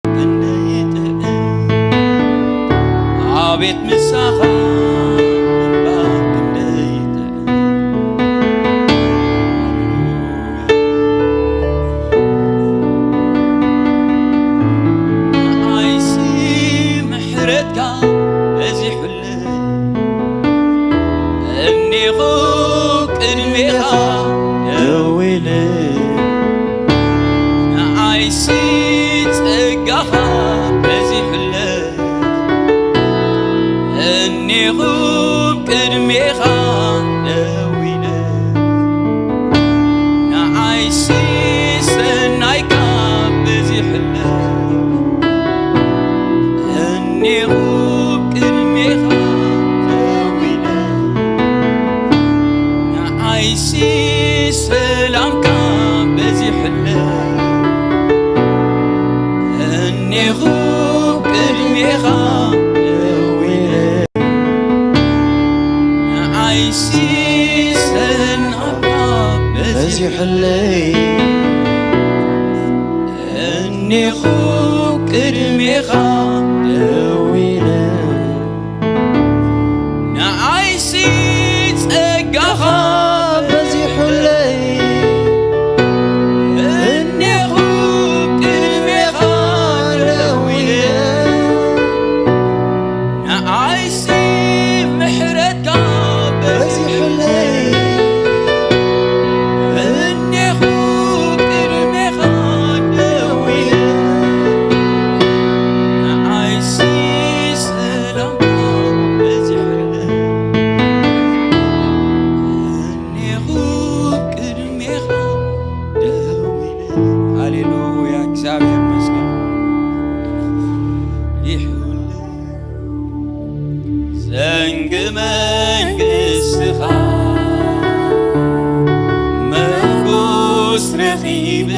ክንደይ ጥዑም፣ ኣቤት ምሳኻ ምንባር ክንደይ ጥዑም። ንዓይሲ ምሕረትካ በዚሑለይ፣ እኔኹ ቅድሜኻ ደው ኢለ። ንዓይሲ ጸጋኻ በዚሑለይ፣ እኔኹ ቅድሜኻ ደው ኢለ። ንዓይሲ ሰናይካ በዚሑለይ፣ እኔኹ ቅድሜኻ ደው ኢለ። ንዓይሲ ሰላምካ በዚሑለይ፣ እኔኹ ቅድሜኻ ደው ኢለ። ንዓይሲ ሰናይካ በዚሑለይ፣ እኔኹ ቅድሜኻ ደው ኢለ። ንዓይሲ ጸጋኻ በዚሑለይ፣ እኔኹ ቅድሜኻ ደው ኢለ። ንዓይሲ ምሕረትካ በዚሑለይ፣ እኔኹ ቅድሜኻ ደው ኢለ። ንዓይሲ ሰላምካ በዚሑለይ፣ እኔኹ ቅድሜኻ ደው ኢለ። ሃሌሉያ፣ እግዚኣብሔር ይመስገን። ይሁን ዘንግ መንግስትኻ መጎስ ረኺበ፣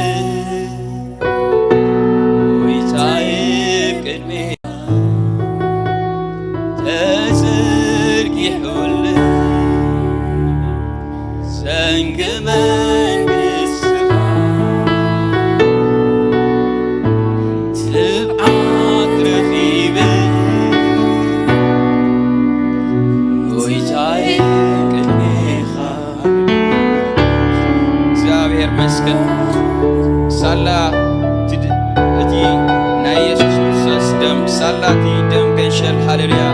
ጎይታዬ ቅድሜ ተዘርጊሑለይ። ዘንግ መንግስትኻ ትብዓት ረኺበ፣ ጎይታዬ ቅድሜኻ። እግዚኣብሔር መስገን። ሳላ እቲ ድ-፣ እቲ ናይ የሱስ ክርስቶስ ደም፣ ሳላ እቲ ደም ገንሸል። ሃሌሉያ።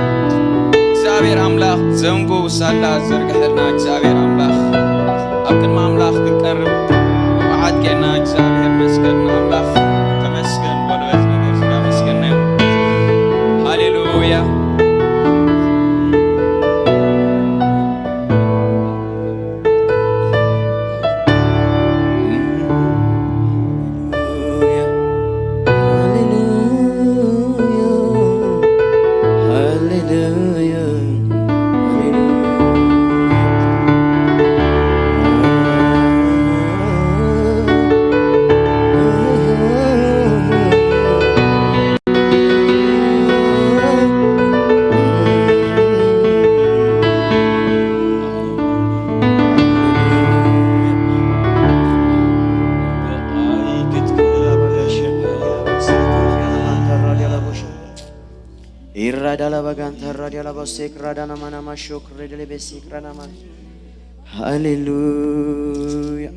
እግዚኣብሔር ኣምላኽ ዘንጉ ሳላ ዘርግሐልና። እግዚኣብሔር ኣምላኽ ኣብ ቅድሚ ኣምላኽ ክንቀርብ መዓት ጌና። እግዚኣብሔር መስገን። ኣምላኽ ተመስገን። ወልበት ነገር ስጋ መስገን። ሃሌሉያ። ኢራዳላ ባጋንታ ራዲያላ ቦሴክ ራዳና ማናማ ሾክ ሬደሌ ቤሲክ ራናማ። ሃሌሉያ።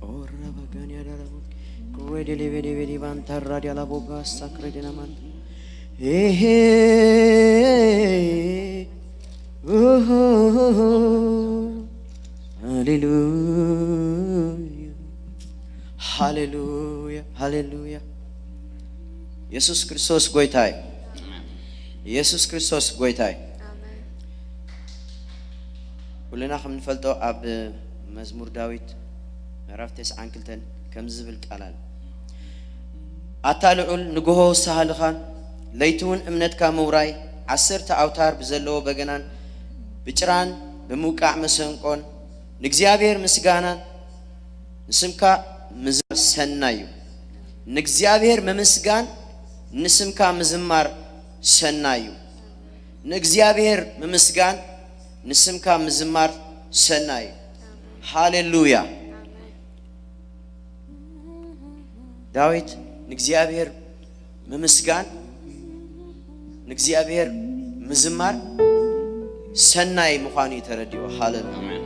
ኦራ ባጋንያ ዳራቦ ክሬደሌ ቤዴ ቤዴ ባንታ ራዲያላ ቦጋ ሳክሬደና ማንታ። ኤሄ። ኦሆ። ሃሌሉያ። ሃሌሉያ። ሃሌሉያ። የሱስ ክርስቶስ ጎይታ እዩ። የሱስ ክርስቶስ ጎይታ እዩ። ኣሜን። ኩልና ከም ንፈልጦ ኣብ መዝሙር ዳዊት ምዕራፍ ተስዓን ክልተን ከምዚ ዝብል ቃል ኣሎ። ኣታ ልዑል ንግሆ ሳህልኻን ለይቲ እውን እምነትካ ምውራይ ዓሰርተ ኣውታር ብዘለዎ በገናን ብጭራን ብምውቃዕ መሰንቆን ንእግዚኣብሔር ምስጋናን ንስምካ ምዝማር ሰናይ እዩ። ንእግዚኣብሔር ምምስጋን ንስምካ ምዝማር ሰናይ እዩ። ንእግዚኣብሔር ምምስጋን ንስምካ ምዝማር ሰናይ እዩ። ሃሌሉያ። ዳዊት ንእግዚኣብሔር ምምስጋን፣ ንእግዚኣብሔር ምዝማር ሰናይ ምዃኑ እዩ ተረዲኡ። ሃሌሉያ።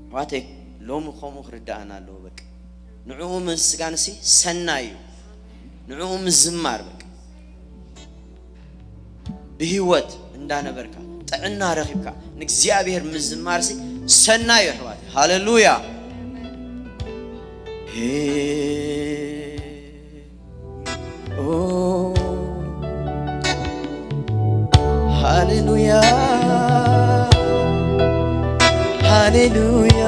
ኣሕዋተይ፣ ሎሚ ከምኡ ክርዳእና ኣለዎ። በቃ ንዕኡ ምስጋንሲ ሰናይ እዩ። ንዕኡ ምዝማር በቃ ብህይወት እንዳነበርካ ጥዕና ረኺብካ ንእግዚኣብሔር ምዝማርሲ ሰናይ እዩ ኣሕዋት። ሃሌሉያ። ሃሌሉያ፣ ሃሌሉያ።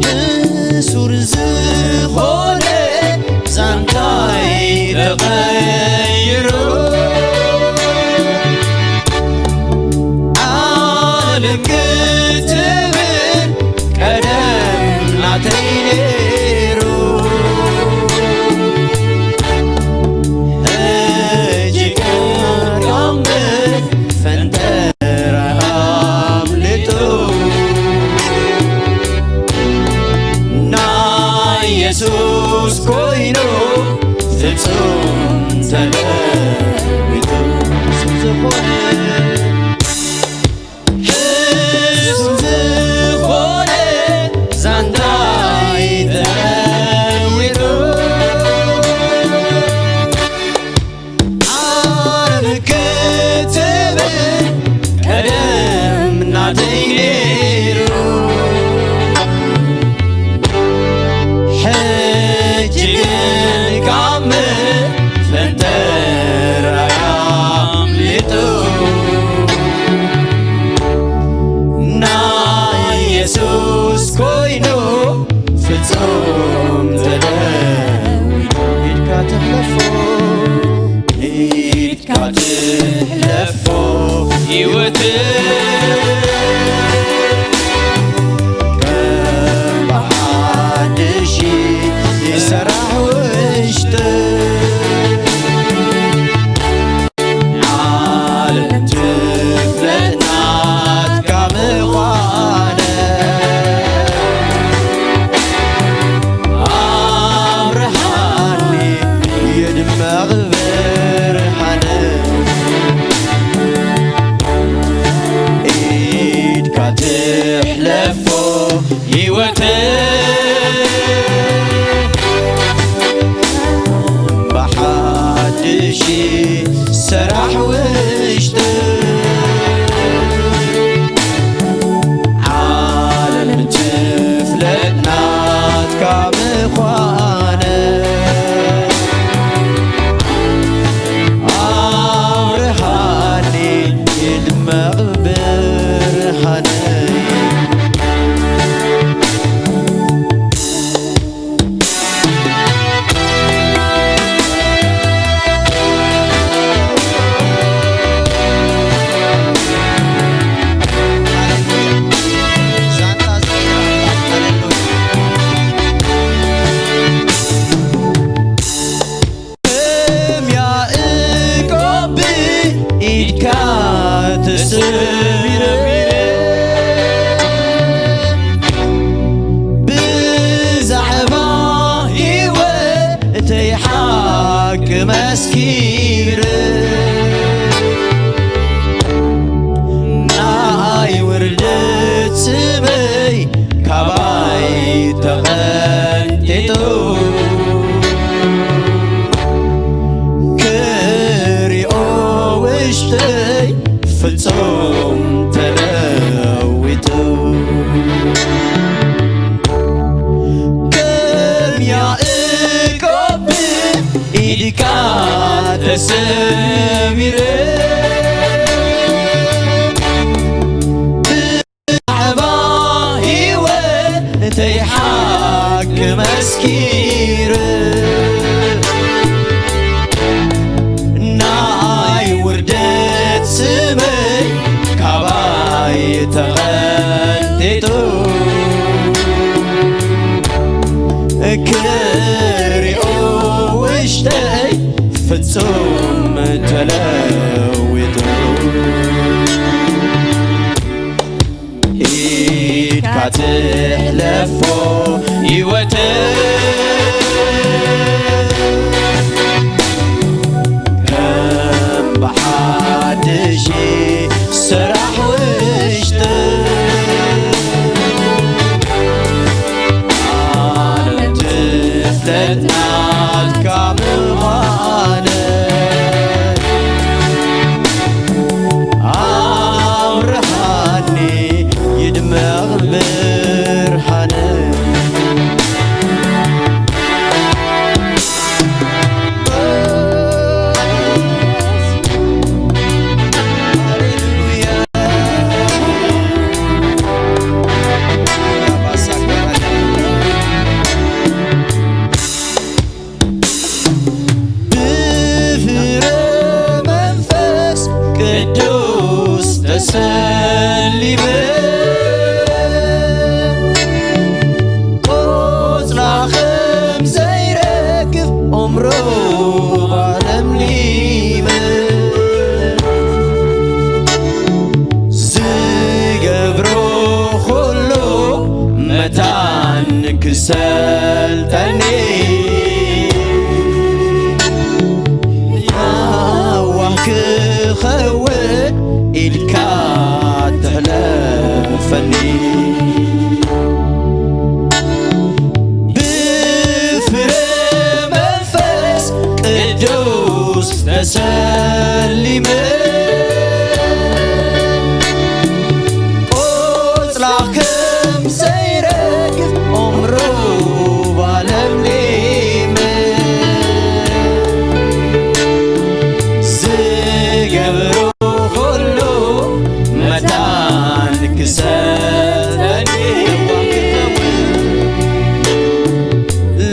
ሕሱር ዝኾነ ዛንታይ ተቐይሩ፣ ዓለም ክትብል ቀደም ናተይ ነይሩ። ሕጂ ግን ካብ ፈንጠራ ኣምልጡ። ናይ የሱስ ኮይኑ ፍጹም ተለዊጡ። ፍጹም ዝኾነ፣ ፍጹም ዝኾነ ዛንታይ ተለዊጡ። ዓለም ክትብል ቀደም ናተይ ነይሩ። ሕጂ ግን ካብ መፈንጠራይ ኣምሊጡ። ናይ የሱስ ኮይኑ ፍጹም ተለዊጡ። ኢድካ ተሕለፎ፣ ኢድካ ትሕለፎ ህይወት ከም ብሓድሽ ይሰራሕ ውሽጥ። ዓለም ትፍለጥ ናትካ ምዃነ ኣብርሃኒ የድመቕ ብርሃነ። ተቐንጢጡ ክሪኦ ውሽጠይ ፍጹም ተለዊጡ። ኢድካ ትሕለፎ ህይወተይ ከም ብሓድሽ ሰራሕ ውሽጠይ ዓለም ትፍለጥ ናትካ ምዃነይ። ኣብርሃኒ ይድመቕ ብርሃነይ። ብፍረ መንፈስ ቅዱስ ተሰሊመ፣ ቆጽላ ከም ዘይረግፍ ዑምሩ ለምሊመ፣ ዝገብሮ ኩሉ መታን ክሰልጠኒ፣ የዋህ ክኸውን ኢድካ ትሕለፈኒ። ብፍረ መንፈስ ቅዱስ ተሰሊመ፣ ቆጽላ ከም ዘይረግፍ ዑምሩ ለምሊመ፣ ዝገብሮ ኩሉ መታን ክሰጠኒ፣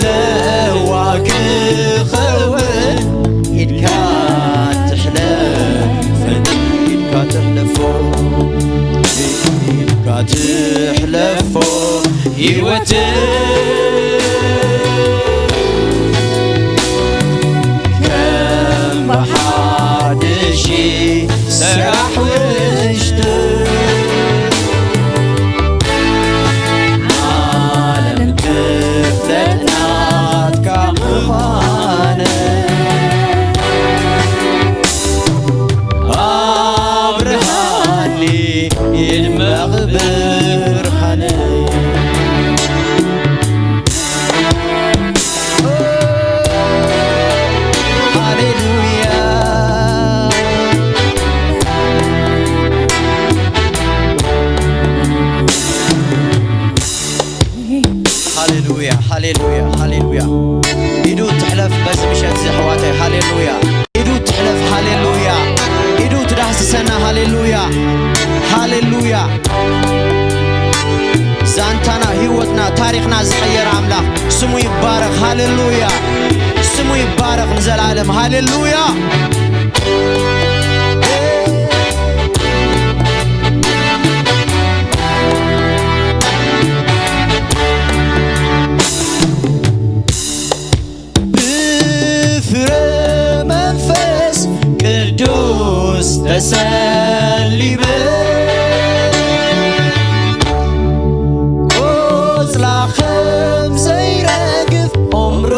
ለዋህ ክኸውን ኢድካ ትሕለፈኒ፣ ኢድካ ትሕለፎ፣ ኢድካ ትሕለፎ ህይወተይ ከም ብሓድሽ ሰራሕ ውሽጠይ ዓለም ትፍለጥ ናትካ ምዃነይ። ኣብርሃኒ ይድመቕ ብርሃነይ። ሃሌሉያ። ሃሌሉያ፣ ሃሌሉያ፣ ሃሌሉያ። ኢዱ ትሕለፍ በዚ ምሸት እዚ ኣሕዋተይ። ሃሌሉያ። ኢዱ ትሕለፍ። ሃሌሉያ። ኢዱ ትዳህስሰና። ሃሌሉያ፣ ሃሌሉያ። ዛንታና፣ ህይወትና፣ ታሪኽና ዝቐየረ ኣምላኽ ስሙ ይባረኽ። ሃሌሉያ። ስሙ ይባረኽ ንዘለኣለም። ሃሌሉያ። ብፍረ መንፈስ ቅዱስ ተሰሊመ፣ ቆጽላ ከም ዘይረግፍ ዑምሩ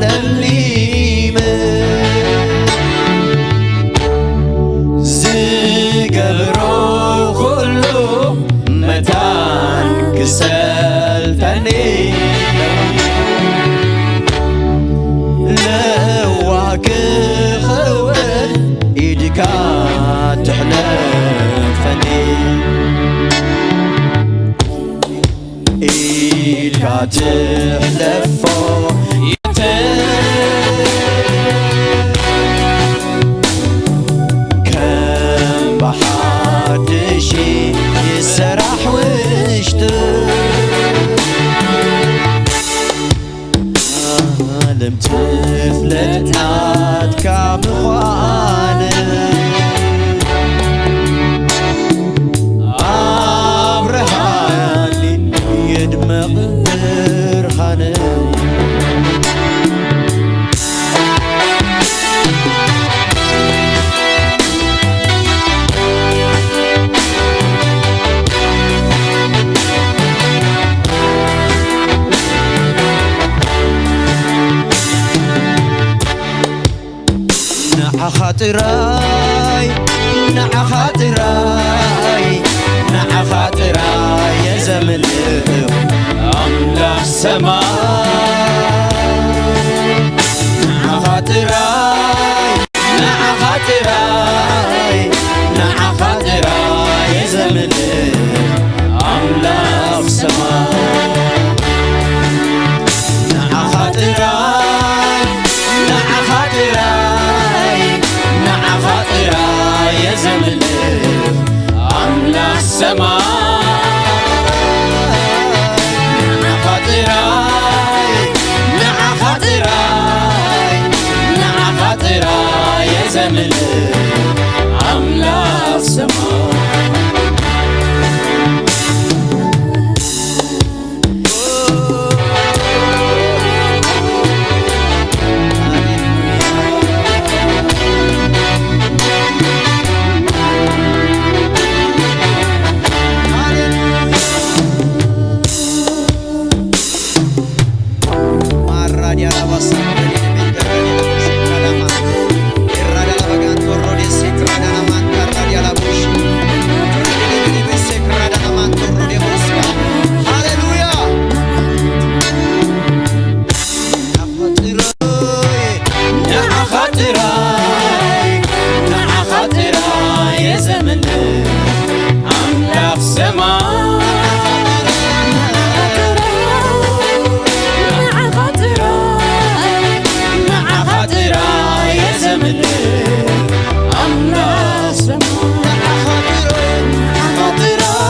ለምሊመ፣ ዝገብሮ ኩሉ መታን ክሰልጠኒ፣ ለዋህ ክኸውን ኢድካ ትሕለፈኒ። ኢድካ ትሕለፎ ከም ብሓድሽ ይሰራሕ ውሽጡ፣ ዓለም ትፍለጥ ናትካ ምዃነ። ጥራይ ንዓኻ ጥራይ ንዓኻ ጥራይ የዘምልኽ ኣምላኽ ሰማይ ንዓኻ ጥራይ ንዓኻ ጥራይ ንዓኻ ጥራይ የዘምልኽ ኣምላኽ ሰማይ ንዓኻ ጥራይ ንዓኻ ጥራይ ንዓኻ ጥራይ የዘምልኽ ኣምላኽ ሰማይ ንዓኻ ጥራይ ንዓኻ ጥራይ ንዓኻ ጥራይ የዘምልኽ ኣምላኽ ሰማይ ንዓኻ ጥራይ ንዓኻ ጥራይ የዘምልኽ ኣምላኽ ሰማይ ንዓኻ ጥራይ ንዓኻ ጥራይ የዘምልኽ ኣምላኽ ሰማይ ንዓኻ ጥራይ ንዓኻ ጥራይ ንዓኻ ጥራይ የዘምልኽ ኣምላኽ ሰማይ ንዓኻ ጥራይ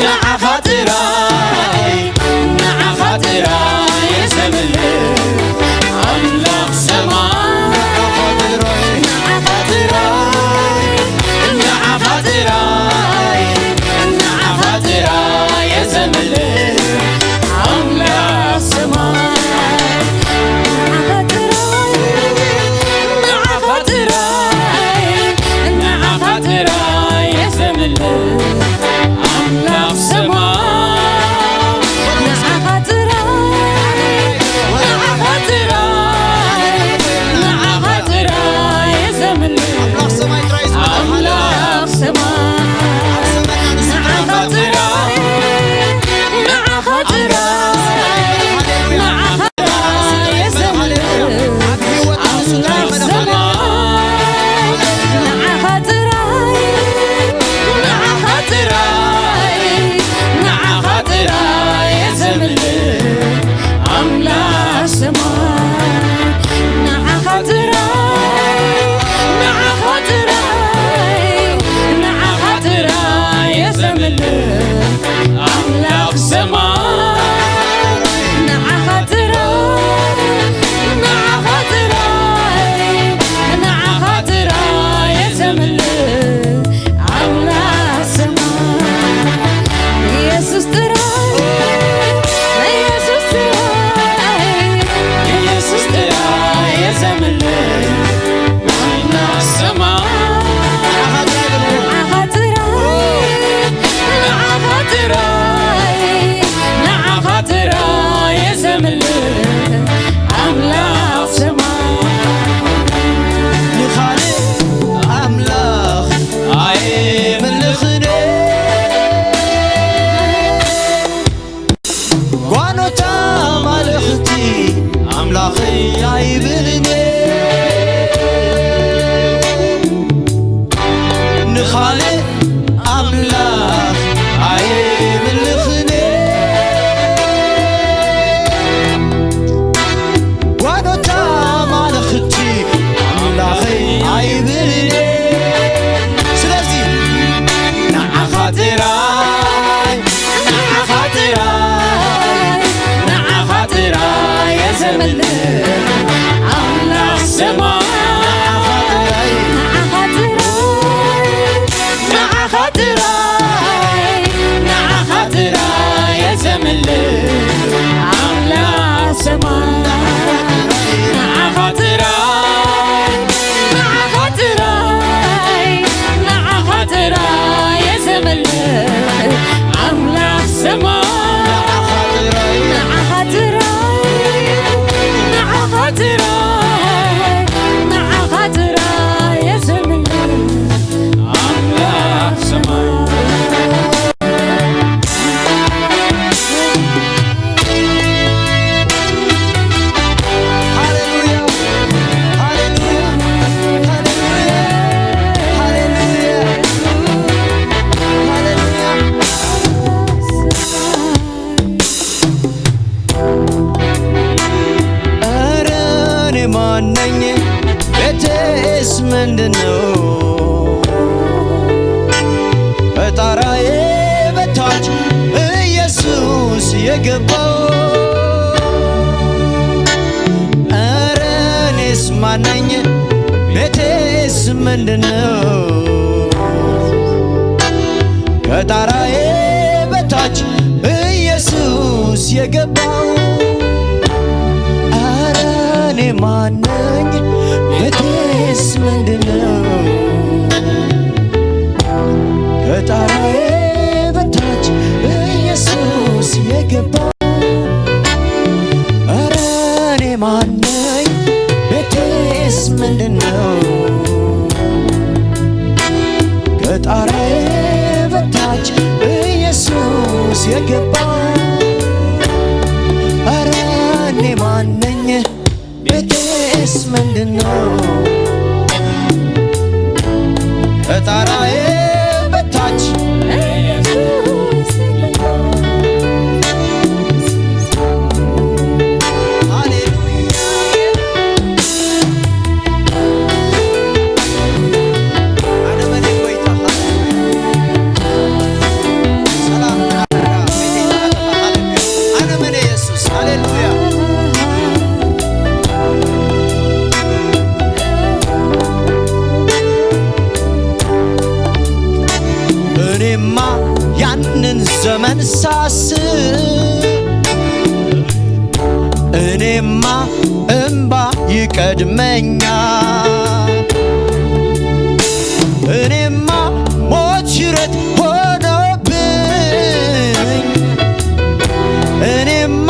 ንዓኻ ጥራይ ንዓኻ ጥራይ የዘምልኽ ኣምላኽ ሰማይ ንዓኻ ጥራይ ንዓኻ ጥራይ ንዓኻ ጥራይ የዘምልኽ ኣምላኽ ሰማይ ንዓኻ ጥራይ ንዓኻ ጥራይ ንዓኻ ጥራይ የዘምልኽ ኣምላኽ ሰማይ ንዓኻ ጥራይ ንዓኻ ጥራይ ንዓኻ ጥራይ የዘምልኽ ኣምላኽ ሰማይ ንዓኻ ጥራይ ንዓኻ ጥራይ ንዓኻ ጥራይ የዘምልኽ ኣምላኽ ሰማይ ንዓኻ ጥራይ ንዓኻ ጥራይ ንዓኻ ጥራይ የዘምልኽ ኣምላኽ ሰማይ ንዓኻ ጥራይ ንዓኻ ጥራይ ንዓኻ ጥራይ የዘምልኽ ኣምላኽ ሰማይ ኢየሱስ ጥራይ ኢየሱስ ጥራይ ኢየሱስ ጥራይ የዘምልኽ ኣምላኽ ሰማይ ንዓኻ ጥራይ ንዓኻ ጥራይ ንዓኻ የገባው። ኧረ እኔስ ማነኝ? ቤቴስ ምንድነው? ከጣራዬ በታች ኢየሱስ የገባው። ኧረ እኔ ማነኝ? ቤቴስ ምንድነው? ከጣራዬ በታች ኢየሱስ የገባው። ኧረ እኔ ማነኝ? ቤቴስ ምንድነው? ከጣራዬ በታች ኢየሱስ የገባው። ኧረ እኔ ማነኝ? ቤቴስ ምንድነው? ከጣራዬ በታች ሃሌሉያ። ሰላም ሃሌሉያ። ሃሌሉያ። እኔማ ያንን ዘመን ሳስብ እኔማ እምባ ይቀድመኛል። እኔማ ሞት ሽረት ሆኖብኝ እኔማ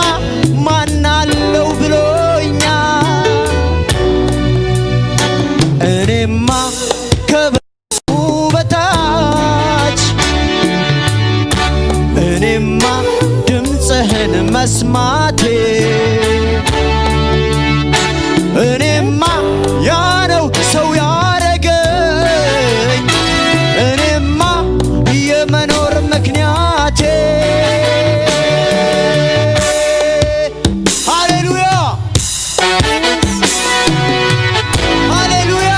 ማናለው ብሎኛል። እኔማ ከበሱ በታች እኔማ ድምፅህን መስማቴ እኔማ ያነው ሰው ያረገኝ እኔማ የመኖር ምክንያቴ ሃሌሉያ። ሃሌሉያ።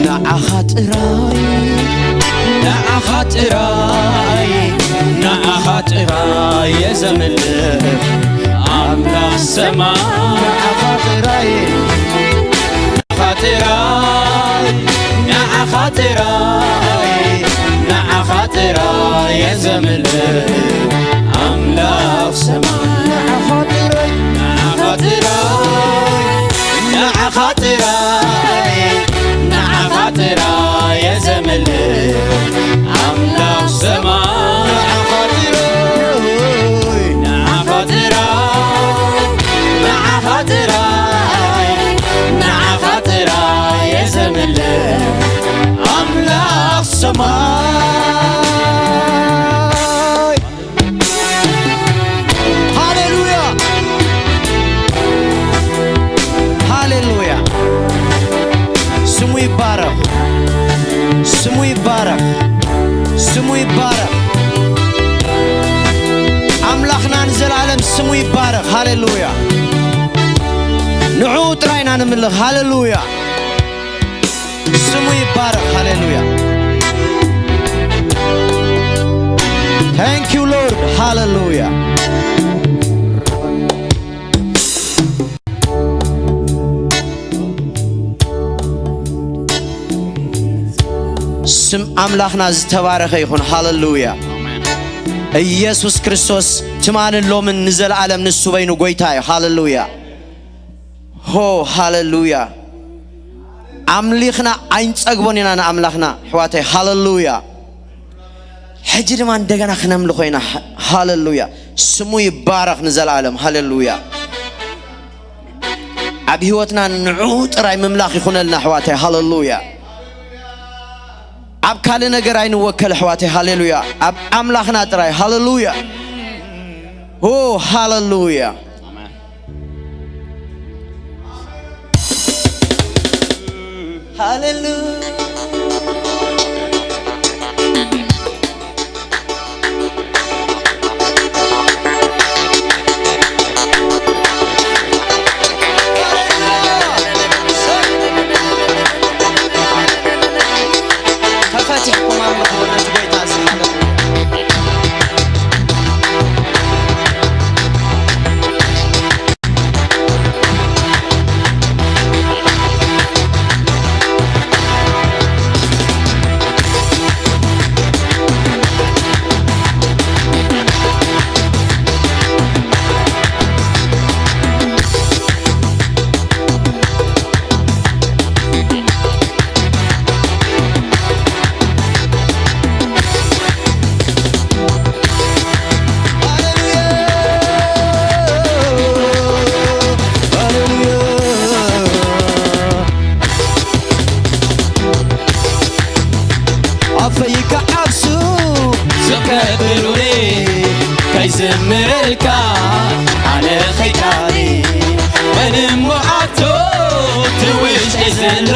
ንዓኻ ጥራይ ንዓኻ ጥራይ ንዓኻ ጥራይ የዘምልኽ ኣምላኽ ሰማይ ንዓኻ ጥራይ ንዓኻ ጥራይ ንዓኻ ጥራይ ንዓኻ ጥራይ የዘምልኽ ኣምላኽ ሰማይ ንዓኻ ጥራይ ንዓኻ ጥራይ ንዓኻ ጥራይ ንዓኻ ጥራይ የዘምልኽ ኣምላኽ ሰማይ ንዓኻ ጥራይ ንዓኻ ጥራይ ንዓኻ ጥራይ ንዓኻ ጥራይ የዘምልኽ ኣምላኽ ሰማይ ሃሌሉያ ሃሌሉያ። ስሙ ይባረኽ፣ ስሙ ይባረኽ፣ ስሙ ይባረኽ። ኣምላኽና ንዘለኣለም ስሙ ይባረኽ። ሃሌሉያ። ንዕኡ ጥራይ ኢና ንምልኽ። ሃሌሉያ። ስሙ ይባረኽ። ሃሌሉያ። Thank you Lord. ሃሌሉያ። ስም ኣምላኽና ዝተባረኸ ይኹን። ሃሌሉያ። ኢየሱስ ክርስቶስ ትማልን ሎምን ንዘለኣለም ንሱ በይኑ ጎይታ እዩ። ሃሌሉያ። ሆ ሃሌሉያ። ኣምሊኽና ኣይንጸግቦን ኢና ንኣምላኽና ኣሕዋተይ። ሃሌሉያ። ሕጂ ድማ እንደገና ክነምልኾ ኢና። ሃ- ሃሌሉያ። ስሙ ይባረኽ ንዘለኣለም። ሃሌሉያ። ኣብ ህይወትና ንዑ ጥራይ ምምላኽ ይኹነልና ኣሕዋተይ። ሃሌሉያ። ኣብ ካልእ ነገር ኣይንወከል ኣሕዋተይ። ሃሌሉያ። ኣብ ኣምላኽና ጥራይ። ሃሌሉያ። ኦ ሃሌሉያ። ሃሌሉያ። ተፈቲሕኩም ኣምልኽዎ ነቲ ጎይታ እዚ። ኣፈይ ከዓብሱ ስቕ ከብሉኒ ከይዝምረልካ ኣነ ኸይቃኒ መን እሞ ኣቶ እቲ ውሽጢ ዘሎ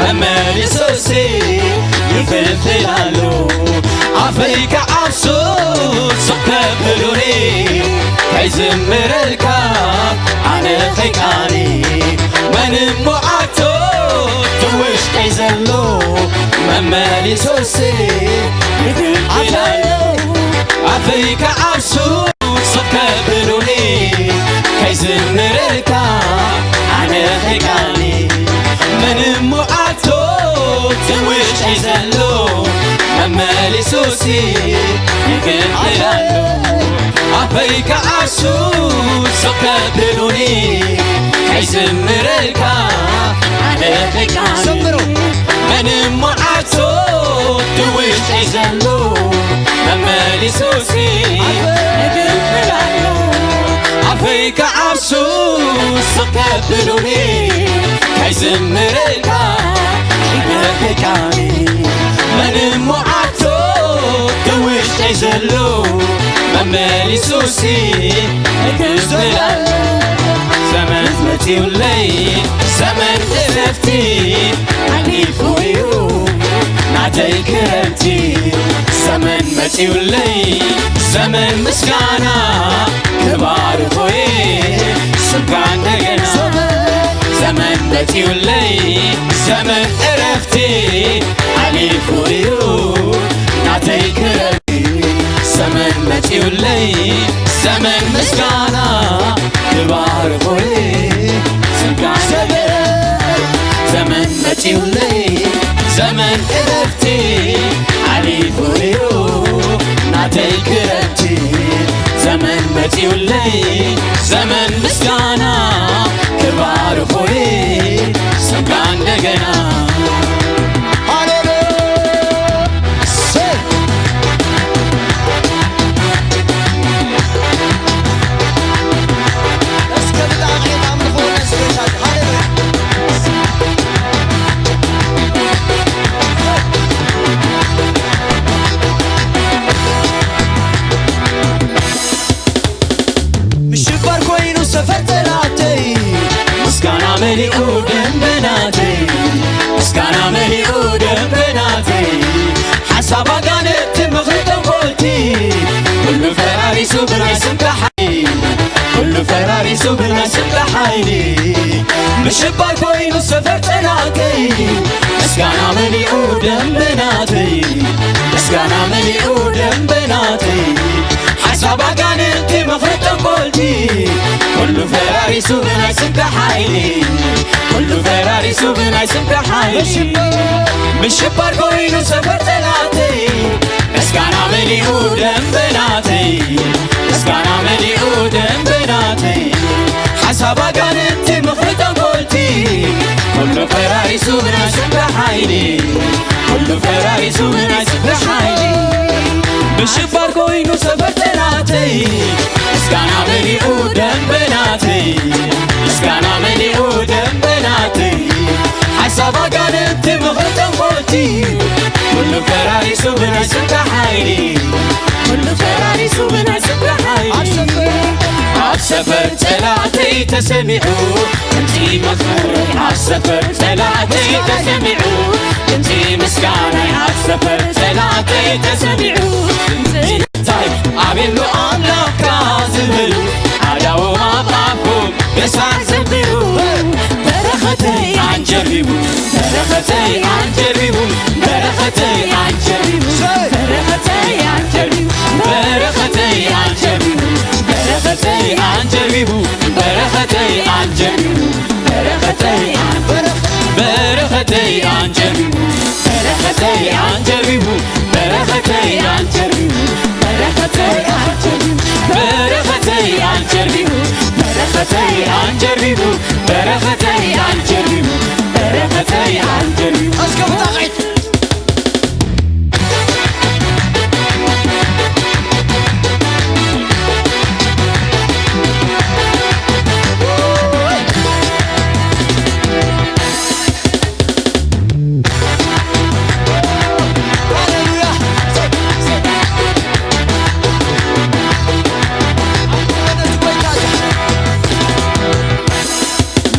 መመሊሱሲ ይፍልፍል ኣሎ ኣፈይ ከዓብሱ ስቕ ከብሉኒ ከይዝምረልካ ኣነ ኸይቃኒ መን እሞ ኣቶ እቲ ውሽጠይ ዘሎ መመሊሱሲ ይፍልፍል ኣሎ ኣፈይ ከዓብሱ ስቕ ከብሉኒ ከይዝምረልካ ኣነ ኸይቃኒ መን እሞ ኣቶ እቲ ውሽጠይ ዘሎ መመሊሱሲ ይፍልፍል ኣሎ ኣፈይ ከዓብሱ ስቕ ከብሉኒ ከይዝምረልካ ኣነ ኸይቃኒ ዘምሩ መን እሞ ኣቶ እቲ ውሽጠይ ዘሎ መመሊሱሲ ይፍልፍል ኣሎ ኣፈይ ከዓብሱ ስቕ ከብሉኒ ከይዝምረልካ ኣነ ኸይቃኒ መን እሞ ኣቶ እቲ ውሽጠይ ዘሎ መመሊሱሲ ይፍልፍል ኣሎ ዘመን መጺኡለይ ዘመን እረፍቲ ሓሊፉ እዩ ናተይ ክረምቲ ዘመን መጺኡለይ ዘመን ምስጋና ክባርኾ እየ ስምካ እንደገና ዘመን መጺኡለይ ዘመን እረፍቲ ሓሊፉ እዩ ናተይ ክረምቲ ዘመን መጺኡለይ ዘመን ምስጋና ክባርኾ እየ ስምካ እንደገና ዘመን መጺኡለይ ዘመን እረፍቲ ሓሊፉ እዩ ናተይ ክረምቲ ዘመን መጺኡለይ ዘመን ምስጋና ክባርኾ እየ ስምካ እንደገና ሃሌሉያ እስከ ብጣዕሚ ኣምልኾ ነስገሻት ሃሌሉያ ምሽባር ኮይኑ ሰፈር ጠላተይ ምስጋና መሊኡ ደንበናተይ ምስጋና መሊኡ ደንበናተይ ሓሳብ ኣጋንንቲ ምኽሪ ተንኮልቲ ኩሉ ፈራሪሱ ብናይ ስምካ ሓይሊ ኩሉ ፈራሪሱ ብናይ ስምካ ሓይሊ ምሽባር ኮይኑ ሰፈር ጠላተይ ምስጋና መሊኡ ደንበናተይ ምስጋና መሊኡ ደንበናተይ ሓሳብ ኣጋንንቲ ምኽሪ ተንኮልቲ ኩሉ ፈራሪሱ ብናይ ስምካ ሓይሊ ኩሉ ፈራሪሱ ብናይ ስምካ ሓይሊ ምሽባር ኮይኑ ሰፈር ጠላተይ ምስጋና መሊኡ ደንበናተይ ምስጋና መሊኡ ደንበናተይ ሓሳብ ኣጋንንቲ ምኽሪ ተንኮልቲ ኩሉ ፈራሪሱ ብናይ ስምካ ሓይሊ ኩሉ ፈራሪሱ ብናይ ስምካ ሓይሊ ምሽባር ኮይኑ ሰፈር ጠላተይ ምስጋና መሊኡ ደንበናተይ ምስጋና መሊኡ ደንበናተይ ሓሳብ ኣጋንንቲ ምኽሪ ተንኮልቲ ኩሉ ፈራሪሱ ብናይ ስምካ ሓይሊ ኩሉ ፈራሪሱ ብናይ ስምካ ሓይሊ ኣብ ሰፈር ጠላተይ ተሰሚዑ ከምዚ መዝሙረይ ኣብ ሰፈር ጸላእተይ ተሰሚዑ፣ ድምጺ ምስጋናይ ኣብ ሰፈር ጸላእተይ ተሰሚዑ። እንታይ ኣቤሎ ኣምላኽካ ዝበሉ፣ ኣእዳዎም ኣፍ ኣፎም ደስታ ዘቢሉ። በረኸተይ ኣንጀርቢቡ፣ በረኸተይ ኣንጀርቢቡ፣ በረኸተይ ኣንጀርቢቡ፣ በረኸተይ ኣንጀርቢቡ፣ በረኸተይ ኣንጀርቢቡ፣ በረኸተይ ኣንጀርቢቡ፣ በረኸተይ ኣንጀርቢቡ፣ በረኸተይ ኣንጀርቢቡ፣ በረኸተይ ኣንጀርቢቡ፣ በረኸተይ ኣንጀርቢቡ፣ በረኸተይ ኣንጀርቢቡ፣ በረኸተይ ኣንጀርቢቡ፣ በረኸተይ ኣንጀርቢቡ፣ በረኸተይ ኣንጀርቢቡ፣ በረኸተይ ኣንጀርቢቡ፣ በረኸተይ ኣንጀርቢቡ። እስከ ብጣቂት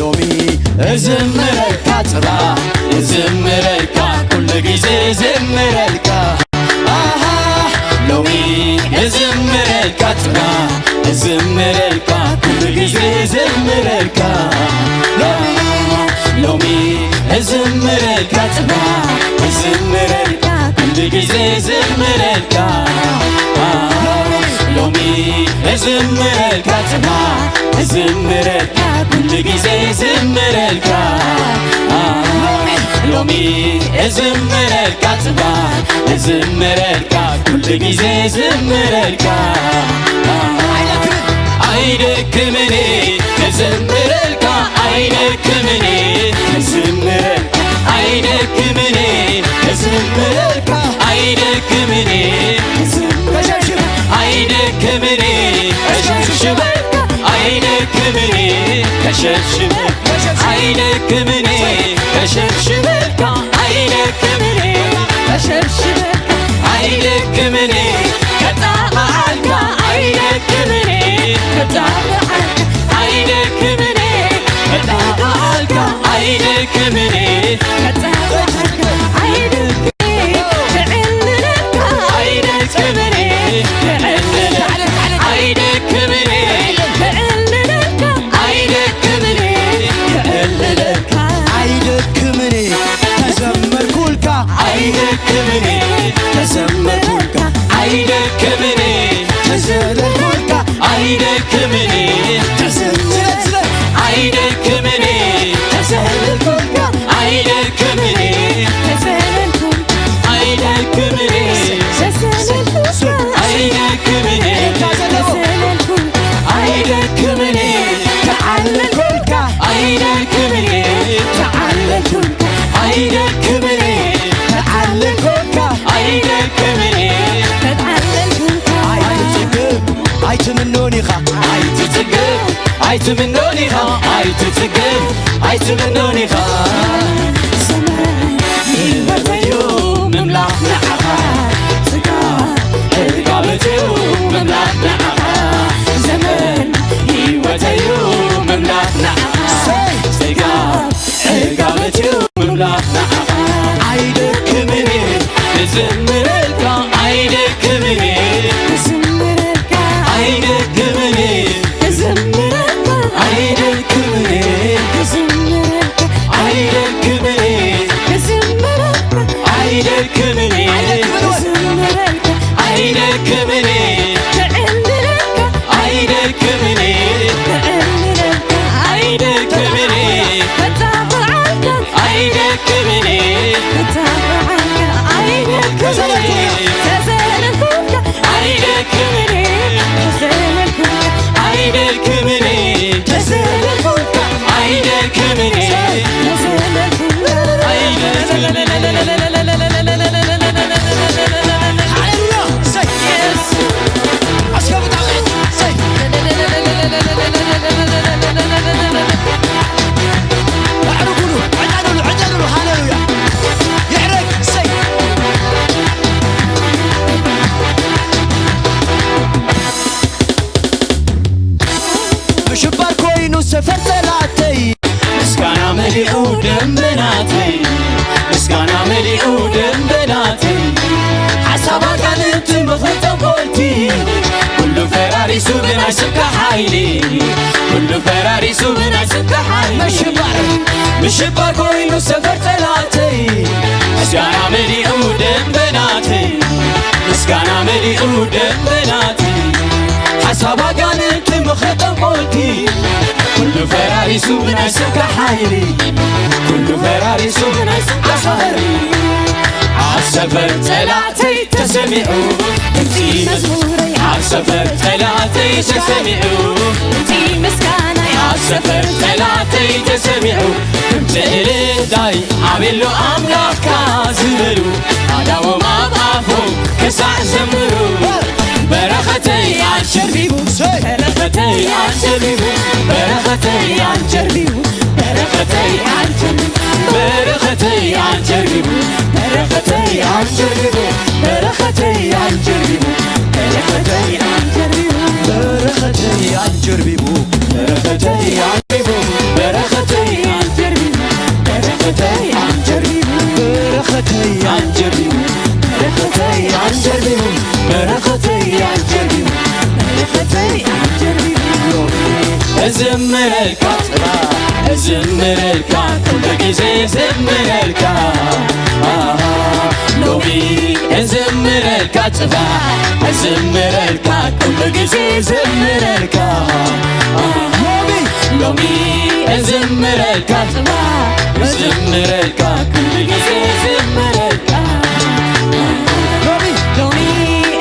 ሎሚ እዝምረልካ ጽባሕ፣ እዝምረልካ ኩሉ ግዜ እዝምረልካ። ኣሃ፣ ሎሚ እዝምረልካ ጽባሕ፣ እዝምረልካ ኩሉ ግዜ እዝምረልካ። ሎሚ፣ ሎሚ እዝምረልካ ጽባሕ፣ እዝምረልካ ኩሉ ግዜ እዝምረልካ። ኣሃ፣ ሎሚ እዝምረልካ ጽባሕ፣ እዝምረልካ ኩሉ ግዜ እዝምረልካ። ሎሚ እዝምረልካ ጽባሕ፣ እዝምረልካ ኩሉ ግዜ እዝምረልካ። ኣይደክምን እየ ክዝምረልካ፣ ኣይደክምን እየ ክዝምረልካ፣ ኣይደክምን እየ ክዝምረልካ፣ ኣይደክምን እየ ክዝምረልካ፣ ኣይደክምን እየ ከሸብሽበልካ፣ ኣይደክምን እየ ከሸብሽበልካ፣ ኣይደክምን እየ ከሸብሽበልካ፣ ኣይደክምን እየ ከሸብሽበልካ፣ ኣይደክምን እየ ከጣቕዓልካ፣ ኣይደክምን እየ ከጣቕዓልካ፣ ኣይደክምን እየ ከጣቕዓልካ፣ ኣይደክምን እየ ከጣቕዓልካ፣ ኣይደክምን እየ ክዕልለካ፣ ኣይደክምን እየ ክዕልለካ፣ ኣይደክምን እየ ክዕልለካ፣ ኣይደክምን እየ ክዕልለካ፣ ኣይደክምን እየ ተዘመርኩልካ፣ ኣይደክምን እየ ተዘመርኩልካ፣ ኣይደክምን እየ ተዘለልኩልካ፣ ኣይደክምን እየ ተዘለልኩልካ፣ ኣይደክምን እየ ተዘለልኩልካ፣ ኣይደክምን እየ ተዘለልኩልካ፣ ኣይደክምን እየ ተዘለልኩልካ፣ ኣይደክምን እየ ተዘለልኩልካ፣ ኣይደክምን እየ ተዓለልኩልካ፣ ኣይደክምን እየ ተዓለልኩልካ፣ ኣይደክምን እየ ተዓለልኩልካ፣ ኣይደክምን እየ ተዓለልኩልካ። ኣይትጽግብ ኣይትምኖን ኢኻ፣ ኣይትጽግብ ኣይትምኖን ኢኻ፣ ኣይትጽግብ ኣይትምኖን ኢኻ። ዘመን ህይወተዩ ምምላኽ ንዓኻ፣ ጽጋብ ዕጋበትዩ ምምላኽ ንዓኻ፣ ዘመን ህይወተዩ ምምላኽ ንዓኻ፣ ጽጋብ ዕጋበትዩ ምምላኽ ንዓኻ። ኣይደክምን እየ ክዝምረልካ፣ ኣይደክምን እየ ክዝምረልካ፣ ኣይደክምን እየ ክዝምረልካ፣ ኣይደክምን እየ ክዝምረልካ፣ ኣይደ ደንበናተይ ምስጋና መሊኡ ደንበናተይ ሓሳብ ኣጋንንቲ ምኽሪ ተንኮልቲ ኩሉ ፈራሪሱ ብናይ ስምካ ሓይሊ ኩሉ ፈራሪሱ ብናይ ስምካ ሓይሊ ምሽባር ምሽባር ኮይኑ ሰፈር ጠላተይ ምስጋና መሊኡ ደንበናተይ ምስጋና መሊኡ ደንበናተይ ሓሳብ ኣጋንንቲ ምኽሪ ተንኮልቲ ኩሉ ፈራሪሱ ብናይ ስምካ ሓይሊ ኩሉ ፈራሪሱ ብናይ ስምካ ሓይሊ ኣብ ሰፈር ጠላተይ ተሰሚዑ ድምፂ መዝሙረይ ኣብ ሰፈር ጠላተይ ተሰሚዑ ድምፂ ምስጋናይ ኣብ ሰፈር ጠላተይ ተሰሚዑ ድምፂ እልልታይ ኣቤሎ ኣምላኽካ ዝበሉ ኣዳዎም ኣብ ኣፎም ክሳዕ ዘምሩ በረኸተይ ኣሸቢቡ በረኸተይ ኣሸቢቡ በረኸተይ ኣሸቢቡ በረኸተይ ኣሸቢቡ በረኸተይ ኣሸቢቡ በረኸተይ ኣሸቢቡ በረኸተይ ኣሸቢቡ በረኸተይ ኣሸቢቡ በረኸተይ ኣሸቢቡ በረኸተይ ኣሸቢቡ በረኸተይ ኣሸቢቡ በረኸተይ ኣሸቢቡ በረኸተይ ኣሸቢቡ በረኸተይ ኣሸቢቡ በረኸተይ ኣሸቢቡ በረኸተይ ኣሸቢቡ እዝምረልካ እዝምረልካ ኩሉ ግዜ እዝምረልካ ኣሃ ሎሚ እዝምረልካ ጽባሕ እዝምረልካ ኩሉ ግዜ እዝምረልካ ኣሃ ሎሚ እዝምረልካ ጽባሕ እዝምረልካ ኩሉ ግዜ እዝምረልካ ሎሚ ሎሚ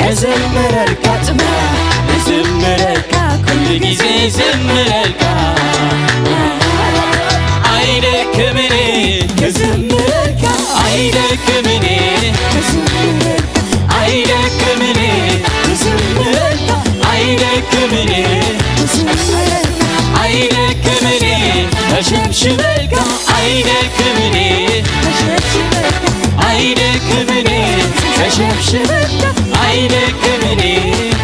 እዝምረልካ ጽባሕ እዝምረልካ ኩሉ ግዜ እዝምረልካ ኣይደክምን ክዝምረልካ ኣይደክምን ክዝምረልካ ኣይደክምን ክዝምረልካ ኣይደክምን ክዝምረልካ ኣይደክምን ከሸብሽበልካ ኣይደክምን ከሸብሽበልካ ኣይደክምን ከሸብሽበልካ ኣይደክምን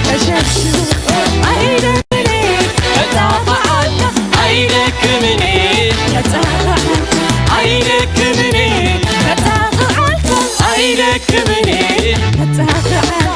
ከሸብሽበልካ ኣይደክምን ከጣቕዓልካ ኣይደክምን ከጣቕዓልካ ኣይደክምን ከጣቕዓልካ ኣይደክምን ከጣቕዓልካ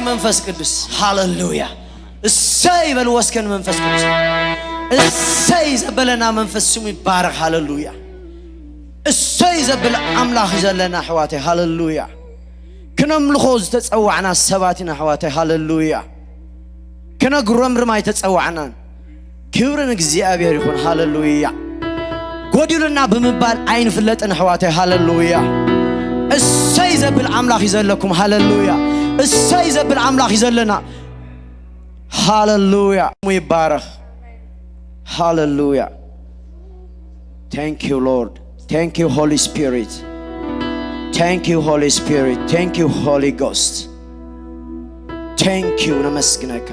መንፈስ ቅዱስ ሃለሉያ። እሰይ በልዎ እስከ ንመንፈስ ቅዱስ። እሰይ ዘበለና መንፈስ ስሙ ይባረኽ። ሃለሉያ። እሰይ ዘብል ኣምላኽ እዩ ዘለና ኣሕዋተይ። ሃለሉያ። ክነምልኾ ዝተጸዋዕና ሰባት ኢና ኣሕዋተይ። ሃለሉያ። ክነጉረምርም ኣይተጸዋዕናን። ክብሪ ንእግዚኣብሔር ይኹን። ሃለሉያ። ጎዲሉና ብምባል ኣይንፍለጥን ኣሕዋተይ። ሃለሉያ። እሰይ ዘብል ኣምላኽ እዩ ዘለኩም። ሃለሉያ። እሰይ ዘብል ኣምላኽ እዩ ዘለና። ሃለሉያ። ስሙ ይባረኽ። ሃለሉያ። Thank you Lord. Thank you Holy Spirit. Thank you, Holy Spirit. Thank you, Holy Ghost. Thank you. ነመስግነካ።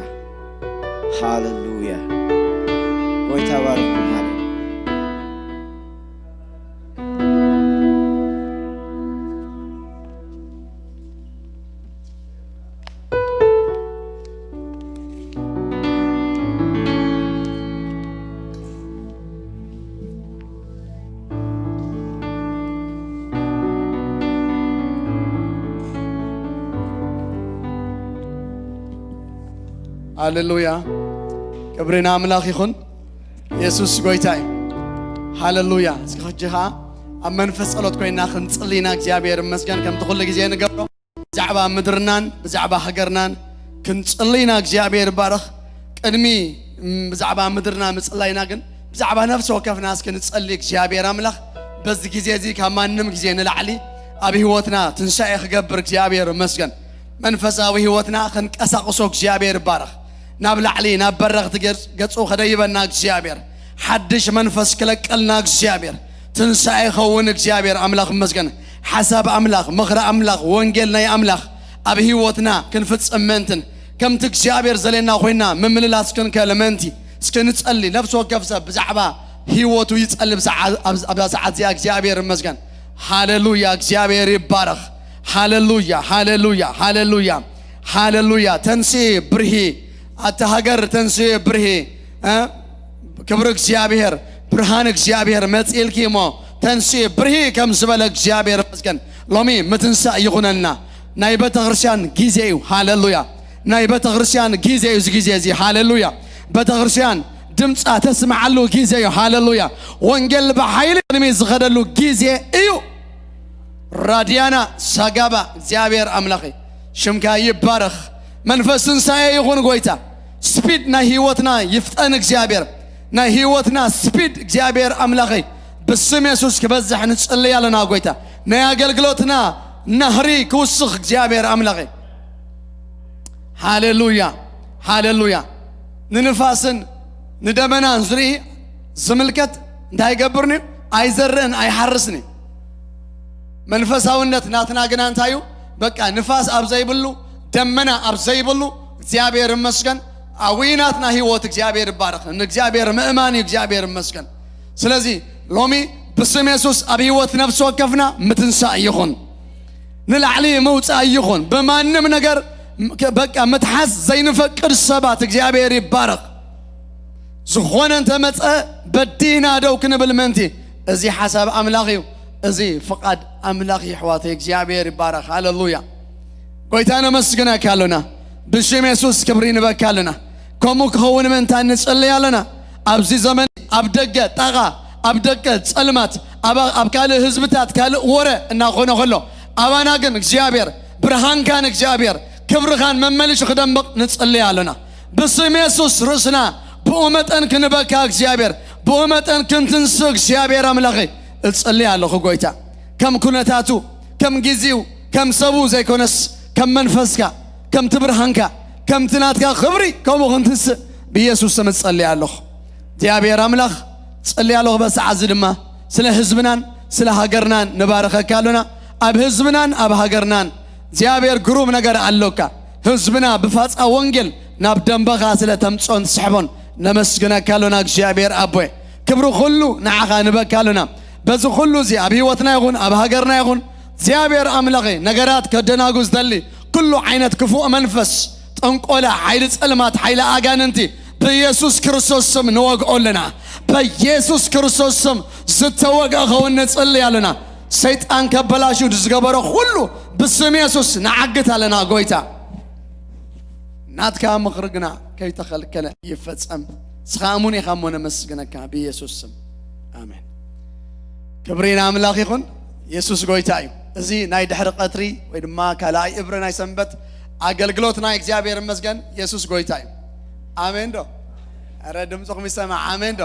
ሃሌሉያ። ጎይታ ባርኩም። ሃሌሉያ። ሃሌሉያ። ክብሪ ንኣምላኽ ይኹን። የሱስ ጎይታ እዩ። ሃሌሉያ። እስኪ ሕጂ ኸዓ ኣብ መንፈስ ጸሎት ኮይና ክንጽሊ ኢና። እግዚኣብሔር ይመስገን። ከምቲ ኩሉ ግዜ ንገብሮ ብዛዕባ ምድርናን ብዛዕባ ሃገርናን ክንጽሊ ኢና። እግዚኣብሔር ይባረኽ። ቅድሚ ብዛዕባ ምድርና ምጽላይና ግን ብዛዕባ ነፍሲ ወከፍና እስኪ ንጸሊ። እግዚኣብሔር ኣምላኽ በዚ ግዜ እዚ ካብ ማንም ግዜ ንላዕሊ ኣብ ህይወትና ትንሳኤ ክገብር እግዚኣብሔር ይመስገን። መንፈሳዊ ህይወትና ክንቀሳቕሶ እግዚኣብሔር ይባረኽ። ናብ ላዕሊ ናብ በረኽቲ ገጽ-፣ ገጹ ከደይበና እግዚኣብሔር፣ ሓድሽ መንፈስ ክለቀልና እግዚኣብሔር፣ ትንሳኤ ይኸውን እግዚኣብሔር ኣምላኽ ይመስገን። ሓሳብ ኣምላኽ፣ ምኽሪ ኣምላኽ፣ ወንጌል ናይ ኣምላኽ ኣብ ህይወትና ክንፍጽም ምእንትን ከምቲ እግዚኣብሔር ዘሌና ኮይና ምምልላስ ክንከል ምእንቲ እስኪ ንጸሊ። ነፍሲ ወከፍ ሰብ ብዛዕባ ህይወቱ ይጸሊ። ብሰዓ-፣ ኣብ-፣ ኣብዛ ሰዓት እዚኣ እግዚኣብሔር ይመስገን። ሃሌሉያ፣ እግዚኣብሔር ይባረኽ። ሃሌሉያ፣ ሃሌሉያ፣ ሃሌሉያ፣ ሃሌሉያ። ተንስኢ ብርሂ፣ ኣቲ ሃገር ተንስኢ ብርሂ፣ እ? ክብሪ እግዚኣብሔር፣ ብርሃን እግዚኣብሔር መጺእልኪ እሞ ተንስኢ ብርሂ ከም ዝበለ እግዚኣብሔር ይመስገን። ሎሚ ምትንሳእ ይኹነልና። ናይ ቤተ ክርስቲያን ግዜ እዩ። ሃሌሉያ። ናይ ቤተ ክርስቲያን ግዜ እዩ እዚ ግዜ እዚ። ሃሌሉያ። ቤተ ክርስቲያን ድምፃ ተስምዓሉ ግዜ እዩ። ሃሌሉያ። ወንጌል ብሓይሊ ቅድሚ ዝኸደሉ ግዜ እዩ። ራድያና ሳጋባ እግዚኣብሔር ኣምላኸይ ሽምካ ይባረኽ። መንፈስ ትንሳኤ ይኹን ጎይታ። ስፒድ ናይ ህይወትና ይፍጠን እግዚኣብሔር። ናይ ህይወትና ስፒድ እግዚኣብሔር ኣምላኸይ ብስም የሱስ ክበዝሕ ንጽልይ ኣለና ጎይታ። ናይ ኣገልግሎትና ናህሪ ክውስኽ እግዚኣብሔር ኣምላኸይ። ሃሌሉያ፣ ሃሌሉያ። ንንፋስን ንደመናን ዝርኢ ዝምልከት እንታይ ይገብርን እዩ? ኣይዘርእን ኣይሓርስን እዩ። መንፈሳውነት ናትና ግና እንታይ እዩ? በቃ ንፋስ ኣብ ዘይብሉ፣ ደመና ኣብ ዘይብሉ፣ እግዚኣብሔር ይመስገን፣ ኣዊናትና ህይወት እግዚኣብሔር ይባረኽ። ንእግዚኣብሔር ምእማን እዩ፣ እግዚኣብሔር ይመስገን። ስለዚ ሎሚ ብስም የሱስ ኣብ ህይወት ነፍሲ ወከፍና ምትንሳእ ይኹን፣ ንላዕሊ ምውጻእ ይኹን። ብማንም ነገር በቃ ምትሓዝ ዘይንፈቅድ ሰባት እግዚኣብሔር ይባረኽ። ዝኾነ እንተመጸ በዲህና ደው ክንብል ምእንቲ፣ እዚ ሓሳብ ኣምላኽ እዩ፣ እዚ ፍቓድ ኣምላኽ እዩ። ኣሕዋተይ እግዚኣብሔር ይባረኽ። ሃሌሉያ። ጎይታ ነመስግነካ ኣሎና። ብሽም የሱስ ክብሪ ንበካ ኣሎና። ከምኡ ክኸውን ምእንታ ንጽልይ ኣሎና። ኣብዚ ዘመን ኣብ ደገ ጣቓ፣ ኣብ ደገ ጸልማት፣ ኣብ፣ ኣብ ካልእ ህዝብታት ካልእ ወረ እናኾነ ከሎ፣ ኣባና ግን እግዚኣብሔር ብርሃንካን እግዚኣብሔር ክብርኻን መመሊሱ ክደምቕ ንጽልይ ኣሎና። ብስም የሱስ ርእስና ብኡ መጠን ክንበካ እግዚኣብሔር፣ ብኡ መጠን ክንትንስእ እግዚኣብሔር ኣምላኸይ እጽልይ ኣለኹ ጎይታ። ከም ኩነታቱ፣ ከም ግዜኡ፣ ከም ሰቡ ዘይኮነስ ከም መንፈስካ፣ ከምቲ ብርሃንካ፣ ከምቲ ናትካ ክብሪ ከምኡ ክንትንስእ ብኢየሱስ ስም እጸልይ ኣለኹ። እግዚኣብሔር ኣምላኽ ጸልይ ኣለኹ። በሰዓት እዚ ድማ ስለ ህዝብናን ስለ ሃገርናን ንባረኸካ ኣሎና። ኣብ ህዝብናን ኣብ ሃገርናን እግዚኣብሔር ግሩም ነገር ኣሎካ። ህዝብና ብፋጻ ወንጌል ናብ ደንበኻ ስለ ተምጾን ትስሕቦን ነመስግነካ ኣሎና እግዚኣብሔር ኣቦይ። ክብሪ ኩሉ ንዓኻ ንበካ ኣሎና። በዚ ኩሉ እዚ ኣብ ህይወትና ይኹን ኣብ ሃገርና ይኹን እግዚኣብሔር ኣምላኸይ ነገራት ከደናጉ ዝደሊ ኩሉ ዓይነት ክፉእ መንፈስ፣ ጥንቆላ፣ ሓይሊ ጸልማት፣ ሓይሊ ኣጋንንቲ ብኢየሱስ ክርስቶስ ስም ንወግኦ ኣለና። በኢየሱስ ክርስቶስ ስም ዝተወግአ ኸውን ንጽልይ ኣለና። ሰይጣን ከበላሹ ዝገበሮ ኩሉ ብስም የሱስ ንዓግት ኣለና። ጎይታ ናትካ ምኽሪ ግና ከይተኸልከለ ይፈጸም። ንስኻ እሙን ኢኻ እሞ ነመስግነካ ብኢየሱስ ስም። ኣሜን። ክብሪ ንኣምላኽ ይኹን። የሱስ ጎይታ እዩ። እዚ ናይ ድሕሪ ቀትሪ ወይ ድማ ካልኣይ እብረ ናይ ሰንበት ኣገልግሎት ናይ እግዚኣብሔር ይመስገን። የሱስ ጎይታ እዩ። ኣሜን ዶ? ኧረ ድምፅኹም ይሰማዕ። ኣሜን ዶ?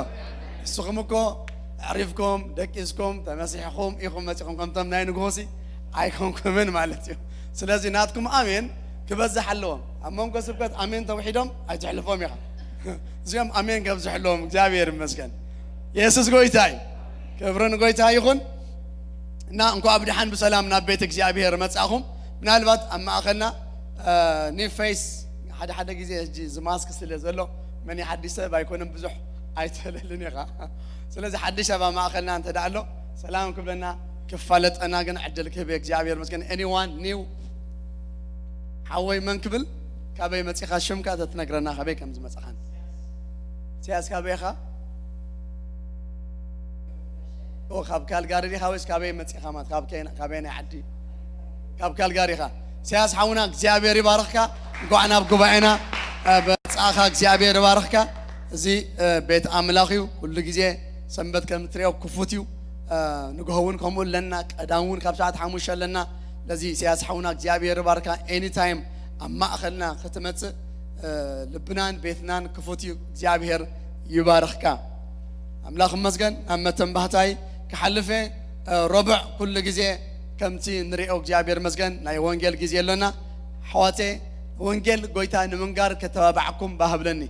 ንስኹም እኮ ኣዕሪፍኩም፣ ደቂስኩም፣ ተመሲሕኹም ኢኹም መፂኹም። ከምቶም ናይ ንግሆሲ ኣይኮንኩምን ማለት እዩ። ስለዚ ናትኩም ኣሜን ክበዝሕ ኣለዎም። ኣብ መንጎ ስብከት ኣሜን ተውሒዶም ኣይትሕልፎም ኢኻ። እዚኦም ኣሜን ከብዝሑ ኣለዎም። እግዚኣብሔር ይመስገን። የሱስ ጎይታ እዩ። ክብሪ ንጎይታ ይኹን። እና እንኳዕ ብድሓን ብሰላም ናብ ቤት እግዚኣብሔር መጻኹም። ምናልባት ኣብ ማእኸልና ኒው ፌስ ሓደ ሓደ ግዜ ሕጂ እዚ ማስክ ስለ ዘሎ መን ሓድሽ ሰብ ኣይኮነን ብዙሕ ኣይትህለልን ኢኻ። ስለዚ ሓድሽ ኣብ ማእኸልና እንተ ደኣ ኣሎ ሰላም ክብለና ክፋለጠና ግን ዕድል ክህብ እግዚኣብሔር መስገን። Anyone new? ሓወይ መን ክብል? ካበይ መጺኻ? ሽምካ ተትነግረና ካበይ ከም ዝመጻኻን። ሲያስ ካበይ ኢኻ? ኦ፣ ካብ ካልጋሪ ዲኻ ወይስ ካበይ መጺኻ? ማለት ካብ ከይና-፣ ካበይ ናይ ዓዲ? ካብ ካልጋሪ ኢኻ። ሲያስ ሓውና እግዚኣብሔር ይባርኽካ። እንኳዕ ናብ ጉባኤና እ፣ በጻእኻ እግዚኣብሔር ይባርኽካ። እዚ እ፣ ቤት ኣምላኽ እዩ። ኩሉ ግዜ ሰንበት ከም ትሪኦ ክፉት እዩ። እ፣ ንግሆ እውን ከምኡ ኣለና። ቀዳም እውን ካብ ሰዓት ሓሙሽተ ኣለና። ለዚ ኢሳያስ ሓውና እግዚኣብሔር ይባርካ። ኤኒታይም ኣብ ማእኸልና ክትመጽእ እ፣ ልብናን ቤትናን ክፉት እዩ። እግዚኣብሔር ይባርኽካ። ኣምላኽ ይመስገን። ናብ መተንባህታይ ክሓልፈ እ፣ ረቡዕ ኩሉ ግዜ ከምቲ ንሪኦ እግዚኣብሔር ይመስገን ናይ ወንጌል ግዜ ኣሎና። ኣሕዋተይ ወንጌል ጎይታ ንምንጋር ከተባብዓኩም ባህ ብለኒ።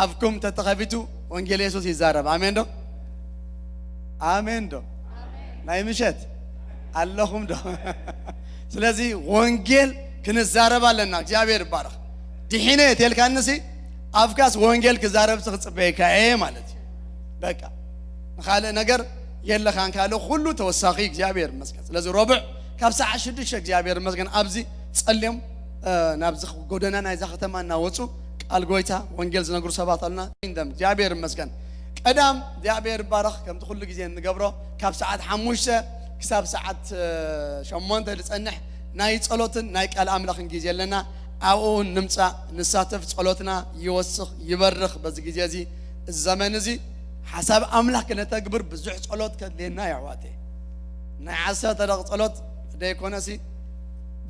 ኣፍኩም ተተኸፊቱ ወንጌል የሱስ ይዛረብ። ኣሜን ዶ? ኣሜን ዶ? ናይ ምሸት ኣለኹም ዶ? ስለዚ ወንጌል ክንዛረብ ኣለና። እግዚኣብሔር ይባረኽ። ድሒነ እየ ተልካንሲ ኣፍካስ ወንጌል ክዛረብ ክጽበየካ እየ ማለት እዩ። በቃ ንኻልእ ነገር የለኻን። ካልእ ኩሉ ተወሳኺ እግዚኣብሔር ይመስገን። ስለዚ ረቡዕ ካብ ሰዓት ሽዱሽተ እግዚኣብሔር ይመስገን ኣብዚ ጸልዮም እ፣ ናብዚ ጎደና ናይዛ ከተማ እናወጹ ቃል ጎይታ ወንጌል ዝነግሩ ሰባት ኣሉና። እንደም እግዚኣብሔር ይመስገን። ቀዳም እግዚኣብሔር ይባረኽ። ከምቲ ኩሉ ግዜ እንገብሮ ካብ ሰዓት ሓሙሽተ ክሳብ ሰዓት እ፣ ሸሞንተ ዝጸንሕ ናይ ጸሎትን ናይ ቃል ኣምላኽን ግዜ ኣለና። ኣብኡ እውን ንምጻእ ንሳተፍ። ጸሎትና ይወስኽ ይበርኽ። በዚ ግዜ እዚ እዚ ዘመን እዚ ሓሳብ ኣምላኽ ክነተግብር ብዙሕ ጸሎት ከድልየና እዩ ኣሕዋተይ። ናይ ዓሰርተ ደቂ ጸሎት ደይኮነሲ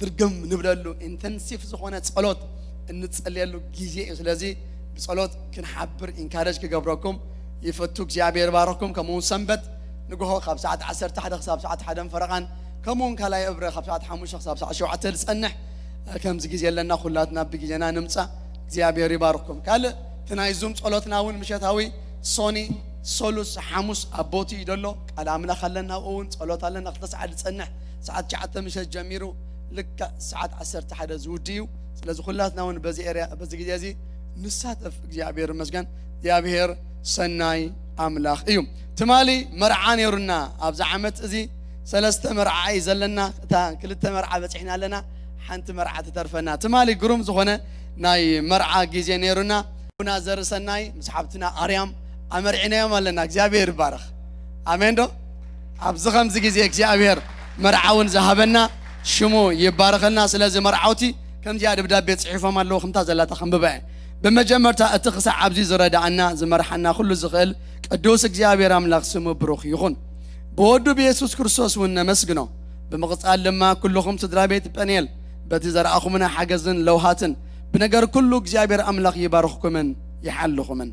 ድርግም ንብለሉ ኢንተንሲቭ ዝኾነ ጸሎት እንጸልየሉ ግዜ እዩ። ስለዚ ብጸሎት ክንሓብር ኢንካረጅ ክገብረኩም ይፈቱ። እግዚኣብሔር ባረኩም። ከምኡ እውን ሰንበት ንግሆ ካብ ሰዓት ዓሰርተ ሓደ ክሳብ ሰዓት ሓደን ፈረቓን ከምኡ እውን ካልኣይ እብረ ካብ ሰዓት ሓሙሽተ ክሳብ ሰዓት ሸውዓተ ዝጸንሕ ከምዚ ግዜ ኣለና። ኩላትና ብግዜና ንምጻእ እግዚኣብሔር ይባርኩም። ካልእ እቲ ናይ ዙም ጸሎትና እውን ምሸታዊ ሶኒ፣ ሶሉስ፣ ሓሙስ ኣብ ቦቲ እዩ ደሎ። ቃል ኣምላኽ ኣለና፣ ኣብኡ እውን ጸሎት ኣለና። ክልተ ሰዓት ዝጸንሕ ሰዓት ትሽዓተ ምሸት ጀሚሩ ልክዕ ሰዓት ዓሰርተ ሓደ ዝውዲ እዩ። ስለዚ ኩላትና እውን በዚ ኤርያ በዚ ግዜ እዚ ንሳተፍ። እግዚኣብሔር ይመስገን። እግዚኣብሔር ሰናይ ኣምላኽ እዩ። ትማሊ መርዓ ነይሩና። ኣብዚ ዓመት እዚ ሰለስተ መርዓ እዩ ዘለና። እታ ክልተ መርዓ በጺሕና ኣለና፣ ሓንቲ መርዓ ትተርፈና። ትማሊ ግሩም ዝኾነ ናይ መርዓ ግዜ ነይሩና። ኣቡና ዘርሰናይ ምስ ሓብትና ኣርያም ኣመርዒናዮም ኣለና። እግዚኣብሔር ይባረኽ። ኣሜን ዶ? ኣብዚ ከምዚ ግዜ እግዚኣብሔር መርዓ እውን ዝሃበና ሽሙ ይባረኸልና። ስለዚ መርዓውቲ ከምዚኣ ደብዳቤ ጽሒፎም ኣለዉ። ከምታ ዘላታ ከንብባ እየ። ብመጀመርታ እቲ ክሳዕ ኣብዚ ዝረዳኣና ዝመርሓና ኩሉ ዝኽእል ቅዱስ እግዚኣብሔር ኣምላኽ ስሙ ብሩኽ ይኹን። ብወዱ ብየሱስ ክርስቶስ እውን ነመስግኖ። ብምቕጻል ድማ ኩልኹም ስድራ ቤት ጴንኤል በቲ ዘርኣኹምና ሓገዝን ለውሃትን ብነገር ኩሉ እግዚኣብሔር ኣምላኽ ይባርኽኩምን ይሓልኹምን።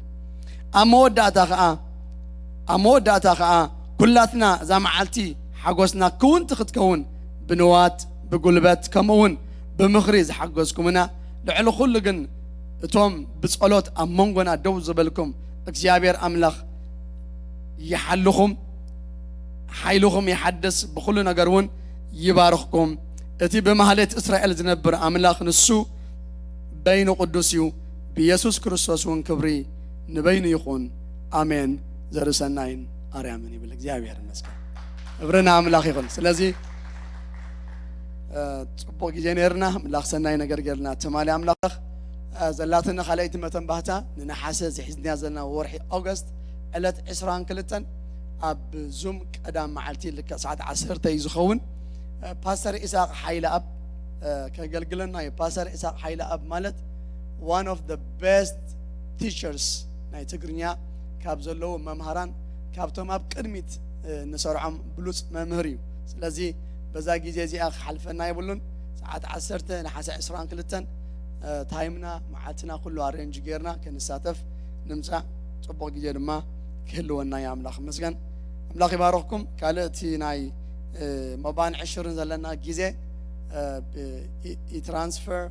ኣብ መወዳእታ ኸኣ ኣብ መወዳእታ ኸኣ ኩላትና እዛ መዓልቲ ሓጎስና ክውንቲ ክትከውን ብንዋት ብጉልበት ከምኡ እውን ብምኽሪ ዝሓገዝኩምና ልዕሊ ኩሉ ግን እቶም ብጸሎት ኣብ መንጎና ደው ዝበልኩም እግዚኣብሔር ኣምላኽ ይሓልኹም፣ ሓይልኹም ይሓድስ፣ ብኹሉ ነገር እውን ይባርኽኩም። እቲ ብማህሌት እስራኤል ዝነብር ኣምላኽ ንሱ በይኑ ቅዱስ እዩ። ብየሱስ ክርስቶስ እውን ክብሪ ንበይኑ ይኹን። ኣሜን። ዘርሰናይን ኣርያምን ይብል። እግዚኣብሔር ይመስገን። ክብሪ ንኣምላኽ ይኹን። ስለዚ እ፣ ጽቡቕ ግዜ ነይርና። ኣምላኽ ሰናይ ነገር ገይርና። ትማሊ ኣምላኽ እ፣ ዘላትና ካልኣይቲ መተንባህታ ንነሓሰ ዝሒዝና ዘለና ወርሒ ኦገስት ዕለት ዕስራን ክልተን ኣብ ዙም ቀዳም መዓልቲ ልክዕ ሰዓት ዓሰርተ እዩ ዝኸውን። እ፣ ፓስተር ኢሳቅ ሓይለኣብ እ፣ ከገልግለና እዩ። ፓስተር ኢሳቅ ሓይለኣብ ማለት one of the best teachers ናይ ትግርኛ ካብ ዘለዉ መምሃራን ካብቶም ኣብ ቅድሚት እ፣ ንሰርዖም ብሉጽ መምህር እዩ። ስለዚ በዛ ግዜ እዚኣ ክሓልፈና የብሉን። ሰዓት ዓሰርተ ነሓሰ ዕስራን ክልተን እ፣ ታይምና መዓልትና ኩሉ ኣሬንጅ ጌርና ክንሳተፍ ንምጻእ ጽቡቕ ግዜ ድማ ክህልወና እዩ። ኣምላኽ ይመስገን። ኣምላኽ ይባርኽኩም። ካልእ እቲ ናይ እ፣ መባን ዕሽርን ዘለና ግዜ እ፣ ብ-፣ ኢ-፣ ኢትራንስፈር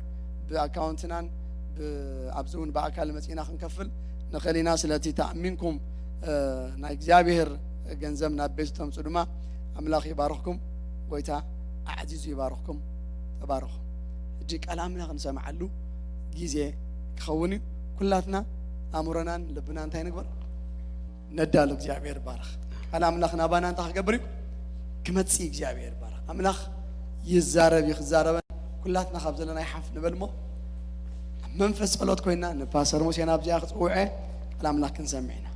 ብኣካውንትናን ብ-፣ ኣብዚ እውን ብኣካል መጺእና ክንከፍል ንኽእል ኢና። ስለቲ ተኣሚንኩም እ፣ ናይ እግዚኣብሔር ገንዘብ ናብ ቤቱ ተምጹ ድማ ኣምላኽ ይባርኽኩም። ጎይታ ኣዕዚዙ ይባርኽኩም። ተባረኹ። ሕጂ ቃል ኣምላኽ ንሰምዓሉ ግዜ ክኸውን እዩ። ኩላትና ኣእምሮናን ልብና እንታይ ንግበር? ነዳሉ። እግዚኣብሔር ይባረኽ። ቃል ኣምላኽ ናባና እንታይ ክገብር እዩ? ክመጽእ እዩ። እግዚኣብሔር ይባረኽ። ኣምላኽ ይዛረብ እዩ፣ ክዛረበን ኩላትና ካብ ዘለና ይሓፍ ንበል እሞ ኣብ መንፈስ ጸሎት ኮይና ንፓስተር ሙሴና ኣብዚኣ ክጽውዐ ቃል ኣምላኽ ክንሰምዕ ኢና።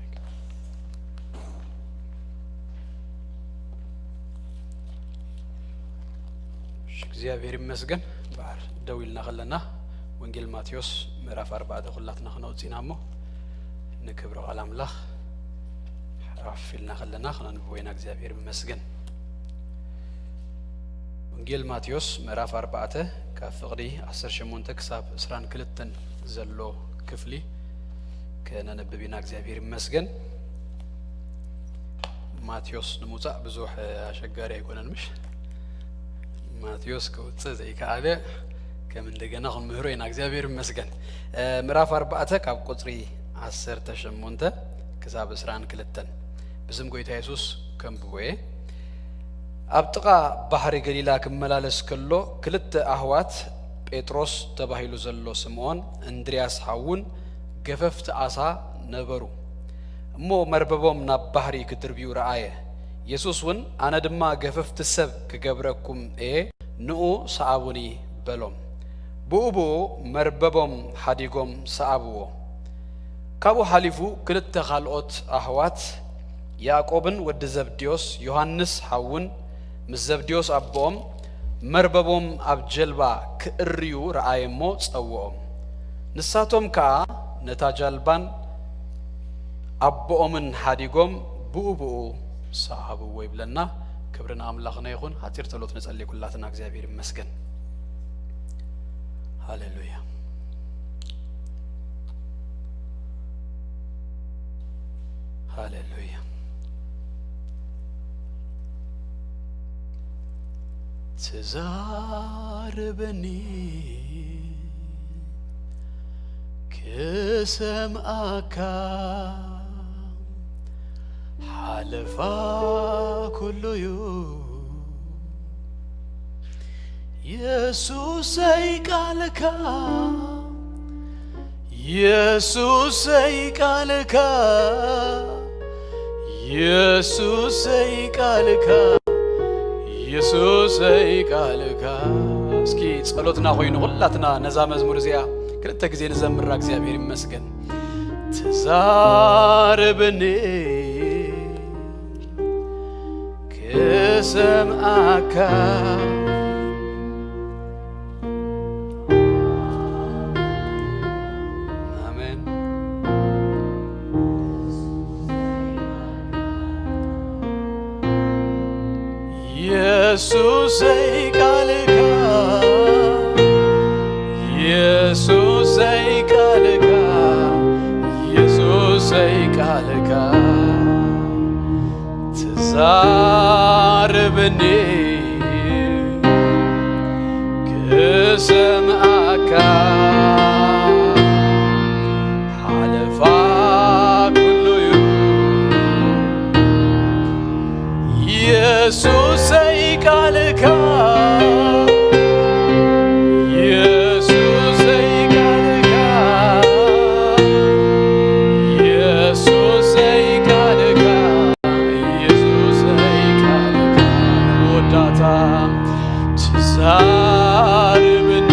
እሺ፣ እግዚኣብሔር ይመስገን። እምበኣር ደው ኢልና ከለና ወንጌል ማቴዎስ ምዕራፍ ኣርባዕተ ኩላትና ክነውፅእና እሞ ንክብሪ ቃል ኣምላኽ ሓፍ ኢልና ከለና ክነንብቦ ኢና። እግዚኣብሔር ይመስገን። ወንጌል ማቴዎስ ምዕራፍ ኣርባዕተ ካብ ፍቕዲ ዓሰርተ ሸሞንተ ክሳብ ዕስራን ክልተን ዘሎ ክፍሊ ከነንብብ ኢና። እግዚኣብሔር ይመስገን። ማቴዎስ ንምውፃእ ብዙሕ ኣሸጋሪ ኣይኮነን። ምሽ ማቴዎስ ክውፅእ ዘይከኣለ ከም እንደገና ክንምህሮ ኢና። እግዚኣብሔር ይመስገን። ምዕራፍ ኣርባዕተ ካብ ቁፅሪ ዓሰርተ ሸሞንተ ክሳብ ዕስራን ክልተን ብስም ጎይታ የሱስ ከንብቦ እየ። ኣብ ጥቓ ባሕሪ ገሊላ ክመላለስ ከሎ ክልተ ኣሕዋት ጴጥሮስ ተባሂሉ ዘሎ ስምዖን እንድርያስ ሓዉን ገፈፍቲ ዓሳ ነበሩ። እሞ መርበቦም ናብ ባሕሪ ክድርብዩ ረኣየ። የሱስ እውን ኣነ ድማ ገፈፍቲ ሰብ ክገብረኩም እየ፣ ንኡ ሰኣቡኒ በሎም። ብኡ ብኡ መርበቦም ሓዲጎም ሰኣብዎ። ካብኡ ሓሊፉ ክልተ ካልኦት ኣሕዋት ያዕቆብን ወዲ ዘብድዮስ ዮሃንስ ሓውን ምስ ዘብድዮስ ኣቦኦም መርበቦም ኣብ ጀልባ ክእርዩ ረኣየ እሞ ጸውኦም። ንሳቶም ከኣ ነታ ጃልባን ኣቦኦምን ሓዲጎም ብኡ ብኡ ሰዓብዎ ይብለና። ክብሪ ንኣምላኽና ይኹን። ሓጺር ጸሎት ንጸሊ ኩላትና። እግዚኣብሔር ይመስገን። ሃሌሉያ። ሃሌሉያ። ትዛረበኒ ክሰምኣካ ሓለፋ ኩሉዩ የሱሰይ ቃልካ የሱሰይ ቃልካ የሱሰይ ቃልካ የሱሰይ ቃልካ። እስኪ ጸሎትና ኮይኑ ኩላትና ነዛ መዝሙር እዚኣ ክልተ ግዜ ንዘምራ። እግዚኣብሔር ይመስገን። ትዛረበኒ ክሰምኣካ። ኣሜን። የሱሰይ ቃልካ የሱሰይ ቃልካ የሱሰይ ቃልካ ትዛረበኒ ክሰምኣካ ሓለፋ ኩሉዩ የሱሰይ ቃልካ የሱሰይ ቃልካ የሱሰይ ቃልካ የሱሰይ ቃልካ መወዳእታ ትዛረበኒ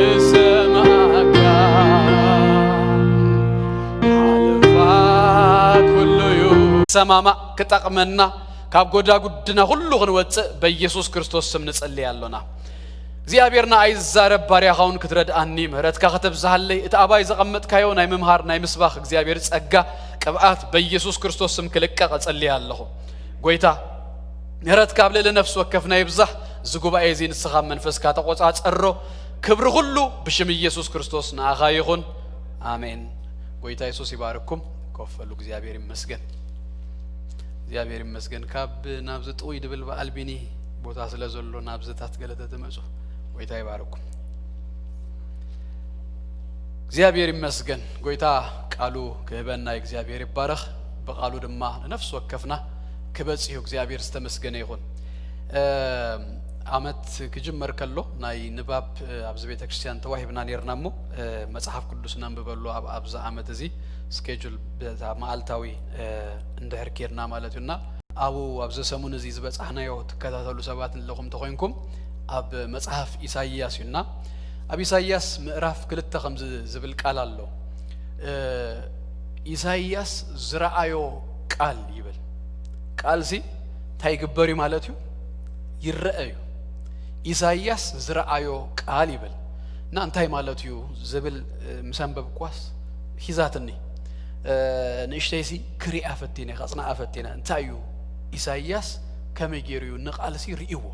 ክሰምዓካ ሓለፋ ኩሉዩ። ሰማማዕ ክጠቕመና ካብ ጎዳጉድና ኩሉ ክንወፅእ በኢየሱስ ክርስቶስ ስም ንጸልይ ኣሎና። እግዚኣብሔር ንኣይ ዝዛረብ ባርያኻ እውን ክትረድኣኒ ምህረትካ ከተብዝሃለይ እቲ ኣባይ ዘቐመጥካዮ ናይ ምምሃር ናይ ምስባኽ እግዚኣብሔር ጸጋ ቅብኣት በኢየሱስ ክርስቶስ ስም ክልቀቕ እጸልይ ኣለኹ። ጎይታ ምህረትካ ኣብ ልዕሊ ነፍሲ ወከፍና ይብዛሕ። እዚ ጉባኤ እዚ ንስኻ መንፈስካ ተቖጻጸሮ። ክብሪ ኩሉ ብሽም ኢየሱስ ክርስቶስ ንኣኻ ይኹን። ኣሜን። ጎይታ የሱስ ይባርኩም። ኮፍ በሉ። እግዚኣብሔር ይመስገን። እግዚኣብሔር ይመስገን። ካብ ናብዚ ጥውይ ድብል በዓል ቢኒ ቦታ ስለ ዘሎ ናብዝታት ገለ ተትመጹ ጎይታ ይባርኩም። እግዚኣብሔር ይመስገን። ጎይታ ቃሉ ክህበና እግዚኣብሔር ይባረኽ። ብቃሉ ድማ ንነፍሲ ወከፍና ክበጽሕ እዩ። እግዚኣብሔር ዝተመስገነ ይኹን። ዓመት ክጅመር ከሎ ናይ ንባብ ኣብዚ ቤተ ክርስቲያን ተዋሂብና ነርና እሞ መጽሓፍ ቅዱስ ነንብበሉ ኣብዛ ዓመት እዚ ስኬጁል መዓልታዊ እንድሕር ኬድና ማለት እዩና ኣብኡ ኣብዚ ሰሙን እዚ ዝበጻሕናዮ ትከታተሉ ሰባት ኣለኹም ተኾይንኩም ኣብ መጽሓፍ ኢሳይያስ እዩና ኣብ ኢሳይያስ ምዕራፍ ክልተ ከምዚ ዝብል ቃል ኣሎ። ኢሳይያስ ዝረኣዮ ቃል ይብል። ቃልሲ እንታይ ይግበር እዩ ማለት እዩ? ይረአ እዩ። ኢሳይያስ ዝረኣዮ ቃል ይብል እና እንታይ ማለት እዩ ዝብል ምስ ኣንበብኳስ ሒዛትኒ። ንእሽተይሲ ክሪኣ ፈቲነ፣ ከጽንዓ ፈቲነ። እንታይ እዩ ኢሳይያስ ከመይ ገይሩ እዩ ንቃልሲ ርእይዎ?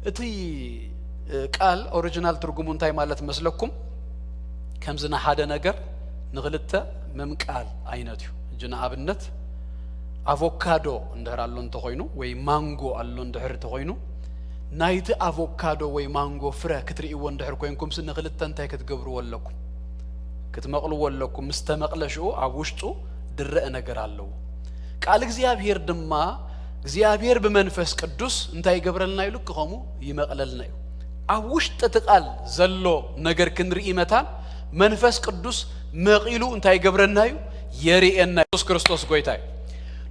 እቲ ቃል ኦሪጂናል ትርጉሙ እንታይ ማለት መስለኩም? ከምዚ ንሓደ ነገር ንኽልተ ምምቃል ዓይነት እዩ። ሕጂ ንኣብነት ኣቮካዶ እንድሕር ኣሎ እንተኾይኑ ወይ ማንጎ ኣሎ እንድሕር እንተኾይኑ ናይቲ ኣቮካዶ ወይ ማንጎ ፍረ ክትርእይዎ እንድሕር ኮይንኩምሲ ንኽልተ እንታይ ክትገብርዎ ኣለኩም? ክትመቕልዎ ኣለኩም። ምስ ተመቕለ ሽኡ ኣብ ውሽጡ ድረአ ነገር ኣለዎ። ቃል እግዚኣብሔር ድማ እግዚኣብሔር ብመንፈስ ቅዱስ እንታይ ይገብረልና እዩ? ልክ ከምኡ ይመቕለልና እዩ። ኣብ ውሽጢ እቲ ቃል ዘሎ ነገር ክንርኢ መታን መንፈስ ቅዱስ መቒሉ እንታይ ይገብረና እዩ? የርእየና። የሱስ ክርስቶስ ጎይታ እዩ።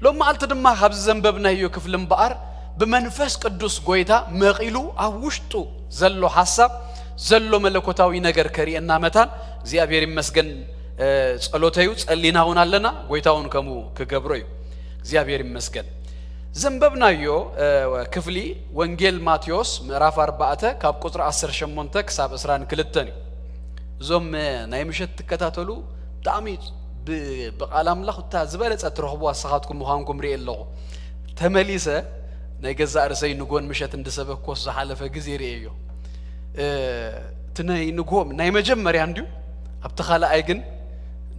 ሎም መዓልቲ ድማ ካብዚ ዘንበብናዮ ክፍሊ እምበኣር ብመንፈስ ቅዱስ ጎይታ መቒሉ ኣብ ውሽጡ ዘሎ ሓሳብ ዘሎ መለኮታዊ ነገር ከርእየና መታን እግዚኣብሔር ይመስገን። ጸሎተዩ ጸሊና እውን ኣለና። ጎይታ እውን ከምኡ ክገብሮ እዩ። እግዚኣብሔር ይመስገን። ዘንበብናዮ ክፍሊ ወንጌል ማቴዎስ ምዕራፍ ኣርባዕተ ካብ ቁፅሪ ዓሰርተ ሸሞንተ ክሳብ ዕስራን ክልተን እዩ። እዞም ናይ ምሸት ትከታተሉ ብጣዕሚ ብቃል ኣምላኽ እታ ዝበለጸ ትረኽቡ ኣሳኻትኩም ምዃንኩም ርኤ ኣለኹ። ተመሊሰ ናይ ገዛእ ርእሰይ ንጎን ምሸት እንድሰበኮስ ዝሓለፈ ግዜ ርኤዮ። እቲ ናይ ንጎም ናይ መጀመርያ እንድዩ ኣብቲ ካልኣይ ግን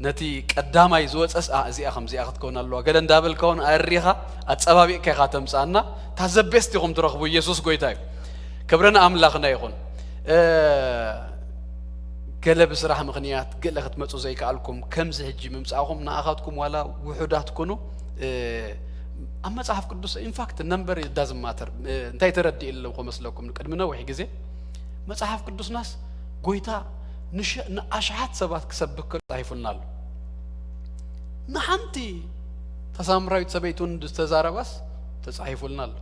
ነቲ ቀዳማይ ዝወፀስ እዚኣ ከምዚኣ ክትከውን ኣለዋ ገለ እንዳበልካ እውን ኣሪኻ ኣፀባቢቕካ ኢኻ ተምፃኣና። እታ ዘቤስት ኢኹም ትረኽቡ። ኢየሱስ ጎይታ እዩ። ክብረ ንኣምላኽና ይኹን። ገለ ብስራሕ ምኽንያት ገለ ክትመፁ ዘይከኣልኩም ከምዚ ሕጂ ምምፃእኹም ንኣኻትኩም ዋላ ውሑዳት ኩኑ። ኣብ መፅሓፍ ቅዱስ ኢንፋክት ነንበር ዳዝማተር እንታይ ተረዲእ ኣለኹ መስለኩም ቅድሚ ነዊሕ ግዜ መጽሓፍ ቅዱስናስ ጎይታ ንኣሽሓት ሰባት ክሰብክ ከሎ ተጻሒፉልና ኣሎ። ንሓንቲ ተሳምራዊት ሰበይቲ እውን ዝተዛረባስ ተጻሒፉልና ኣሎ።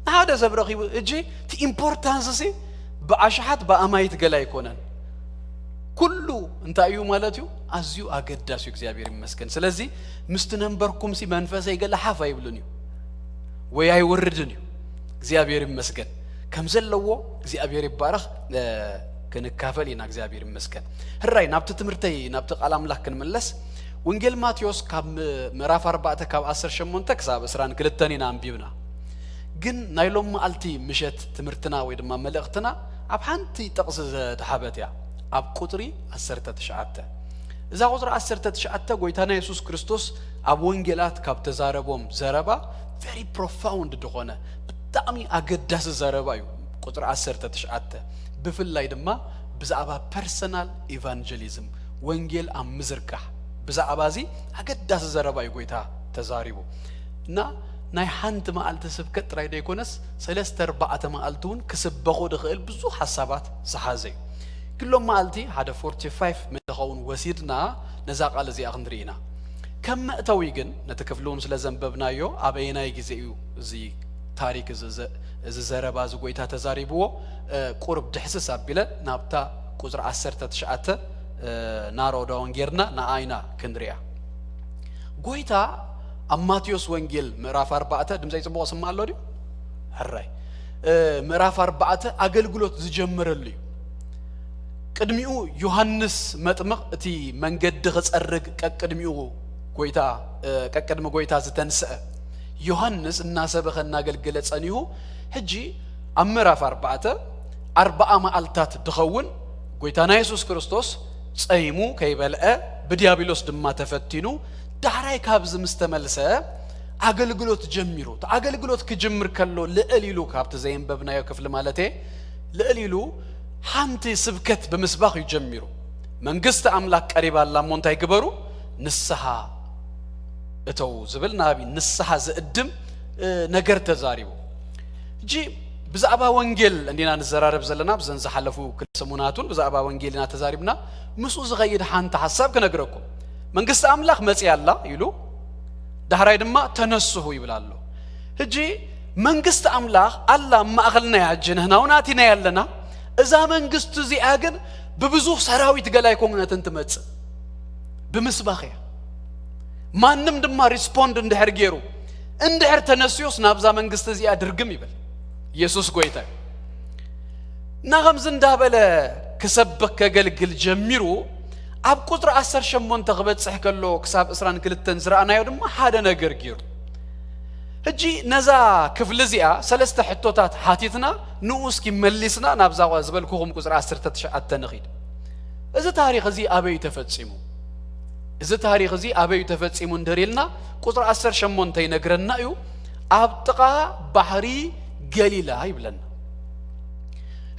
ንሓደ ሰብ ረኺቡ እጂ እቲ ኢምፖርታንስ ሲ ብኣሽሓት ብኣማይት ገላ ኣይኮነን። ኩሉ እንታይ እዩ ማለት እዩ? ኣዝዩ ኣገዳሲ እዩ። እግዚኣብሔር ይመስገን። ስለዚ ምስቲ ነንበርኩም ሲ መንፈሰይ ገለ ሓፍ ኣይብልን እዩ ወይ ኣይወርድን እዩ። እግዚኣብሔር ይመስገን። ከም ዘለዎ እግዚኣብሔር ይባረኽ። ክንካፈል ኢና። እግዚኣብሔር ይመስገን። ሕራይ ናብቲ ትምህርተይ ናብቲ ቃል ኣምላኽ ክንምለስ ወንጌል ማቴዎስ ካብ ምዕራፍ ኣርባዕተ ካብ ዓሰርተ ሸሞንተ ክሳብ ዕስራን ክልተን ኢና ኣንቢብና። ግን ናይ ሎም መዓልቲ ምሸት ትምህርትና ወይ ድማ መልእኽትና ኣብ ሓንቲ ጥቕሲ ዘድሓበት እያ። ኣብ ቁፅሪ ዓሰርተ ትሽዓተ እዛ ቁፅሪ ዓሰርተ ትሽዓተ ጎይታና የሱስ ክርስቶስ ኣብ ወንጌላት ካብ ተዛረቦም ዘረባ very profound ዝኾነ ብጣዕሚ ኣገዳሲ ዘረባ እዩ። ቁፅሪ ዓሰርተ ትሽዓተ ብፍላይ ድማ ብዛዕባ ፐርሰናል ኢቫንጀሊዝም ወንጌል ኣብ ምዝርጋሕ ብዛዕባ እዚ ኣገዳሲ ዘረባ እዩ ጎይታ ተዛሪቡ እና ናይ ሓንቲ መዓልቲ ስብከት ጥራይ ዘይኮነስ ሰለስተ ኣርባዕተ መዓልቲ እውን ክስበኹ ዝኽእል ብዙሕ ሓሳባት ዝሓዘ እዩ። ግሎም መዓልቲ ሓደ ፎርቲ ፋይቭ ዝኸውን ወሲድና ነዛ ቃል እዚኣ ክንርኢ ኢና። ከም መእተዊ ግን ነቲ ክፍሊ እውን ስለ ዘንበብናዮ ኣበየናይ ግዜ እዩ እዚ ታሪክ እዚ ዘረባ እዚ ጎይታ ተዛሪብዎ ቁርብ ድሕስስ ኣቢለ ናብታ ቁፅሪ ዓሰርተ ትሽዓተ ናሮዳውን ጌርና ንኣይና ክንሪያ ጎይታ ኣብ ማቴዎስ ወንጌል ምዕራፍ ኣርባዕተ ድምፀይ ፅቡቕ ስማ ኣሎ ድዩ? ሕራይ ምዕራፍ ኣርባዕተ ኣገልግሎት ዝጀመረሉ እዩ። ቅድሚኡ ዮሃንስ መጥምቕ እቲ መንገዲ ክጸርግ ቀቅድሚኡ ጎይታ ቀቅድሚ ጎይታ ዝተንስአ ዮሃንስ እናሰበኸ እናገልገለ ጸኒሁ ሕጂ ኣብ ምዕራፍ ኣርባዕተ ኣርባዓ መዓልታት ድኸውን ጎይታና የሱስ ክርስቶስ ጸይሙ ከይበልዐ ብዲያብሎስ ድማ ተፈቲኑ ዳሕራይ ካብዚ ምስ ተመልሰ ኣገልግሎት ጀሚሩ። እቲ ኣገልግሎት ክጅምር ከሎ ልዕል ኢሉ ካብቲ ዘየንበብናዮ ክፍሊ ማለት እየ ልዕል ኢሉ ሓንቲ ስብከት ብምስባኽ እዩ ጀሚሩ። መንግስቲ ኣምላኽ ቀሪባ ኣላ እሞ እንታይ ግበሩ? ንስሓ እተው ዝብል ናብ ንስሓ ዝእድም ነገር ተዛሪቡ። ሕጂ ብዛዕባ ወንጌል እንዲና ንዘራረብ ዘለና። ብዘን ዝሓለፉ ክልተ ሰሙናት እውን ብዛዕባ ወንጌል ኢና ተዛሪብና። ምስኡ ዝኸይድ ሓንቲ ሓሳብ ክነግረኩም። መንግስቲ ኣምላኽ መጺኣ ኣላ ኢሉ፣ ዳሕራይ ድማ ተነስሑ ይብል ኣሎ። ሕጂ መንግስቲ ኣምላኽ ኣላ ኣብ ማእኸልና እያ። ሕጂ ንሕና እውን ኣቲናያ ኣለና። እዛ መንግስቲ እዚኣ ግን ብብዙሕ ሰራዊት ገላ ኣይኮነትን ትመጽእ፣ ብምስባኽ እያ። ማንም ድማ ሪስፖንድ እንድሕር ገይሩ፣ እንድሕር ተነስዮስ ናብዛ መንግስቲ እዚኣ ድርግም ይብል። ኢየሱስ ጎይታ እዩ። እና ከምዚ እንዳበለ ክሰብኽ ከገልግል ጀሚሩ፣ ኣብ ቁጽሪ ዓሰርተ ሸሞንተ ክበጽሕ ከሎ ክሳብ ዕስራን ክልተን ዝረኣናዮ ድማ ሓደ ነገር ገይሩ። ሕጂ ነዛ ክፍሊ እዚኣ ሰለስተ ሕቶታት ሓቲትና፣ ንኡ እስኪ መሊስና ናብዛ ዝበልኩኹም ቁጽሪ ዓሰርተ ትሽዓተ ንኺድ። እዚ ታሪኽ እዚ ኣበይ ተፈጺሙ? እዚ ታሪኽ እዚ ኣበይ ተፈጺሙ እንድህር ኢልና፣ ቁጽሪ ዓሰርተ ሸሞንተ ይነግረና እዩ። ኣብ ጥቓ ባሕሪ ገሊላ ይብለና።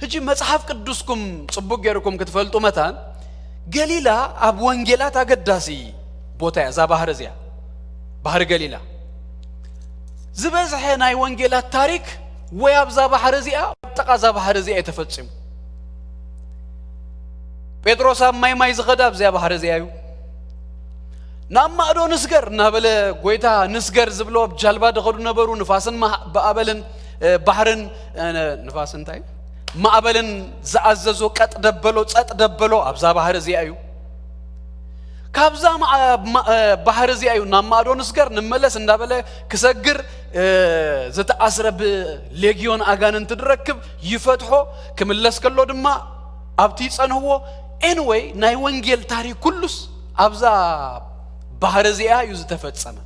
ሕጂ መጽሓፍ ቅዱስኩም ጽቡቅ ገይርኩም ክትፈልጡ መታን፣ ገሊላ ኣብ ወንጌላት ኣገዳሲ ቦታ እያ። እዛ ባህሪ እዚኣ፣ ባህሪ ገሊላ፣ ዝበዝሐ ናይ ወንጌላት ታሪክ ወይ ኣብዛ ባሕሪ እዚኣ፣ ኣብ ጥቓ እዛ ባሕሪ እዚኣ እዩ ተፈጺሙ። ጴጥሮስ ኣብ ማይ ማይ ዝኸዳ ኣብዚኣ ባሕሪ እዚኣ እዩ። ናብ ማእዶ ንስገር እናበለ፣ ጎይታ ንስገር ዝብሎ፣ ኣብ ጃልባ ዝኸዱ ነበሩ። ንፋስን ማዕ-፣ ማዕበልን፣ እ፣ ባሕርን፣ እ፣ ንፋስ እንታይ? ማዕበልን ዝኣዘዞ ቀጥ ደበሎ፣ ጸጥ ደበሎ ኣብዛ ባሕሪ እዚኣ እዩ። ካብዛ ማዕ-፣ ማ-፣ እ፣ ባሕሪ እዚኣ እዩ ናብ ማእዶ ንስገር ንመለስ እንዳበለ ክሰግር፣ እ፣ ዝተኣስረ ብሌግዮን ኣጋንንቲ ዝረክብ ይፈትሖ። ክምለስ ከሎ ድማ ኣብቲ ይጸንህዎ። ኤንወይ ናይ ወንጌል ታሪክ ኩሉስ ኣብዛ ባህሪ እዚኣ እዩ ዝተፈጸመ።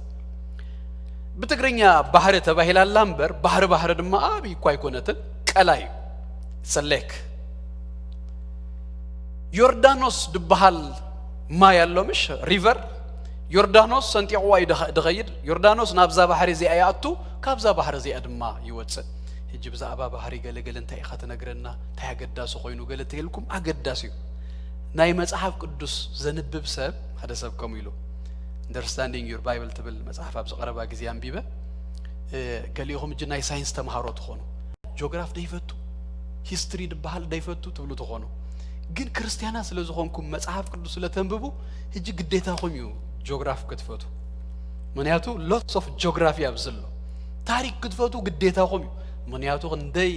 ብትግርኛ ባህሪ ተባሂላ ኣላ እምበር፣ ባህሪ ባህሪ ድማ ዓቢ እኳ ኣይኮነትን፣ ቀላይ እዩ። ሰሌክ ዮርዳኖስ ድበሃል ማይ ኣሎ ምሽ፣ ሪቨር። ዮርዳኖስ ሰንጢቕዋ እዩ ድኸ-፣ ድኸይድ። ዮርዳኖስ ናብዛ ባሕሪ እዚኣ ይኣቱ፣ ካብዛ ባሕሪ እዚኣ ድማ ይወጽእ። ሕጂ ብዛዕባ ባህሪ ገለገለ እንታይ ኢኻ ትነግረና? እንታይ ኣገዳሲ ኮይኑ ገለ ተይልኩም፣ ኣገዳሲ እዩ። ናይ መጽሓፍ ቅዱስ ዘንብብ ሰብ፣ ሓደ ሰብ ከምኡ ኢሉ፣ Understanding Your Bible ትብል መጽሓፍ ኣብዚ ቀረባ ግዜ ኣንቢበ። እ፣ ገሊኹም ሕጂ ናይ ሳይንስ ተምሃሮ ትኾኑ፣ ጂኦግራፍ ደይፈቱ፣ ሂስትሪ ድበሃል ደይፈቱ ትብሉ ትኾኑ። ግን ክርስትያናት ስለ ዝኾንኩም፣ መጽሓፍ ቅዱስ ስለ ተንብቡ፣ ሕጂ ግዴታኹም እዩ ጂኦግራፍ ክትፈቱ። ምኽንያቱ ሎትስ ኦፍ ጂኦግራፊ ኣብዚ ኣሎ። ታሪክ ክትፈቱ ግዴታኹም እዩ። ምኽንያቱ ክንደይ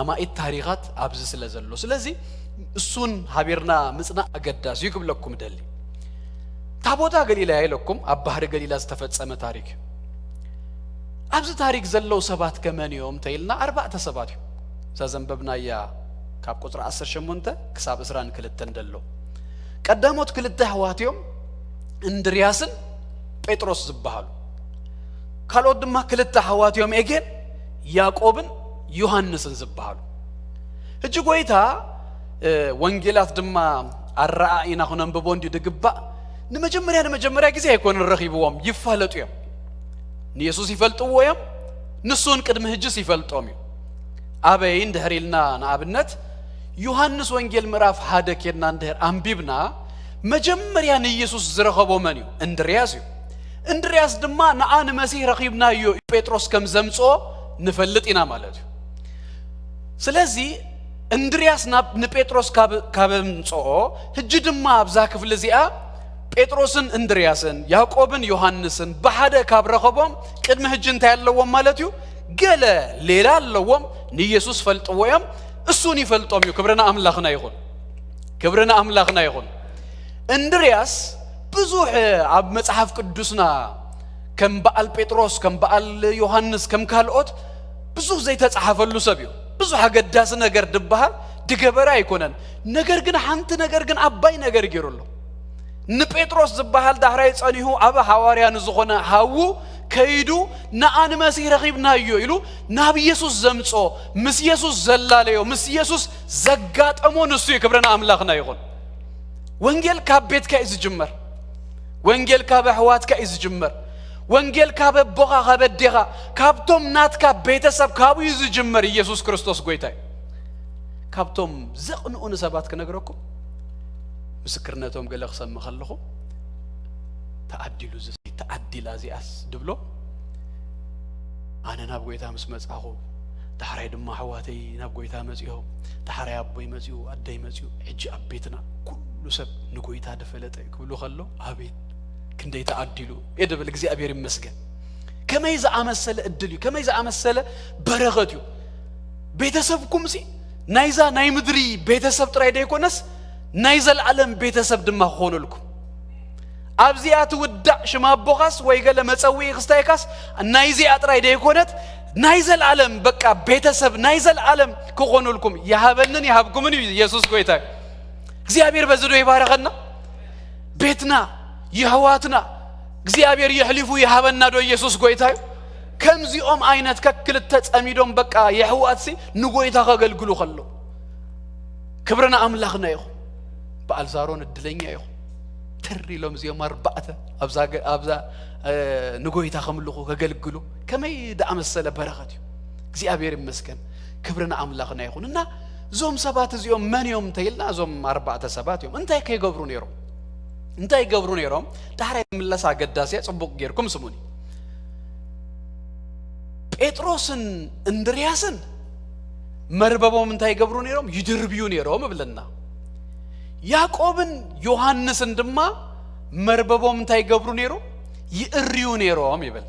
ኣማኢት ታሪኻት ኣብዚ ስለ ዘሎ። ስለዚ እሱን ሃቢርና ምጽናዕ ኣገዳሲ እዩ ክብለኩም እደሊ። እታ ቦታ ገሊላ እያ ኢለኩም፣ ኣብ ባህሪ ገሊላ ዝተፈጸመ ታሪክ እዩ። ኣብዚ ታሪክ ዘለዉ ሰባት ከመን እዮም እንተኢልና፣ ኣርባዕተ ሰባት እዮም። እዛ ዘንበብናያ ካብ ቁጽሪ ዓሰርተ ሸሞንተ ክሳብ ዕስራን ክልተን ዘሎ። ቀዳሞት ክልተ ኣሕዋት እዮም፣ እንድርያስን ጴጥሮስ ዝበሃሉ። ካልኦት ድማ ክልተ ኣሕዋት እዮም፣ ኤጌን ያዕቆብን ዮሃንስን ዝበሃሉ። ሕጂ ጎይታ፣ እ፣ ወንጌላት ድማ ኣረኣኢና ክነንብቦ እንድዩ ድግባእ። ንመጀመርያ፣ ንመጀመርያ ግዜ ኣይኮነን ረኺብዎም፣ ይፋለጡ እዮም። ንየሱስ ይፈልጥዎ እዮም፣ ንሱ እውን ቅድሚ ሕጅስ ይፈልጦም እዩ። ኣበይ እንድሕር ኢልና፣ ንኣብነት፣ ዮሃንስ ወንጌል ምዕራፍ ሓደ ኬድና እንድሕር ኣንቢብና፣ መጀመርያ ንየሱስ ዝረኸቦ መን እዩ? እንድርያስ እዩ። እንድርያስ ድማ ንዓ ንመሲህ ረኺብናዮ እዩ ጴጥሮስ ከም ዘምጽኦ ንፈልጥ ኢና ማለት እዩ። ስለዚ እንድርያስ ናብ ንጴጥሮስ ካብ፣ ካብ ኣምጽኦ፣ ሕጂ ድማ ኣብዛ ክፍሊ እዚኣ ጴጥሮስን እንድርያስን፣ ያዕቆብን ዮሃንስን ብሓደ ካብ ረኸቦም፣ ቅድሚ ሕጂ እንታይ ኣለዎም ማለት እዩ? ገለ ሌላ ኣለዎም። ንየሱስ ፈልጥዎ እዮም፣ እሱን ይፈልጦም እዩ። ክብሪ ንኣምላኽና ይኹን። ክብሪ ንኣምላኽና ይኹን። እንድርያስ ብዙሕ ኣብ መጽሓፍ ቅዱስና ከም በዓል ጴጥሮስ፣ ከም በዓል ዮሃንስ፣ ከም ካልኦት ብዙሕ ዘይተጻሓፈሉ ሰብ እዩ። ብዙሕ ኣገዳሲ ነገር ድበሃል ድገበረ ኣይኮነን። ነገር ግን ሓንቲ ነገር ግን ዓባይ ነገር ገይሩ ኣሎ። ንጴጥሮስ ዝበሃል ዳሕራይ ጸኒሑ ኣብ ሃዋርያ ንዝኾነ ሃዉ ከይዱ፣ "ንዓ ንመሲህ ረኺብናዮ" ኢሉ ናብ ኢየሱስ ዘምጾ፣ ምስ ኢየሱስ ዘላለዮ፣ ምስ ኢየሱስ ዘጋጠሞ ንሱ እዩ። ክብሪ ንኣምላኽና ይኹን። ወንጌል ካብ ቤትካ እዩ ዝጅመር። ወንጌል ካብ ኣሕዋትካ እዩ ዝጅመር። ወንጌል ካብ ኣቦኻ፣ ካብ ኣዴኻ፣ ካብቶም ናትካ ቤተሰብ ካብኡ እዩ ዝጅመር። ኢየሱስ ክርስቶስ ጎይታ እዩ። ካብቶም ዘቕንኡኒ ሰባት ክነግረኩም፣ ምስክርነቶም ገለ ክሰምዕ ከለኹ፣ ተዓዲሉ እዚ ሰይጣን። ተዓዲላ እዚኣስ ድብሎ። ኣነ ናብ ጎይታ ምስ መጻኹ፣ ዳሕራይ ድማ ኣሕዋተይ ናብ ጎይታ መጺኦም፣ ዳሕራይ ኣቦይ መጺኡ፣ ኣደይ መጺኡ፣ ሕጂ ኣብ ቤትና ኩሉ ሰብ ንጎይታ ድፈለጠ እዩ ክብሉ ከሎ፣ ኣቤት ክንደይ ተዓዲሉ እየ ድብል። እግዚኣብሔር ይመስገን። ከመይ ዝኣመሰለ እድል እዩ፣ ከመይ ዝኣመሰለ በረኸት እዩ። ቤተሰብኩምሲ ናይዛ ናይ ምድሪ ቤተሰብ ጥራይ ደይኮነስ ናይ ዘለዓለም ቤተሰብ ድማ ክኾነልኩም። ኣብዚኣ ትውዳእ ሽም ኣቦኻስ ወይ ገለ መጸውዒ ክስታይካስ ናይዚኣ ጥራይ ደይኮነት ናይ ዘለዓለም በቃ ቤተሰብ ናይ ዘለዓለም ክኾነልኩም ይሃበንን ይሃብኩምን እዩ ኢየሱስ ጎይታ እዩ። እግዚኣብሔር በዚ ዶ ይባረኸና? ቤትና የሕዋትና እግዚኣብሔር የሕሊፉ ይሃበና ዶ ኢየሱስ ጎይታ እዩ? ከምዚኦም ዓይነት ከክልተ ጸሚዶም በቃ የሕዋትሲ ንጎይታ ከገልግሉ ከሎ ክብርና ኣምላኽና ይኹን። በኣልዛሮን እድለኛ ይኹን። ትር ኢሎም እዚኦም ኣርባዕተ ኣብዛ ገ- ኣብዛ እ፣ ንጎይታ ከምልኹ ከገልግሉ ከመይ ደኣመሰለ በረኸት እዩ። እግዚኣብሔር ይመስገን። ክብርና ኣምላኽና ይኹን። እና እዞም ሰባት እዚኦም መን እዮም እንተኢልና እዞም ኣርባዕተ ሰባት እዮም። እንታይ ከይገብሩ ነይሮም? እንታይ ይገብሩ ነይሮም? ዳሕራይ ምለስ ኣገዳሲ እያ፣ ጽቡቕ ጌርኩም ስሙኒ። ጴጥሮስን እንድርያስን መርበቦም እንታይ ይገብሩ ነይሮም? ይድርብዩ ነይሮም እብለና። ያዕቆብን ዮሃንስን ድማ መርበቦም እንታይ ይገብሩ ነይሮም? ይእርዩ ነይሮም ይብል።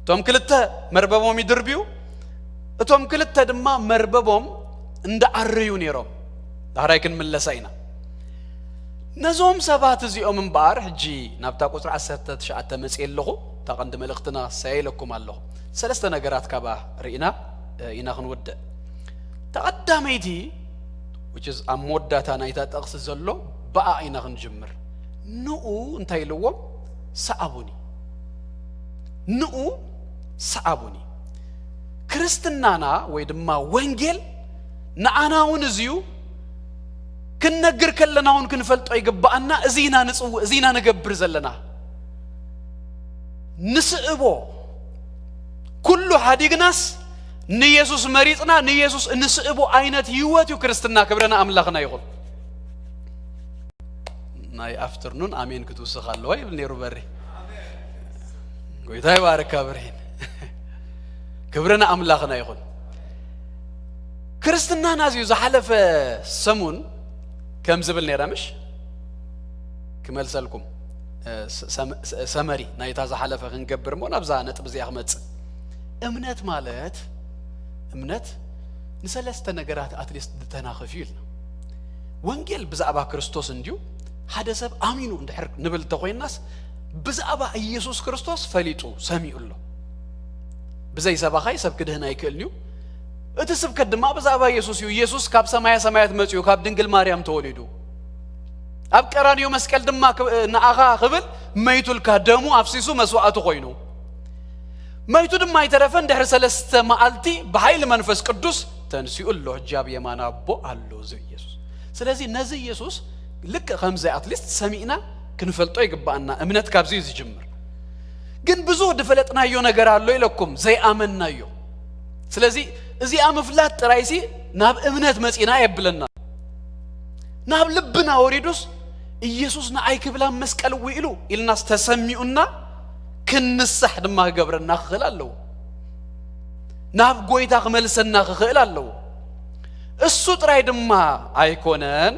እቶም ክልተ መርበቦም ይድርብዩ፣ እቶም ክልተ ድማ መርበቦም እንዳኣረዩ ነይሮም። ዳሕራይ ክንምለሳ ኢና። ነዞም ሰባት እዚኦም እምበኣር ሕጂ ናብታ ቁጽሪ ዓሰርተ ትሽዓተ መጽእ ኣለኹ። እታ ቀንዲ መልእኽትና ሳየ ኢለኩም ኣለኹ። ሰለስተ ነገራት ካብኣ ርኢና እ፣ ኢና ክንውድእ። እታ ቀዳመይቲ which is ኣብ መወዳእታ ናይታ ጥቕሲ ዘሎ ብኣ ኢና ክንጅምር። ንኡ እንታይ ኢልዎም? ሰኣቡኒ። ንኡ ሰኣቡኒ። ክርስትናና ወይ ድማ ወንጌል ንኣና እውን እዚዩ። ክንነግር ከለና እውን ክንፈልጦ ይግባኣና። እዚ ኢና ንጽውዕ፣ እዚ ኢና ንገብር ዘለና። ንስእቦ ኩሉ ሓዲግናስ ንየሱስ መሪጽና ንየሱስ እንስእቦ ዓይነት ህይወት እዩ ክርስትና። ክብርና ኣምላኽና ይኹን። ናይ ኣፍተርኑን ኣሜን ክትውስኽ ኣለዋ ይብል ነይሩ በሪ። ጎይታ ይባርካ ብርሂን። ክብርና ኣምላኽና ይኹን። ክርስትናና እዚዩ ዝሓለፈ ሰሙን ከም ዝብል ነይረ ምሽ ክመልሰልኩም እ፣ ስ- ሰም- ስ- ሰመሪ ናይታ ዝሓለፈ ክንገብር እሞ ናብዛ ነጥቢ እዚኣ ክመጽእ። እምነት ማለት እምነት ንሰለስተ ነገራት ኣትሊስት ዝተናኸፍ እዩ ኢልና። ወንጌል ብዛዕባ ክርስቶስ እንድዩ። ሓደ ሰብ ኣሚኑ እንድሕር ንብል እንተኮይናስ ብዛዕባ ኢየሱስ ክርስቶስ ፈሊጡ ሰሚዑ ኣሎ። ብዘይ ሰባኻይ ሰብ ክድህን ኣይክእልን እዩ። እቲ ስብከት ድማ ብዛዕባ ኢየሱስ እዩ። ኢየሱስ ካብ ሰማያ ሰማያት መጺኡ ካብ ድንግል ማርያም ተወሊዱ ኣብ ቀራንዮ መስቀል ድማ ክ- ንኣኻ ክብል መይቱልካ፣ ደሙ ኣፍሲሱ መስዋዕቱ ኮይኑ። መይቱ ድማ ኣይተረፈን፣ ድሕሪ ሰለስተ መዓልቲ ብሓይሊ መንፈስ ቅዱስ ተንሲኡ ኣሎ፣ ሕጂ ኣብ የማን ኣቦ ኣሎ እዚ ኢየሱስ። ስለዚ ነዚ ኢየሱስ ልክእ ከምዚ ኣትሊስት ሰሚዕና ክንፈልጦ ይግባኣና። እምነት ካብዚ እዩ ዝጅምር። ግን ብዙሕ ዝፈለጥናዮ ነገር ኣሎ ኢለኩም ዘይኣመንናዮ። ስለዚ እዚኣ ምፍላጥ ጥራይሲ ናብ እምነት መጺና የብለና። ናብ ልብና ወሪዱስ ኢየሱስ ንኣይ ክብል ኣብ መስቀል ውዒሉ ኢልናስ ተሰሚዑና ክንንሳሕ ድማ ክገብረና ክኽእል ኣለዎ። ናብ ጎይታ ክመልሰና ክኽእል ኣለዎ። እሱ ጥራይ ድማ ኣይኮነን።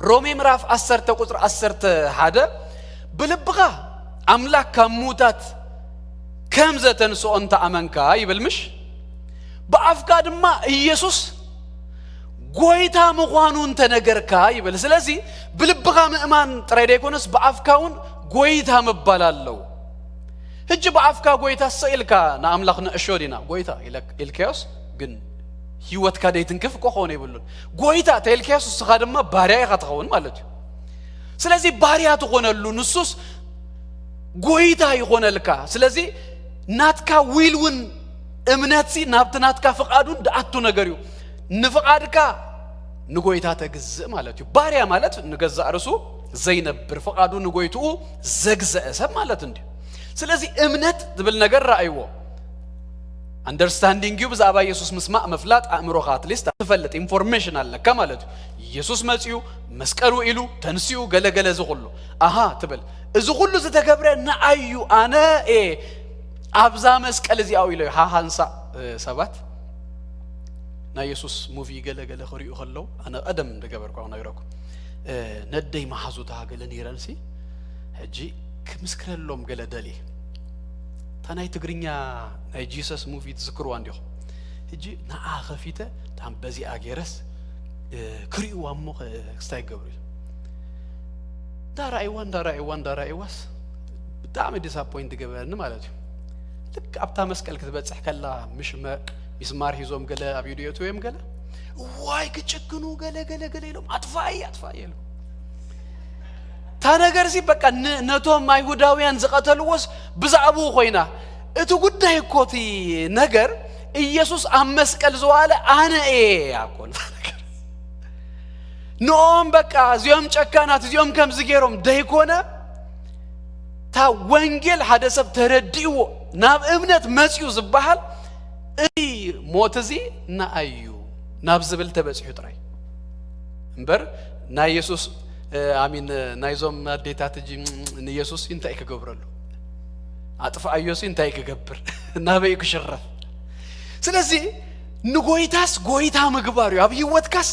ሮሜ ምዕራፍ ዓሰርተ ቁጽሪ ዓሰርተ ሓደ ብልብኻ ኣምላኽ ካብ ምዉታት ከም ዘተንስኦ እንተ ኣመንካ ይብል ምሽ? ብኣፍካ ድማ ኢየሱስ ጎይታ ምዃኑ እንተነገርካ ይብል። ስለዚ ብልብኻ ምእማን ጥራይ ደይኮነስ ብኣፍካ እውን ጎይታ ምባል ኣለዎ። ሕጂ ብኣፍካ ጎይታ እሰ ኢልካ ንኣምላኽ ንእሾ ዲና ጎይታ ኢለ- ኢልካዮስ ግን ህይወትካ ደይትንክፍ እኮ ክኸውን የብሉን። ጎይታ ተኢልካዮስ እስኻ ድማ ባርያ ኢኻ ትኸውን ማለት እዩ። ስለዚ ባርያ ትኾነሉ ንሱስ ጎይታ ይኾነልካ። ስለዚ ናትካ ዊል እውን እምነትሲ ናብቲ ናትካ ፍቓድ እውን ድኣቱ ነገር እዩ። ንፍቓድካ ንጎይታ ተግዝእ ማለት እዩ። ባርያ ማለት ንገዛእ ርእሱ ዘይነብር ፍቓዱ ንጎይትኡ ዘግዘአ ሰብ ማለት እንድዩ። ስለዚ እምነት ዝብል ነገር ረኣይዎ። ኣንደርስታንዲንግ እዩ ብዛዕባ ኢየሱስ ምስማእ ምፍላጥ ኣእምሮኻ ኣትሊስት ትፈልጥ ኢንፎርሜሽን ኣለካ ማለት እዩ። የሱስ መጺኡ፣ መስቀሉ ኢሉ፣ ተንሲኡ፣ ገለገለ፣ እዚ ኩሉ። ኣሃ ትብል፣ እዚ ኩሉ ዝተገብረ ንኣዩ፣ ኣነ እየ ኣብዛ መስቀል እዚኣ ኢሎ እዩ። ሃሃንሳ ሰባት ናይ የሱስ ሙቪ ገለገለ ክሪኡ ከለዉ፣ ኣነ ቀደም ዝገበርኳ ክነግረኩም፣ ነደይ መሓዙታ ገለ ነይረንሲ፣ ሕጂ ክምስክረሎም ገለ ደልየ። እታ ናይ ትግርኛ ናይ ጂሰስ ሙቪ ትዝክርዋ እንዲኹም? ሕጂ ንዓ ከፊተ፣ ታም በዚኣ ገይረስ ክርእይዋ እሞ ክስታይ ክገብሩ ኢሉ። እንዳረኣይዋ እንዳረኣይዋ እንዳረኣይዋስ ብጣዕሚ ዲስኣፖይንት ገበረኒ ማለት እዩ። ልክ ኣብታ መስቀል ክትበፅሕ ከላ፣ ምሽ ሚስማር ሂዞም ገለ ኣብ ኢዱ የእትዎም ገለ፣ ዋይ ክጭክኑ፣ ገለ ገለ ገለ ኢሎም፣ ኣጥፋይ ኣጥፋይ ኢሎም። እታ ነገር ሲ በቃ ነቶም ኣይሁዳውያን ዝቐተልዎስ ብዛዕባኡ ኮይና። እቲ ጉዳይ እኮ እቲ ነገር፣ ኢየሱስ ኣብ መስቀል ዝዋለ ኣነ እየ ኣኮን። ንኦም በቃ እዚኦም ጨካናት፣ እዚኦም ከምዚ ገይሮም ደይኮነ፣ እታ ወንጌል ሓደ ሰብ ተረዲእዎ ናብ እምነት መፅዩ ዝበሃል እዚ ሞት እዚ ንኣይ እዩ ናብ ዝብል ተበፂሑ ጥራይ እምበር፣ ናይ የሱስ ኣሚን፣ ናይዞም ኣዴታት እጂ ንየሱስ እንታይ ክገብረሉ? ኣጥፍኣዮሲ እንታይ ክገብር? ናበይ ክሽረፍ? ስለዚ ንጎይታስ ጎይታ ምግባር እዩ። ኣብ ህይወትካስ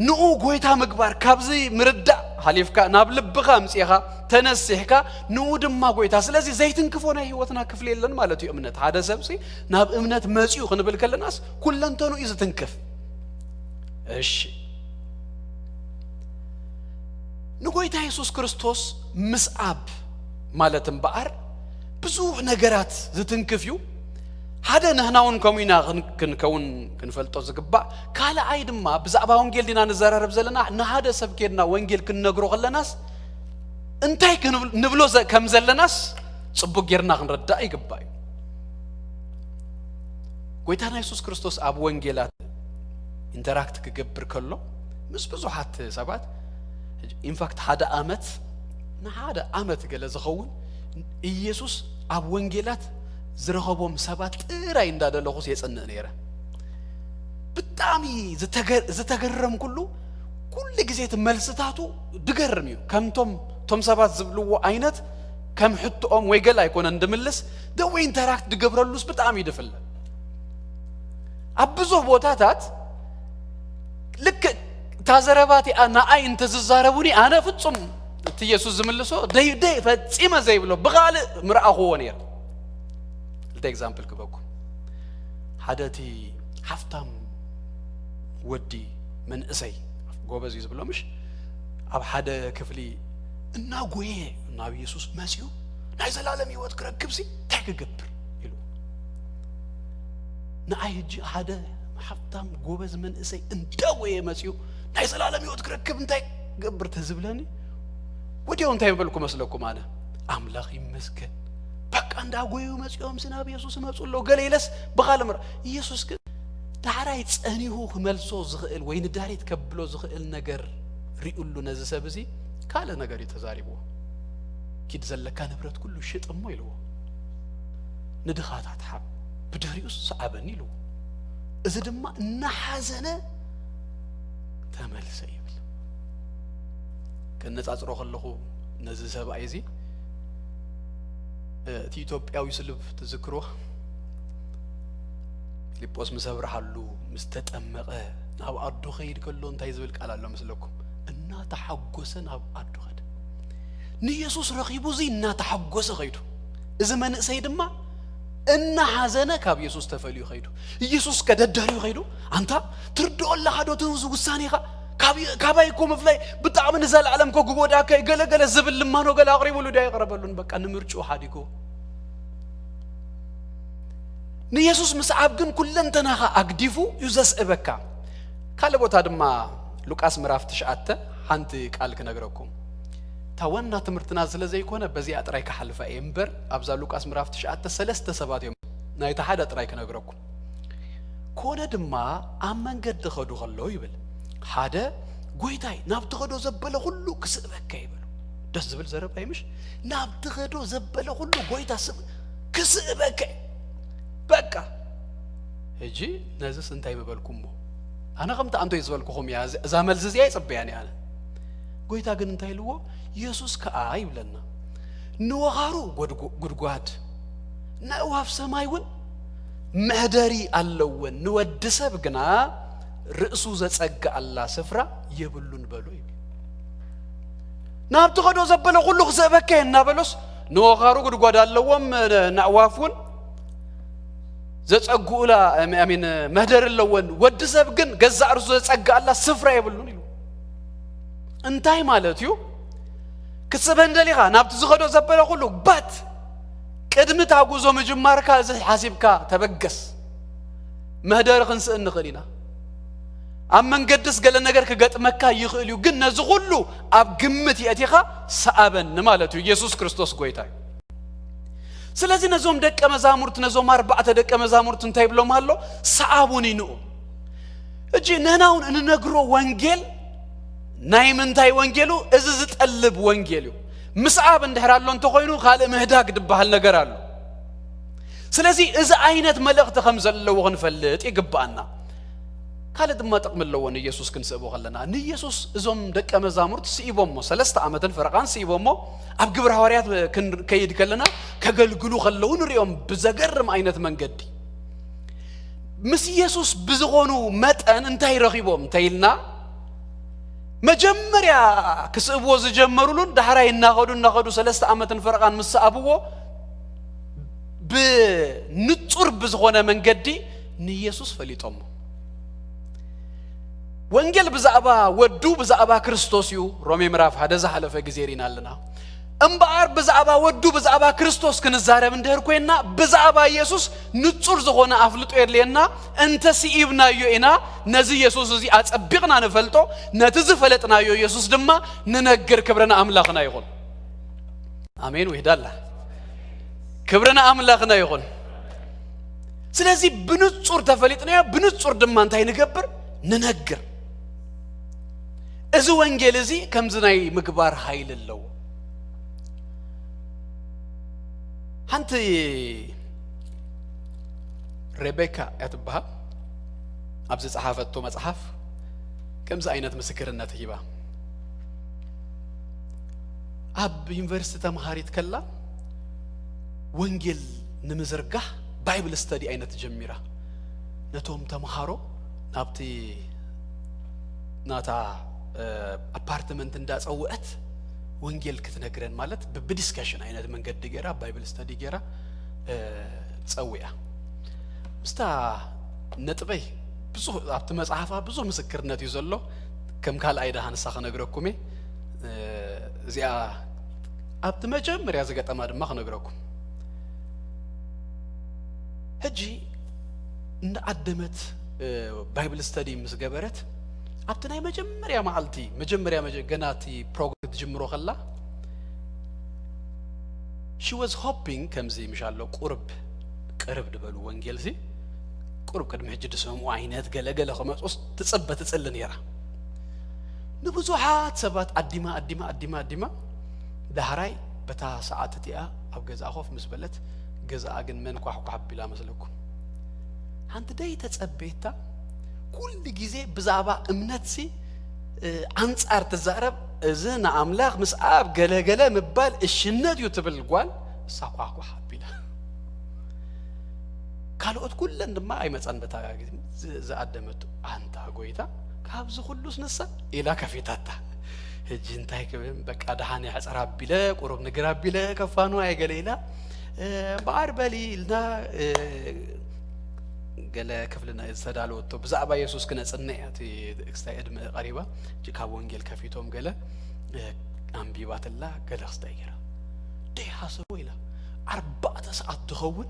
ንኡ ጎይታ ምግባር፣ ካብዚ ምርዳእ ሓሊፍካ ናብ ልብኻ ኣምጺእኻ ተነሲሕካ ንኡ ድማ ጎይታ። ስለዚ ዘይትንክፎ ናይ ህይወትና ክፍሊ የለን ማለት እዩ እምነት። ሓደ ሰብሲ ናብ እምነት መጺኡ ክንብል ከለናስ ኩለንተኑ እዩ ዝትንክፍ። እሺ፣ ንጎይታ የሱስ ክርስቶስ ምስኣብ ማለት እምበኣር ብዙሕ ነገራት ዝትንክፍ እዩ። ሓደ ንሕና እውን ከምኡ ኢና ክን- ክንከውን ክንፈልጦ ዝግባእ። ካልኣይ ድማ ብዛዕባ ወንጌል ዲና ንዘራረብ ዘለና፣ ንሓደ ሰብ ኬድና ወንጌል ክንነግሮ ከለናስ እንታይ ክንብል- ንብሎ ዘ- ከም ዘለናስ ጽቡቅ ጌርና ክንረዳእ ይግባእ እዩ። ጎይታና የሱስ ክርስቶስ ኣብ ወንጌላት ኢንተራክት ክገብር ከሎ ምስ ብዙሓት ሰባት፣ ኢንፋክት ሓደ ኣመት ንሓደ ኣመት ገለ ዝኸውን ኢየሱስ ኣብ ወንጌላት ዝረኸቦም ሰባት ጥራይ እንዳደለኹስ የጽንእ ነይረ። ብጣዕሚ ዝተገ- ዝተገረምኩሉ፣ ኩሉ ግዜ እቲ መልስታቱ ድገርም እዩ። ከምቶም ቶም ሰባት ዝብልዎ ዓይነት ከም ሕትኦም ወይ ገለ ኣይኮነን ድምልስ፣ ደወ ኢንተራክት ድገብረሉስ ብጣዕሚ እዩ ድፍለ። ኣብ ብዙሕ ቦታታት ልክ እታ ዘረባ እቲኣ ንኣይ እንተዝዛረቡኒ፣ ኣነ ፍጹም እቲ የሱስ ዝምልሶ ደይ ደይ ፈጺመ ዘይብሎ ብኻልእ ምርኣኽዎ ነይረ። ክልተ ኤግዛምፕል ክበኩም። ሓደ እቲ ሃፍታም ወዲ መንእሰይ ጎበዝ እዩ ዝብሎ ምሽ፣ ኣብ ሓደ ክፍሊ እናጎየ ናብ የሱስ መጺኡ ናይ ዘላለም ህይወት ክረክብሲ እንታይ ክገብር ኢሉ። ንኣይ ሕጂ ሓደ ሃፍታም ጎበዝ መንእሰይ እንዳጎየ መጺኡ ናይ ዘላለም ህይወት ክረክብ እንታይ ክገብር ተዝብለኒ፣ ወዲያው እንታይ ምበልኩ መስለኩም? ኣነ ኣምላኽ ይመስገን፣ በቃ እንዳጎዩ መጺኦም ስናብ የሱስ እመጹ ኣለዉ ገለ ኢለስ ብኻልእ ምር ኢየሱስ ግን ዳሕራይ ጸኒሁ ክመልሶ ዝኽእል ወይ ንዳሬት ከብሎ ዝኽእል ነገር ሪኡሉ ነዚ ሰብ እዚ ካልእ ነገር እዩ ተዛሪብዎ። ኪድ ዘለካ ንብረት ኩሉ ሽጥ እሞ ኢልዎ፣ ንድኻታት ሓብ፣ ብድሕሪኡ ሰዓበኒ ኢልዎ። እዚ ድማ እናሓዘነ ተመልሰ ይብል። ከነጻጽሮ ከለኹ ነዚ ሰብኣይ እዚ እቲ ኢትዮጵያዊ ስሉብ ትዝክሮ? ፊልጶስ ምስ ኣብርሃሉ ምስ ተጠመቐ ናብ ኣዱ ኸይድ ከሎ እንታይ ዝብል ቃል ኣሎ መስለኩም? እናተሓጎሰ ናብ ኣዱ ኸደ። ንየሱስ ረኺቡ እዚ እናተሓጎሰ ኸይዱ፣ እዚ መንእሰይ ድማ እናሓዘነ ካብ የሱስ ተፈልዩ ኸይዱ። ኢየሱስ ከደደርዩ ኸይዱ፣ ኣንታ ትርድኦ ኣለኻ ዶ እቲ ውሳኔኻ? ካባይ እኮ ምፍላይ ብጣዕሚ ንዘለዓለም እኮ ክጎድኣካ እዩ፣ ገለ ገለ ዝብል ልማኖ ገለ ኣቕሪቡሉ ድዩ ኣይቕረበሉን። በቃ ንምርጭኡ ሓዲጉ። ንየሱስ ምስዓብ ግን ኩለንተናኻ ኣግዲፉ እዩ ዘስዕበካ። ካልእ ቦታ ድማ ሉቃስ ምዕራፍ ትሽዓተ ሓንቲ ቃል ክነግረኩም። እታ ዋና ትምህርትና ስለ ዘይኮነ በዚኣ ጥራይ ክሓልፋ እየ እምበር፣ ኣብዛ ሉቃስ ምዕራፍ ትሽዓተ ሰለስተ ሰባት እዮም፣ ናይታ ሓደ ጥራይ ክነግረኩም። ኮነ ድማ ኣብ መንገዲ ኸዱ ኸለዉ ይብል፣ ሓደ፣ ጎይታይ፣ ናብ ትኸዶ ዘበለ ኹሉ ክስእበካ ይበሉ። ደስ ዝብል ዘረባ እዩ ምሽ? ናብ ትኸዶ ዘበለ ኹሉ ጎይታ ስብ ክስእበካ እዩ። በቃ ሕጂ ነዚስ እንታይ ምበልኩሞ? ኣነ ከምቲ ኣንቶይ ዝበልኩኹም እያ፣ እዛ መልሲ እዚኣ ይጽበያን እየ ኣነ። ጎይታ ግን እንታይ ኢልዎ? ኢየሱስ ከኣ ይብለና፣ ንወኻሩ ጎድጎ-፣ ጉድጓድ፣ ነእዋፍ ሰማይ እውን መህደሪ ኣለወን፣ ንወዲ ሰብ ግና ርእሱ ዘጸግኣላ ስፍራ የብሉን በሎ ይብል። ናብቲ ኸዶ ዘበለ ኩሉ ክስእበካ እየ እናበሎስ፣ ንወኻሩ ጉድጓድ ኣለዎም፣ ነእዋፍ እውን ዘጸግኡላ፣ ኣሚን፣ መህደሪ ኣለወን። ወዲ ሰብ ግን ገዛእ ርእሱ ዘጸግኣላ ስፍራ የብሉን ኢሉ። እንታይ ማለት እዩ? ክትስበን ደሊኻ ናብቲ ዝኸዶ ዘበለ ኩሉ ባት ቅድሚ እታ ጉዞ ምጅማርካ እዚ ሓሲብካ ተበገስ። መህደሪ ክንስእን ንኽእል ኢና። ኣብ መንገድስ ገለ ነገር ክገጥመካ ይኽእል እዩ፣ ግን ነዚ ኩሉ ኣብ ግምት የእቲኻ ሰኣበኒ ማለት እዩ። ኢየሱስ ክርስቶስ ጎይታ እዩ። ስለዚ ነዞም ደቀ መዛሙርት፣ ነዞም ኣርባዕተ ደቀ መዛሙርት እንታይ ይብሎም ኣሎ? ሰኣቡኒ ንኡ። እጂ ንሕና እውን እንነግሮ ወንጌል ናይ ምንታይ ወንጌሉ? እዚ ዝጠልብ ወንጌል እዩ። ምስኣብ እንድሕር ኣሎ እንተኾይኑ ካልእ ምህዳግ ዝበሃል ነገር ኣሎ። ስለዚ እዚ ዓይነት መልእኽቲ ከም ዘለዎ ክንፈልጥ ይግብኣና። ካልእ ድማ ጥቕሚ ኣለዎ ንኢየሱስ ክንስእቦ ከለና። ንኢየሱስ እዞም ደቀ መዛሙርት ስኢቦሞ፣ ሰለስተ ዓመትን ፈረቓን ስኢቦሞ፣ ኣብ ግብረ ሃዋርያት ክንከይድ ከለና ከገልግሉ ከለዉ ንሪኦም ብዘገርም ዓይነት መንገዲ። ምስ ኢየሱስ ብዝኾኑ መጠን እንታይ ረኺቦም እንተኢልና፣ መጀመርያ ክስእብዎ ዝጀመሩሉን ዳሕራይ እናኸዱ እናኸዱ ሰለስተ ዓመትን ፈረቓን ምስ ሰኣብዎ ብንጹር ብዝኾነ መንገዲ ንኢየሱስ ፈሊጦሞ። ወንጌል ብዛዕባ ወዱ ብዛዕባ ክርስቶስ እዩ። ሮሜ ምዕራፍ ሓደ ዝሓለፈ ግዜ ርኢና ኣለና። እምበኣር ብዛዕባ ወዱ ብዛዕባ ክርስቶስ ክንዛረብ እንድህር ኮይንና ብዛዕባ ኢየሱስ ንጹር ዝኾነ ኣፍልጦ የድልየና። እንተ ስኢብናዮ ኢና ነዚ ኢየሱስ እዚ ኣጸቢቕና ንፈልጦ፣ ነቲ ዝፈለጥናዮ ኢየሱስ ድማ ንነግር። ክብሪ ንኣምላኽና ይኹን። ኣሜን። ውህዳላ ክብሪ ንኣምላኽና ይኹን። ስለዚ ብንጹር ተፈሊጥናዮ፣ ብንጹር ድማ እንታይ ንገብር? ንነግር። እዚ ወንጌል እዚ ከምዚ ናይ ምግባር ሓይሊ ኣለዎ። ሓንቲ ሬቤካ እያ ትበሃል። ኣብ ዝጸሓፈቶ መጽሓፍ ከምዚ ዓይነት ምስክርነት ሂባ። ኣብ ዩኒቨርሲቲ ተምሃሪት ከላ ወንጌል ንምዝርጋሕ ባይብል ስተዲ ዓይነት ጀሚራ። ነቶም ተምሃሮ ናብቲ ናታ፣ እ፣ ኣፓርትመንት እንዳጸውዐት ወንጌል ክትነግረን፣ ማለት ብ-፣ ብዲስከሽን ዓይነት መንገዲ ገይራ፣ ባይብል ስተዲ ገይራ፣ እ፣ ጸዊዓ። ምስታ ነጥበይ ብዙ፣ ኣብቲ መጽሓፋ ብዙ ምስክርነት እዩ ዘሎ። ከም ካልኣይ ደሃ ንሳ ክነግረኩም እየ። እ፣ እዚኣ ኣብቲ መጀመርያ ዝገጠማ ድማ ክነግረኩም። ሕጂ እንዳዓደመት፣ እ፣ ባይብል ስተዲ ምስ ገበረት፣ ኣብቲ ናይ መጀመርያ መዓልቲ፣ መጀመርያ መጀ-፣ ገና እቲ ፕሮግራም ክትጅምሮ ከላ፣ she was hoping ከምዚ ምሽ ኣሎ፣ ቁርብ፣ ቅርብ ዝበሉ ወንጌልሲ፣ ቁርብ ቅድሚ ሕጂ ዝሰምዑ ዓይነት ገለ ገለ ክመጹስ ትጽበ ትጽሊ ነይራ። ንብዙሓት ሰባት ኣዲማ፣ ኣዲማ፣ ኣዲማ፣ ኣዲማ፣ ዳሕራይ በታ ሰዓት እቲኣ ኣብ ገዛኣ ኮፍ ምስ በለት፣ ገዛኣ ግን መንኳሕኳሕ ኣቢላ መስለኩም። ሓንቲ ደይ ተጸበየታ፣ ኩሉ ግዜ ብዛዕባ እምነትሲ፣ እ፣ ኣንጻር ትዛረብ፣ እዚ ንኣምላኽ ምስኣብ ገለገለ ምባል እሽነት እዩ ትብል ጓል፣ እሳ ኳሕኳሕ ኣቢላ። ካልኦት ኩለን ድማ ኣይመጻን በታ ግዜ ዝ-፣ ዝኣደመቱ። ኣንታ ጎይታ፣ ካብዚ ኩሉስ ንሳ ኢላ ከፊታታ። ሕጂ እንታይ ክብል፣ በቃ ደሓን እየ፣ ሕጽር ኣቢለ፣ ቁሩብ ንግር ኣቢለ፣ ከፋኑ ኣይገለ ኢላ፣ እ፣ እምበኣር በሊ ኢልና፣ እ፣ ገለ ክፍሊ ናይ ዝተዳለወቶ ብዛዕባ የሱስ ክነጽንዕ እያ። እቲ ክስታይ ዕድመ ቀሪባ፣ ሕጂ ካብ ወንጌል ከፊቶም ገለ፣ እ፣ ኣንቢባትላ፣ ገለ ክስታይ ገይራ። ደይ ሓሰቦ ኢላ፣ ኣርባዕተ ሰዓት ትኸውን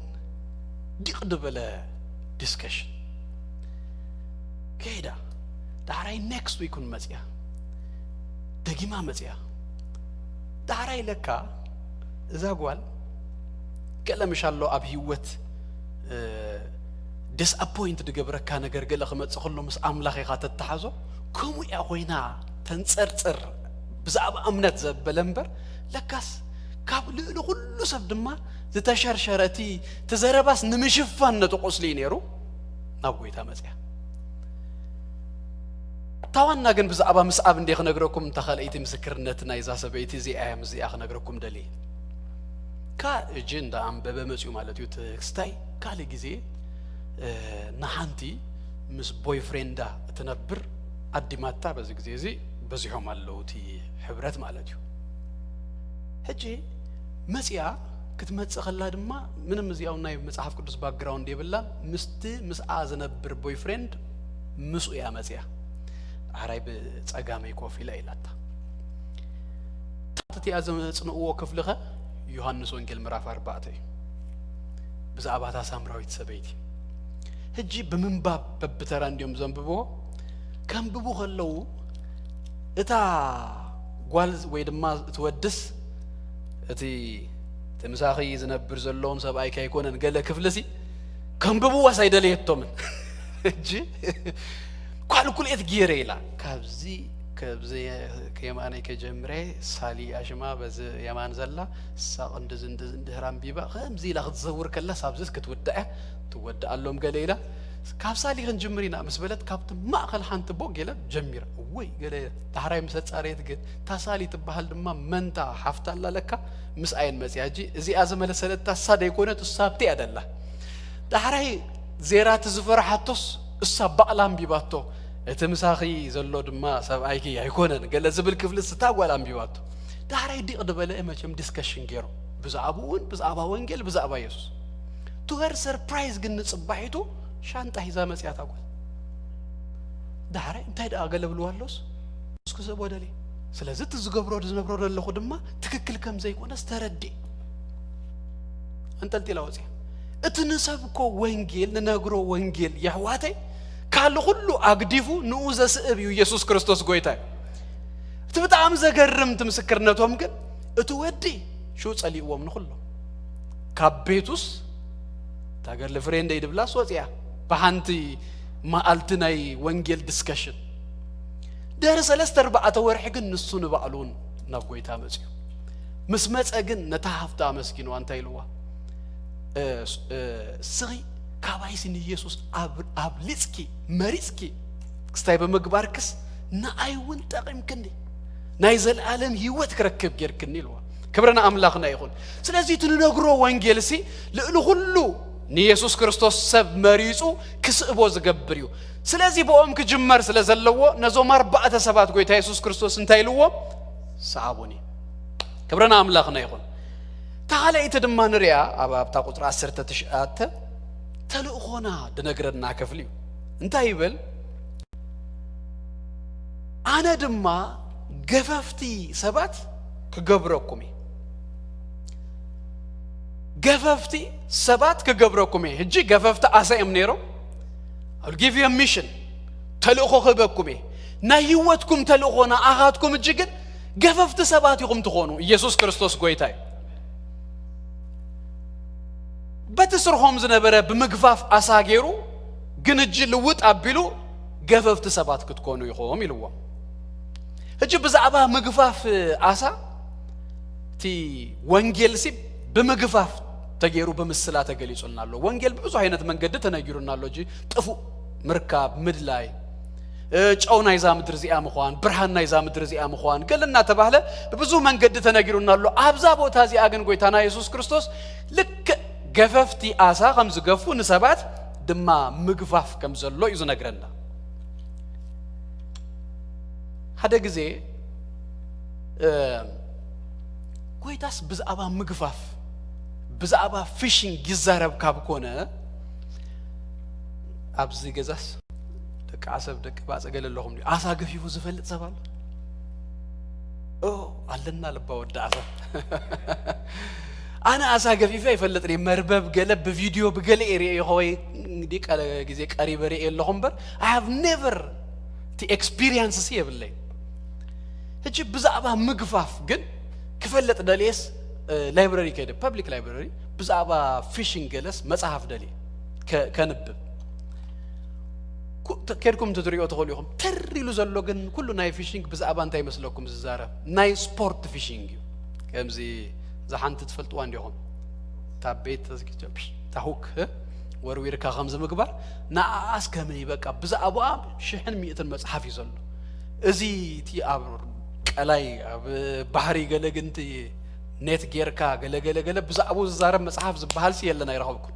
ዲቕ ዝበለ ዲስከሽን ከይዳ። ዳሕራይ ኔክስት ዊክ እውን መጽያ፣ ደጊማ መጽያ። ዳሕራይ ለካ እዛ ጓል ገለ ምሽ ኣሎ ኣብ ህይወት፣ እ፣ ዲስኣፖይንት ዝገብረካ ነገር ገለ ክመጽእ ከሎ ምስ ኣምላኽ ኢኻ ተተሓዞ። ከምኡ እያ ኮይና ተንጸርጽር ብዛዕባ እምነት ዘበለ እምበር፣ ለካስ ካብ ልዕሊ ኩሉ ሰብ ድማ ዝተሸርሸረ፣ እቲ፣ እቲ ዘረባስ ንምሽፋን ነቲ ቁስሊ እዩ ነይሩ፣ ናብ ጎይታ መጽያ። እታ ዋና ግን ብዛዕባ ምስዓብ እንደ ክነግረኩም፣ እንታ ካልኣይቲ ምስክርነት ናይዛ ሰበይቲ እዚኣ እያ፣ ምስዚኣ ክነግረኩም ደሊ። ካ እጂ እንዳ ኣንበበ መጽዩ ማለት እዩ። እቲ ክስታይ ካልእ ግዜ፣ እ፣ ንሓንቲ ምስ ቦይፍሬንዳ እትነብር ኣዲማታ በዚ ግዜ እዚ በዚሖም ኣለዉ እቲ ሕብረት ማለት እዩ። ሕጂ መጽያ ክትመጽእ ከላ ድማ ምንም እዚያው ናይ መጽሓፍ ቅዱስ ባክግራውንድ የብላን። ምስቲ ምስኣ ዝነብር ቦይፍሬንድ ምስኡ እያ መጽያ። ዳሕራይ ብጸጋመይ ኮፍ ኢላ ኢላታ። እቲኣ ዘጽንእዎ ክፍሊ ኸ ዮሃንስ ወንጌል ምዕራፍ ኣርባዕተ እዩ። ብዛዕባ እታ ሳምራዊት ሰበይቲ። ሕጂ ብምንባብ በብተራ እንዲዮም ዘንብብዎ። ከንብቡ ከለዉ እታ ጓል ወይ ድማ እቲ ወድስ እቲ እቲ ምሳኺ ዝነብር ዘለውን ሰብኣይካ ኣይኮነን ገለ ክፍልሲ ከንብብዋስ ኣይደለየቶምን። ሕጂ ኳልኩሌት ገይረ ኢላ ካብዚ ከብዚ ከየማነይ ከጀምረ ሳሊ ኣሽማ በዚ የማን ዘላ ሳቕ እንደዚ እንደዚ እንድህር ኣንቢባ ከምዚ ኢላ ክትዘውር ከላ ሳብዚስ ክትውድዐ ትወድኣሎም ገለ ኢላ ካብ ሳሊ ክንጅምር ኢና ምስ በለት ካብቲ ማእኸል ሓንቲ ቦግ ኢለ ጀሚራ። እወይ ገለ ዳሕራይ ምስ ኣጻረየት ግን እታ ሳሊ ትበሃል ድማ መንታ ሓፍታ ኣላ ለካ ምስ ኣየን መጽያ ሕጂ እዚኣ ዝመለሰለታ እሳ ደይኮነት እሳ ኣብቲ እያ ደላ። ዳሕራይ ዜራ እቲ ዝፈርሓቶስ እሳ ባዕላ ኣንቢባቶ። እቲ ምሳኺ ዘሎ ድማ ሰብኣይኪ ኣይኮነን ገለ ዝብል ክፍሊ ስታ ጓል ኣንቢባቶ። ዳሕራይ ዲቕ ዝበለ መቸም ዲስከሽን ገይሮም ብዛዕባኡ እውን ብዛዕባ ወንጌል ብዛዕባ የሱስ። ቱ ሄር ሰርፕራይዝ ግን ንጽባሒቱ ሻንጣ ሒዛ መጽያ እታ ጓል። ዳሕራይ እንታይ ደኣ ገለ ብልዋ ኣሎስ እስኩ ሰብ ወደሊ። ስለዚ እቲ ዝገብሮ ዝነብሮ ዘለኹ ድማ ትክክል ከም ዘይኮነስ ተረድኤ። ኣንጠልጢላ ወፅያ። እቲ ንሰብኮ ወንጌል ንነግሮ ወንጌል የሕዋተይ ካልእ ኩሉ ኣግዲፉ ንኡ ዘስእብ እዩ። ኢየሱስ ክርስቶስ ጎይታ እዩ። እቲ ብጣዕሚ ዘገርም እቲ ምስክርነቶም ግን እቲ ወዲ ሽው ጸሊእዎም ንኹሎም ካብ ቤቱስ እታ ገርል ፍሬንደይ ድብላስ ወፅያ ብሓንቲ መዓልቲ ናይ ወንጌል ዲስከሽን። ድሕሪ ሰለስተ ኣርባዕተ ወርሒ ግን ንሱ ንባዕሉ እውን ናብ ጎይታ መፅዩ። ምስ መፀ ግን ነታ ሃፍታ ኣመስጊንዋ እንታይ ኢልዋ? እ፣ እ፣ እስኺ ካባይሲ ንኢየሱስ ኣብ- ኣብሊፅኪ መሪፅኪ ክስታይ ብምግባርክስ ንኣይ እውን ጠቒምክኒ ናይ ዘለኣለም ህይወት ክረክብ ጌርክኒ ኢልዋ። ክብሪ ንኣምላኽና ይኹን። ስለዚ እቲ ንነግሮ ወንጌል ሲ ልዕሊ ኩሉ ንየሱስ ክርስቶስ ሰብ መሪጹ ክስእቦ ዝገብር እዩ። ስለዚ ብኦም ክጅመር ስለ ዘለዎ ነዞም ኣርባዕተ ሰባት ጎይታ የሱስ ክርስቶስ እንታይ ኢልዎም? ሰዓቡኒ። ክብሪ ንኣምላኽና ይኹን። እታ ካልኣይቲ ድማ ንሪኣ ኣብ ኣብታ ቁጽሪ ዓሰርተ ትሽዓተ ተልእኾና ድነግረና ክፍሊ እዩ። እንታይ ይብል? ኣነ ድማ ገፈፍቲ ሰባት ክገብረኩም እየ። ገፈፍቲ ሰባት ክገብረኩም እየ። ሕጂ ገፈፍቲ ዓሳ እዮም ነይሮም። I'll give you a mission። ተልእኾ ክህበኩም እየ። ናይ ህይወትኩም ተልእኾ ንኣኻትኩም ሕጂ ግን ገፈፍቲ ሰባት ኢኹም ትኾኑ። ኢየሱስ ክርስቶስ ጎይታ እዩ። በቲ ስርሖም ዝነበረ ብምግፋፍ ዓሳ ገይሩ ግን ሕጂ ልውጥ ኣቢሉ ገፈፍቲ ሰባት ክትኮኑ ኢኹም ኢልዎም። ሕጂ ብዛዕባ ምግፋፍ ዓሳ እቲ ወንጌል ሲ ብምግፋፍ ተገይሩ ብምስላ ተገሊጹልና ኣሎ። ወንጌል ብብዙሕ ዓይነት መንገዲ ተነጊሩና ኣሎ። ሕጂ ጥፉእ ምርካብ ምድላይ እ፣ ጨው ናይዛ ምድሪ እዚኣ ምዃን ብርሃን ናይዛ ምድሪ እዚኣ ምዃን ገለ እናተባህለ ብብዙ መንገዲ ተነጊሩና ኣሎ። ኣብዛ ቦታ እዚኣ ግን ጎይታና የሱስ ክርስቶስ ልክዕ ገፈፍቲ ኣሳ ከም ዝገፉ ንሰባት ድማ ምግፋፍ ከም ዘሎ እዩ ዝነግረና። ሓደ ግዜ እ፣ ጎይታስ ብዛዕባ ምግፋፍ ብዛዕባ ፊሽንግ ይዛረብ ካብ ኮነ ኣብዚ ገዛስ ደቂ ዓሰብ ደቂ ባጽ ገለ ኣለኹም ድዩ? ኣሳ ገፊፉ ዝፈልጥ ሰብ ኣሎ? ኦ ኣለና ልባ ወዲ ዓሰብ። ኣነ ኣሳ ገፊፈ ኣይፈልጥን እየ። መርበብ ገለ ብቪድዮ ብገለ እየ ርእየ ወይ እንግዲህ ቀለ ግዜ ቀሪበ ርእየ ኣለኹ እምበር I have never እቲ ኤክስፒሪየንስ ሲ የብለይ። ሕጂ ብዛዕባ ምግፋፍ ግን ክፈልጥ ደልየስ ላይብረሪ ከይደ ፐብሊክ ላይብረሪ ብዛዕባ ፊሽንግ ገለስ መጽሓፍ ደልየ ከ- ከንብብ ኩ- ተ- ከድኩም እንትትሪኦ ትኽእሉ ኢኹም። ተር ኢሉ ዘሎ ግን ኩሉ ናይ ፊሽንግ ብዛዕባ እንታይ ይመስለኩም ዝዛረብ? ናይ ስፖርት ፊሽንግ እዩ። ከምዚ እዛ ሓንቲ ትፈልጥዋ እንዲኹም እታ ቤት ተዝግጀ ፒሽ፣ እታ ሁክ እ? ወርዊርካ ከምዚ ምግባር ንኣኣስ ከመይ በቃ ብዛዕባኣ ሽሕን ሚእትን መጽሓፍ እዩ ዘሎ። እዚ እቲ ኣብ ቀላይ ኣብ ባሕሪ ገለ ግንቲ ኔት ጌርካ ገለ ገለ ገለ ብዛዕባኡ ዝዛረብ መጽሓፍ ዝበሃልሲ የለን፣ ኣይረኸብኩን።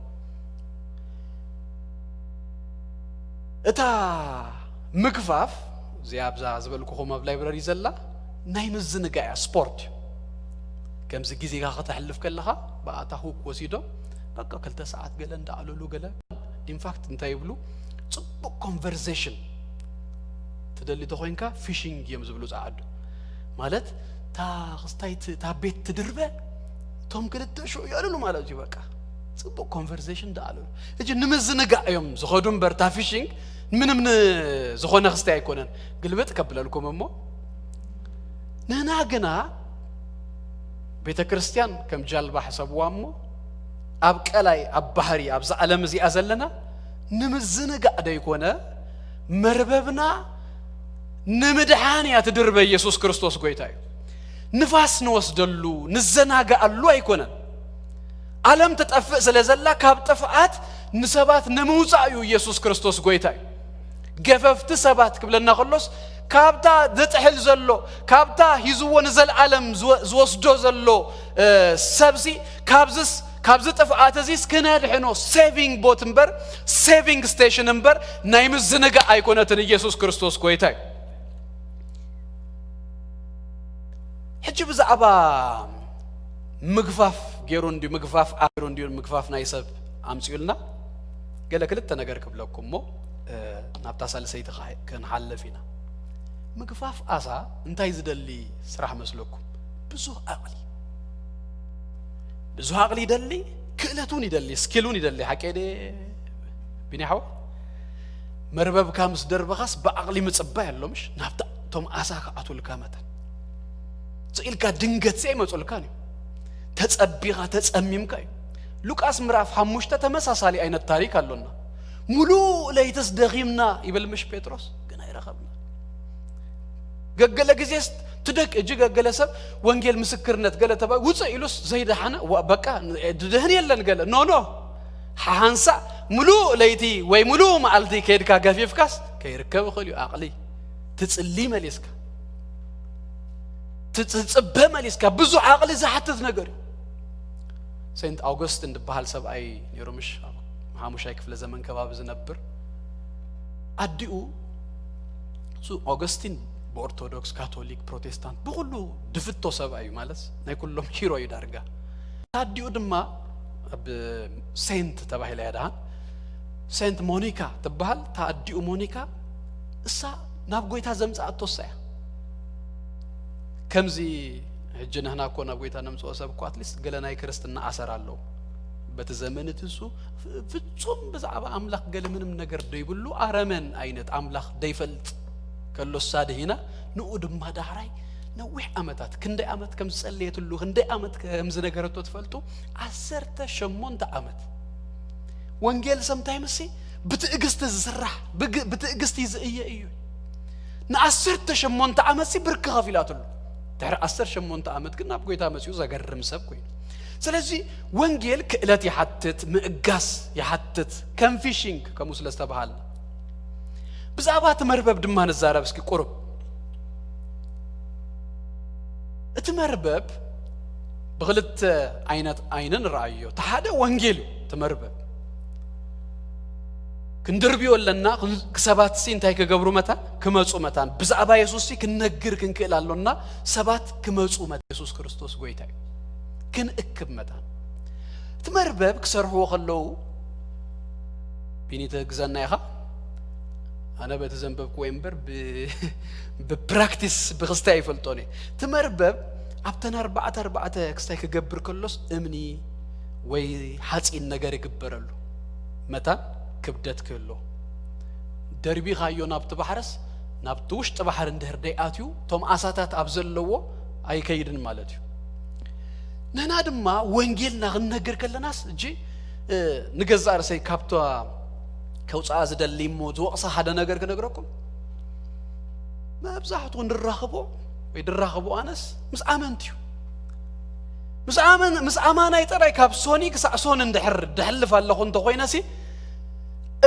እታ ምግፋፍ እዚኣ ኣብዛ ዝበልኩኹም ኣብ ላይብረሪ ዘላ ናይ ምዝንጋዕ እያ፣ ስፖርት እዩ። ከምዚ ግዜኻ ከተሕልፍ ከለኻ ብኣታ ሁክ ወሲዶም በቃ ክልተ ሰዓት ገለ እንዳኣለሉ ገለ ኢንፋክት እንታይ ይብሉ፣ ጽቡቕ ኮንቨርሴሽን ትደሊ ተኾይንካ ፊሽንግ እዮም ዝብሉ ጸዓዱ። ማለት እታ ክስታይ ት- እታ ቤት ትድርበ እቶም ክልተ ሽዑ ይኣልሉ ማለት እዩ። በቃ ጽቡቕ ኮንቨርሴሽን እንዳኣለሉ እጂ ንምዝንጋዕ እዮም ዝኸዱ እምበር እታ ፊሽንግ ምንም ን- ዝኾነ ክስታይ ኣይኮነን። ግልብጥ ከብለልኩም እሞ ንህና ግና ቤተ ክርስቲያን ከም ጃልባ ሕሰብዋ እሞ ኣብ ቀላይ ኣብ ባህሪ ኣብዛ ዓለም እዚኣ ዘለና ንምዝንጋዕ ደይኮነ መርበብና ንምድሓን እያ ትድርበ። ኢየሱስ ክርስቶስ ጎይታ እዩ። ንፋስ ንወስደሉ ንዘናግኣሉ ኣይኮነን። ዓለም ትጠፍእ ስለ ዘላ ካብ ጥፍኣት ንሰባት ንምውፃእ እዩ ኢየሱስ ክርስቶስ ጎይታ እዩ። ገፈፍቲ ሰባት ክብለና ከሎስ ካብታ ዝጥሕል ዘሎ ካብታ ሂዝዎ ንዘለዓለም ዝወ- ዝወስዶ ዘሎ እ፣ ሰብሲ ካብዝስ ካብዚ ጥፍኣት እዚስ ክነድሕኖ ሴቪንግ ቦት እምበር ሴቪንግ ስቴሽን እምበር ናይ ምዝንጋዕ ኣይኮነትን። ኢየሱስ ክርስቶስ ጎይታ እዩ። ሕጂ ብዛዕባ ምግፋፍ ገይሩ እንድዩ ምግፋፍ ገይሩ እንድዩ ምግፋፍ ናይ ሰብ ኣምፅኡልና ገለ ክልተ ነገር ክብለኩም እሞ እ፣ ናብታ ሳልሰይቲ ክሓ- ክንሓልፍ ኢና። ምግፋፍ ኣሳ እንታይ ዝደሊ ስራሕ መስለኩም? ብዙህ ዓቕሊ ብዙህ ዓቕሊ ይደሊ፣ ክእለት እውን ይደሊ፣ ስኪል እውን ይደሊ። ሓቀ ደ ቢኒ ሓወ መርበብካ ምስ ደርበኻስ ብዓቕሊ ምፅባይ ኣሎ ምሽ ናብታ እቶም ኣሳ ክኣትውልካ መተን ስኢልካ ድንገት ሲ ኣይመፁልካን እዩ። ተፀቢኻ ተፀሚምካ እዩ። ሉቃስ ምዕራፍ ሓሙሽተ ተመሳሳሊ ዓይነት ታሪክ ኣሎና። ሙሉእ ለይትስ ደኺምና ይብል ምሽ ጴጥሮስ ግን ኣይረኸብና። ገገለ ግዜስ ትደክ እጅ ገገለ ሰብ ወንጌል ምስክርነት ገለ ተባ ውፅእ ኢሉስ ዘይደሓነ ዋ- በቃ ድድህን የለን ገለ ኖ ኖ ሓንሳእ ሙሉእ ለይቲ ወይ ሙሉእ መዓልቲ ከይድካ ገፊፍካስ ከይርከብ ይኽእል እዩ። ኣቕሊ ትጽሊ መሊስካ ትጽበ መሊስካ ብዙሕ ዓቕሊ ዝሓትት ነገር እዩ። ሴንት ኣውገስቲን ዝበሃል ሰብኣይ ነይሩ ምሽ ኣብ ሓሙሻይ ክፍለ ዘመን ከባቢ ዝነብር ኣዲኡ እሱ ኦገስቲን ብኦርቶዶክስ ካቶሊክ ፕሮቴስታንት ብኩሉ ድፍቶ ሰብኣይ እዩ ማለት ናይ ኩሎም ሂሮ እዩ ዳርጋ። ኣዲኡ ድማ ኣብ ሴንት ተባሂላ እያ ደሃን ሴንት ሞኒካ ትበሃል። እታ ኣዲኡ ሞኒካ እሳ ናብ ጎይታ ዘምፅኣቶ እሳ እያ። ከምዚ ሕጂ ንሕና እኮ ናብ ጎይታ ነምፅኦ ሰብ እኮ ኣትሊስት ገለ ናይ ክርስትና ኣሰር ኣለዎ። በቲ ዘመን እቲ እሱ ፍጹም ብዛዕባ ኣምላኽ ገለ ምንም ነገር ደይብሉ ኣረመን ዓይነት ኣምላኽ ደይፈልጥ ከሎ እሳ ድሂና ንኡ ድማ ዳሕራይ ነዊሕ ዓመታት ክንደይ ዓመት ከም ዝጸለየትሉ ክንደይ ዓመት ከም ዝነገረቶ ትፈልጡ ዓሰርተ ሸሞንተ ዓመት ወንጌል ሰምታይ ምሲ ብትእግስቲ ዝስራሕ ብግ- ብትእግስቲ ዝእየ እዩ። ንዓሰርተ ሸሞንተ ዓመት ሲ ብርክ ከፊላትሉ ድሕሪ ዓሰርተ ሸሞንተ ዓመት ግን ናብ ጎይታ መጺኡ ዘገርም ሰብ ኮይኑ። ስለዚ ወንጌል ክእለት ይሓትት፣ ምእጋስ ይሓትት፣ ከም ፊሽንግ ከምኡ ስለ ዝተባሃልና። ብዛዕባ እቲ መርበብ ድማ ንዛረብ እስኪ ቁሩብ። እቲ መርበብ ብክልተ ዓይነት ዓይኒ ንረኣዮ። እቲ ሓደ ወንጌል እዩ። እቲ መርበብ ክንድርብዮ ኣለና። ክን- ክሰባት ሲ እንታይ ክገብሩ መታን ክመፁ መታን ብዛዕባ የሱስ ሲ ክንነግር ክንክእል ኣሎና። ሰባት ክመፁ መታን የሱስ ክርስቶስ ጎይታ እዩ። ክንእክብ መታን እቲ መርበብ ክሰርሕዎ ከለዉ ቢኒ ትህግዘና ኢኻ። ኣነ በቲ ዘንበብክዎ እምበር ብ- ብፕራክቲስ ብክስታይ ኣይፈልጦን እየ። እቲ መርበብ ኣብተን ኣርባዕተ ኣርባዕተ ክስታይ ክገብር ከሎስ እምኒ ወይ ሓፂን ነገር ይግበረሉ መታን ክብደት ክህልዎ። ደርቢኻዮ ናብቲ ባሕርስ ናብቲ ውሽጢ ባሕሪ እንድሕር ደይኣትዩ እቶም ኣሳታት ኣብ ዘለዎ ኣይከይድን ማለት እዩ። ንሕና ድማ ወንጌልና ክንነግር ከለናስ እጂ ንገዛእ ርእሰይ ካብታ ከውፅኣ ዝደሊ እሞ ዝወቕሳ ሓደ ነገር ክነግረኩም። መብዛሕትኡ ንራኸቦ ወይ ድራኸቦ ኣነስ ምስ ኣመንቲ እዩ። ምስ ኣመን ምስ ኣማናይ ጥራይ ካብ ሶኒ ክሳዕ ሶኒ እንድሕር ድሕልፍ ኣለኹ እንተኾይነሲ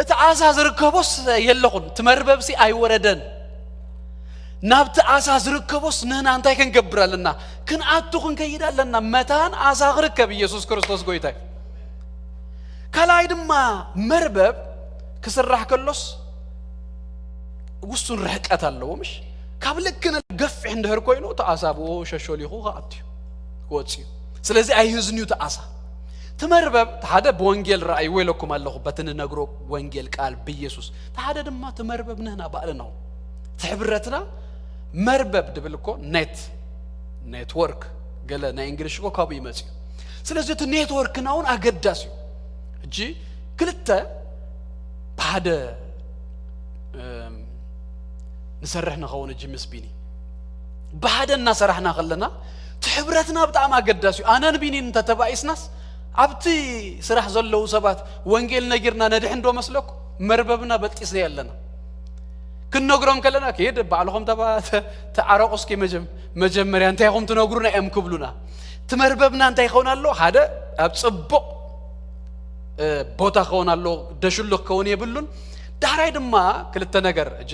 እቲ ዓሳ ዝርከቦስ የለኹን፣ እቲ መርበብሲ ኣይወረደን። ናብቲ ኣሳ ዝርከቦስ ንህና እንታይ ክንገብር ኣለና? ክንኣቱ ክንከይድ ኣለና። መታን ኣሳ ክርከብ ኢየሱስ ክርስቶስ ጎይታ እዩ። ካልኣይ ድማ መርበብ ክስራሕ ከሎስ ውሱን ርሕቀት ኣለዎ። ምሽ ካብ ልክነ ገፊሕ እንድህር ኮይኑ እቲ ኣሳ ብኡ ሸሾሊኹ ክኣቱ እዩ፣ ክወጽእ እዩ። ስለዚ ኣይህዝን እዩ እቲ ኣሳ። እቲ መርበብ እቲ ሓደ ብወንጌል ረኣይዎ ኢለኩም ኣለኹ፣ በቲ ንነግሮ ወንጌል ቃል ብኢየሱስ። እቲ ሓደ ድማ እቲ መርበብ ንህና ባዕልና ትሕብረትና መርበብ ድብል እኮ ኔት፣ ኔትወርክ፣ ገለ ናይ እንግሊሽ እኮ ካብኡ ይመጽእ እዩ። ስለዚ እቲ ኔትወርክና እውን ኣገዳሲ እዩ። ሕጂ ክልተ ብሓደ ንሰርሕ ንኸውን እጂ ምስ ቢኒ ብሓደ እናሰራሕና ከለና እቲ ሕብረትና ብጣዕሚ ኣገዳሲ እዩ። ኣነን ቢኒን እንተተባኢስናስ ኣብቲ ስራሕ ዘለዉ ሰባት ወንጌል ነጊርና ነድሕን ዶ መስለኩም? መርበብና በጢስና ኣለና። ክንነግሮም ከለና ኪድ ባዕልኹም ተባ- ተ- ተዓረቑ እስኪ መጀም- መጀመርያ እንታይ ኢኹም ትነግሩና እዮም ክብሉና። እቲ መርበብና እንታይ ይኸውን ኣሎ? ሓደ ኣብ ጽቡቕ ቦታ ክኸውን ኣሎ፣ ደሽሉ ክኸውን የብሉን። ዳሕራይ ድማ ክልተ ነገር እጅ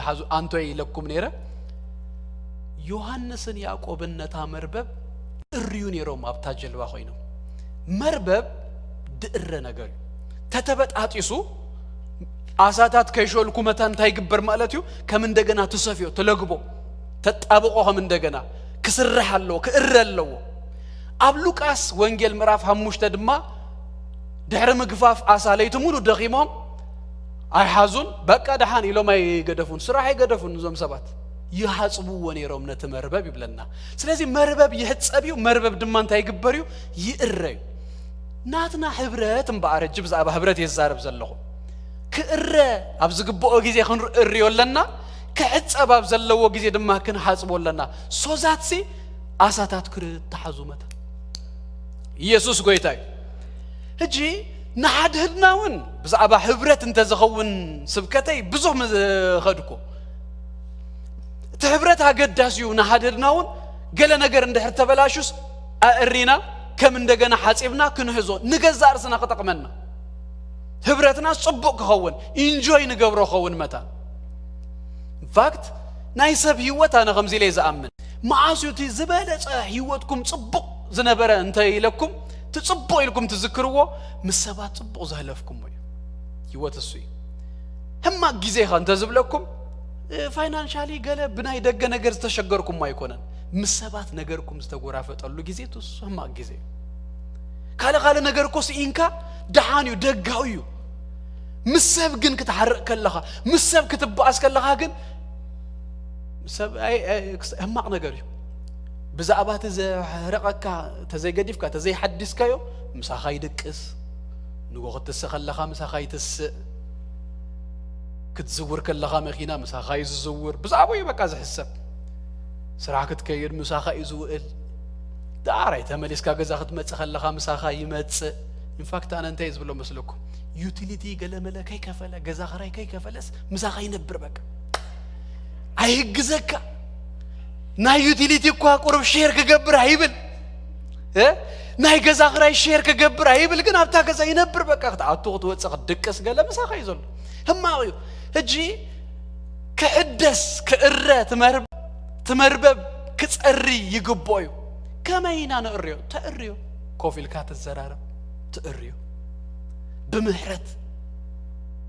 ሓዙ ኣንቶይ ኢለኩም ነይረ። ዮሃንስን ያዕቆብን ነታ መርበብ እርዩ ነይሮም ኣብታ ጀልባ ኮይኖም። መርበብ ድእረ ነገር እዩ። ተተበጣጢሱ ኣሳታት ከይሸልኩ መታ እንታይ ይግበር ማለት እዩ? ከም እንደገና ትሰፍዮ፣ ትለግቦ፣ ተጣብቆ ከም እንደገና ክስራሕ ኣለዎ፣ ክእረ ኣለዎ። ኣብ ሉቃስ ወንጌል ምዕራፍ ሓሙሽተ ድማ ድሕሪ ምግፋፍ ኣሳ ለይቲ ሙሉ ደኺሞም ኣይሓዙን፣ በቃ ደሓን ኢሎም ኣይገደፉን፣ ስራሕ ኣይገደፉን። እዞም ሰባት ይሃጽብዎ ነይሮም ነቲ መርበብ ይብለና። ስለዚ መርበብ ይሕጸብ እዩ። መርበብ ድማ እንታይ ይግበር እዩ? ይእረ እዩ። ናትና ህብረት እምበኣር እጂ ብዛዕባ ህብረት የዛረብ ዘለኹ። ክእረ ኣብ ዝግብኦ ግዜ ክንርእዮ ኣለና። ክሕጸብ ኣብ ዘለዎ ግዜ ድማ ክንሓጽቦ ኣለና። ሶዛትሲ ኣሳታት ክርተሓዙ መታ ኢየሱስ ጎይታ እዩ። ሕጂ ንሓድህድና እውን ብዛዕባ ህብረት እንተዝኸውን ስብከተይ ብዙሕ ምኸድኩ። እቲ ህብረት ኣገዳሲ እዩ። ንሓድህድና እውን ገለ ነገር እንድሕር ተበላሹስ ኣእሪና ከም እንደገና ሓጺብና ክንሕዞ ንገዛእ ርእስና ክጠቕመና ህብረትና ጽቡቕ ክኸውን ኢንጆይ ንገብሮ ኸውን መታን ኢንፋክት ናይ ሰብ ህይወት ኣነ ከምዚ ኢለ ዝኣምን። መዓስ እዩ እቲ ዝበለጸ ህይወትኩም ጽቡቕ ዝነበረ እንተ ኢለኩም እቲ ጽቡቕ ኢልኩም ትዝክርዎ ምስ ሰባት ጽቡቕ ዘህለፍኩሞ እዩ። ህይወት እሱ እዩ። ሕማቕ ግዜኻ እንተ ዝብለኩም ፋይናንሻሊ ገለ ብናይ ደገ ነገር ዝተሸገርኩም ኣይኮነን። ምስ ሰባት ነገርኩም ዝተጎራፈጠሉ ግዜ እሱ ሕማቕ ግዜ እዩ። ካልእ ካልእ ነገር እኮ ስኢንካ ደሓን እዩ፣ ደጋዊ እዩ። ምስ ሰብ ግን ክትሓርቕ ከለኻ፣ ምስ ሰብ ክትበኣስ ከለኻ ግን ሰብ ኣይ- ኣይ- ክስ- ሕማቕ ነገር እዩ። ብዛዕባ እቲ ዘሕረቐካ ተዘይገዲፍካ ተዘይሓዲስካዮ ምሳኻ ይድቅስ። ንጎ ክትስእ ከለኻ ምሳኻ ይትስእ። ክትዝውር ከለኻ መኪና ምሳኻ እዩ ዝዝውር። ብዛዕባ እዩ በቃ ዝሕሰብ። ስራሕ ክትከይድ ምሳኻ እዩ ዝውእል። ዳራይ ተመሊስካ ገዛ ክትመጽእ ከለኻ ምሳኻ ይመጽእ። ኢንፋክት ኣነ እንታይ ዝብሎ መስለኩም? ዩቲሊቲ ገለመለ ከይከፈለ ገዛ ኽራይ ከይከፈለስ ምሳኻ ይነብር በቃ። ኣይህግዘካ። ናይ ዩቲሊቲ እኳ ቁሩብ ሼር ክገብር ኣይብል እ ናይ ገዛ ኽራይ ሼር ክገብር ኣይብል፣ ግን ኣብታ ገዛ ይነብር በቃ። ክትኣቱ ክትወፅእ ክትድቅስ ገለ ምሳኻ እዩ ዘሎ። ህማቕ እዩ። ሕጂ ክሕደስ ክእረ ትመርብ- ትመርበብ ክፀሪ ይግብኦ እዩ። ከመይ ኢና ንእርዮ? ተእርዮ። ኮፍ ኢልካ ትዘራረብ፣ ትእርዮ። ብምሕረት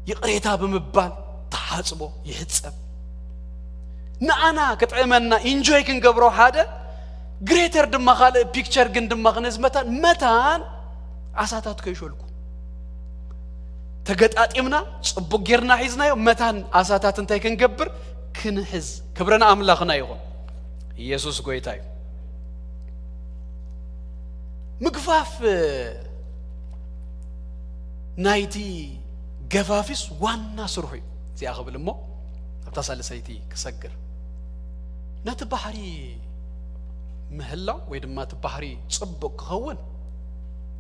ይቕሬታ ብምባል ተሓጽቦ ይሕጸብ። ንኣና ክጥዕመና ኢንጆይ ክንገብሮ ሓደ ግሬተር ድማ ካልእ ፒክቸር ግን ድማ ክንዝመታን መታን ዓሳታት ከይሸልኩ ተገጣጢምና ጽቡቅ ጌርና ሒዝናዮ መታን ዓሳታት እንታይ ክንገብር ክንሕዝ። ክብረን ኣምላኽና ይኹን። ኢየሱስ ጎይታ እዩ። ምግፋፍ ናይቲ ገፋፊስ ዋና ስርሑ እዩ። እዚኣ ክብል እሞ ኣብታ ሳልሰይቲ ክሰግር ነቲ ባሕሪ ምህላው ወይ ድማ እቲ ባሕሪ ጽቡቕ ክኸውን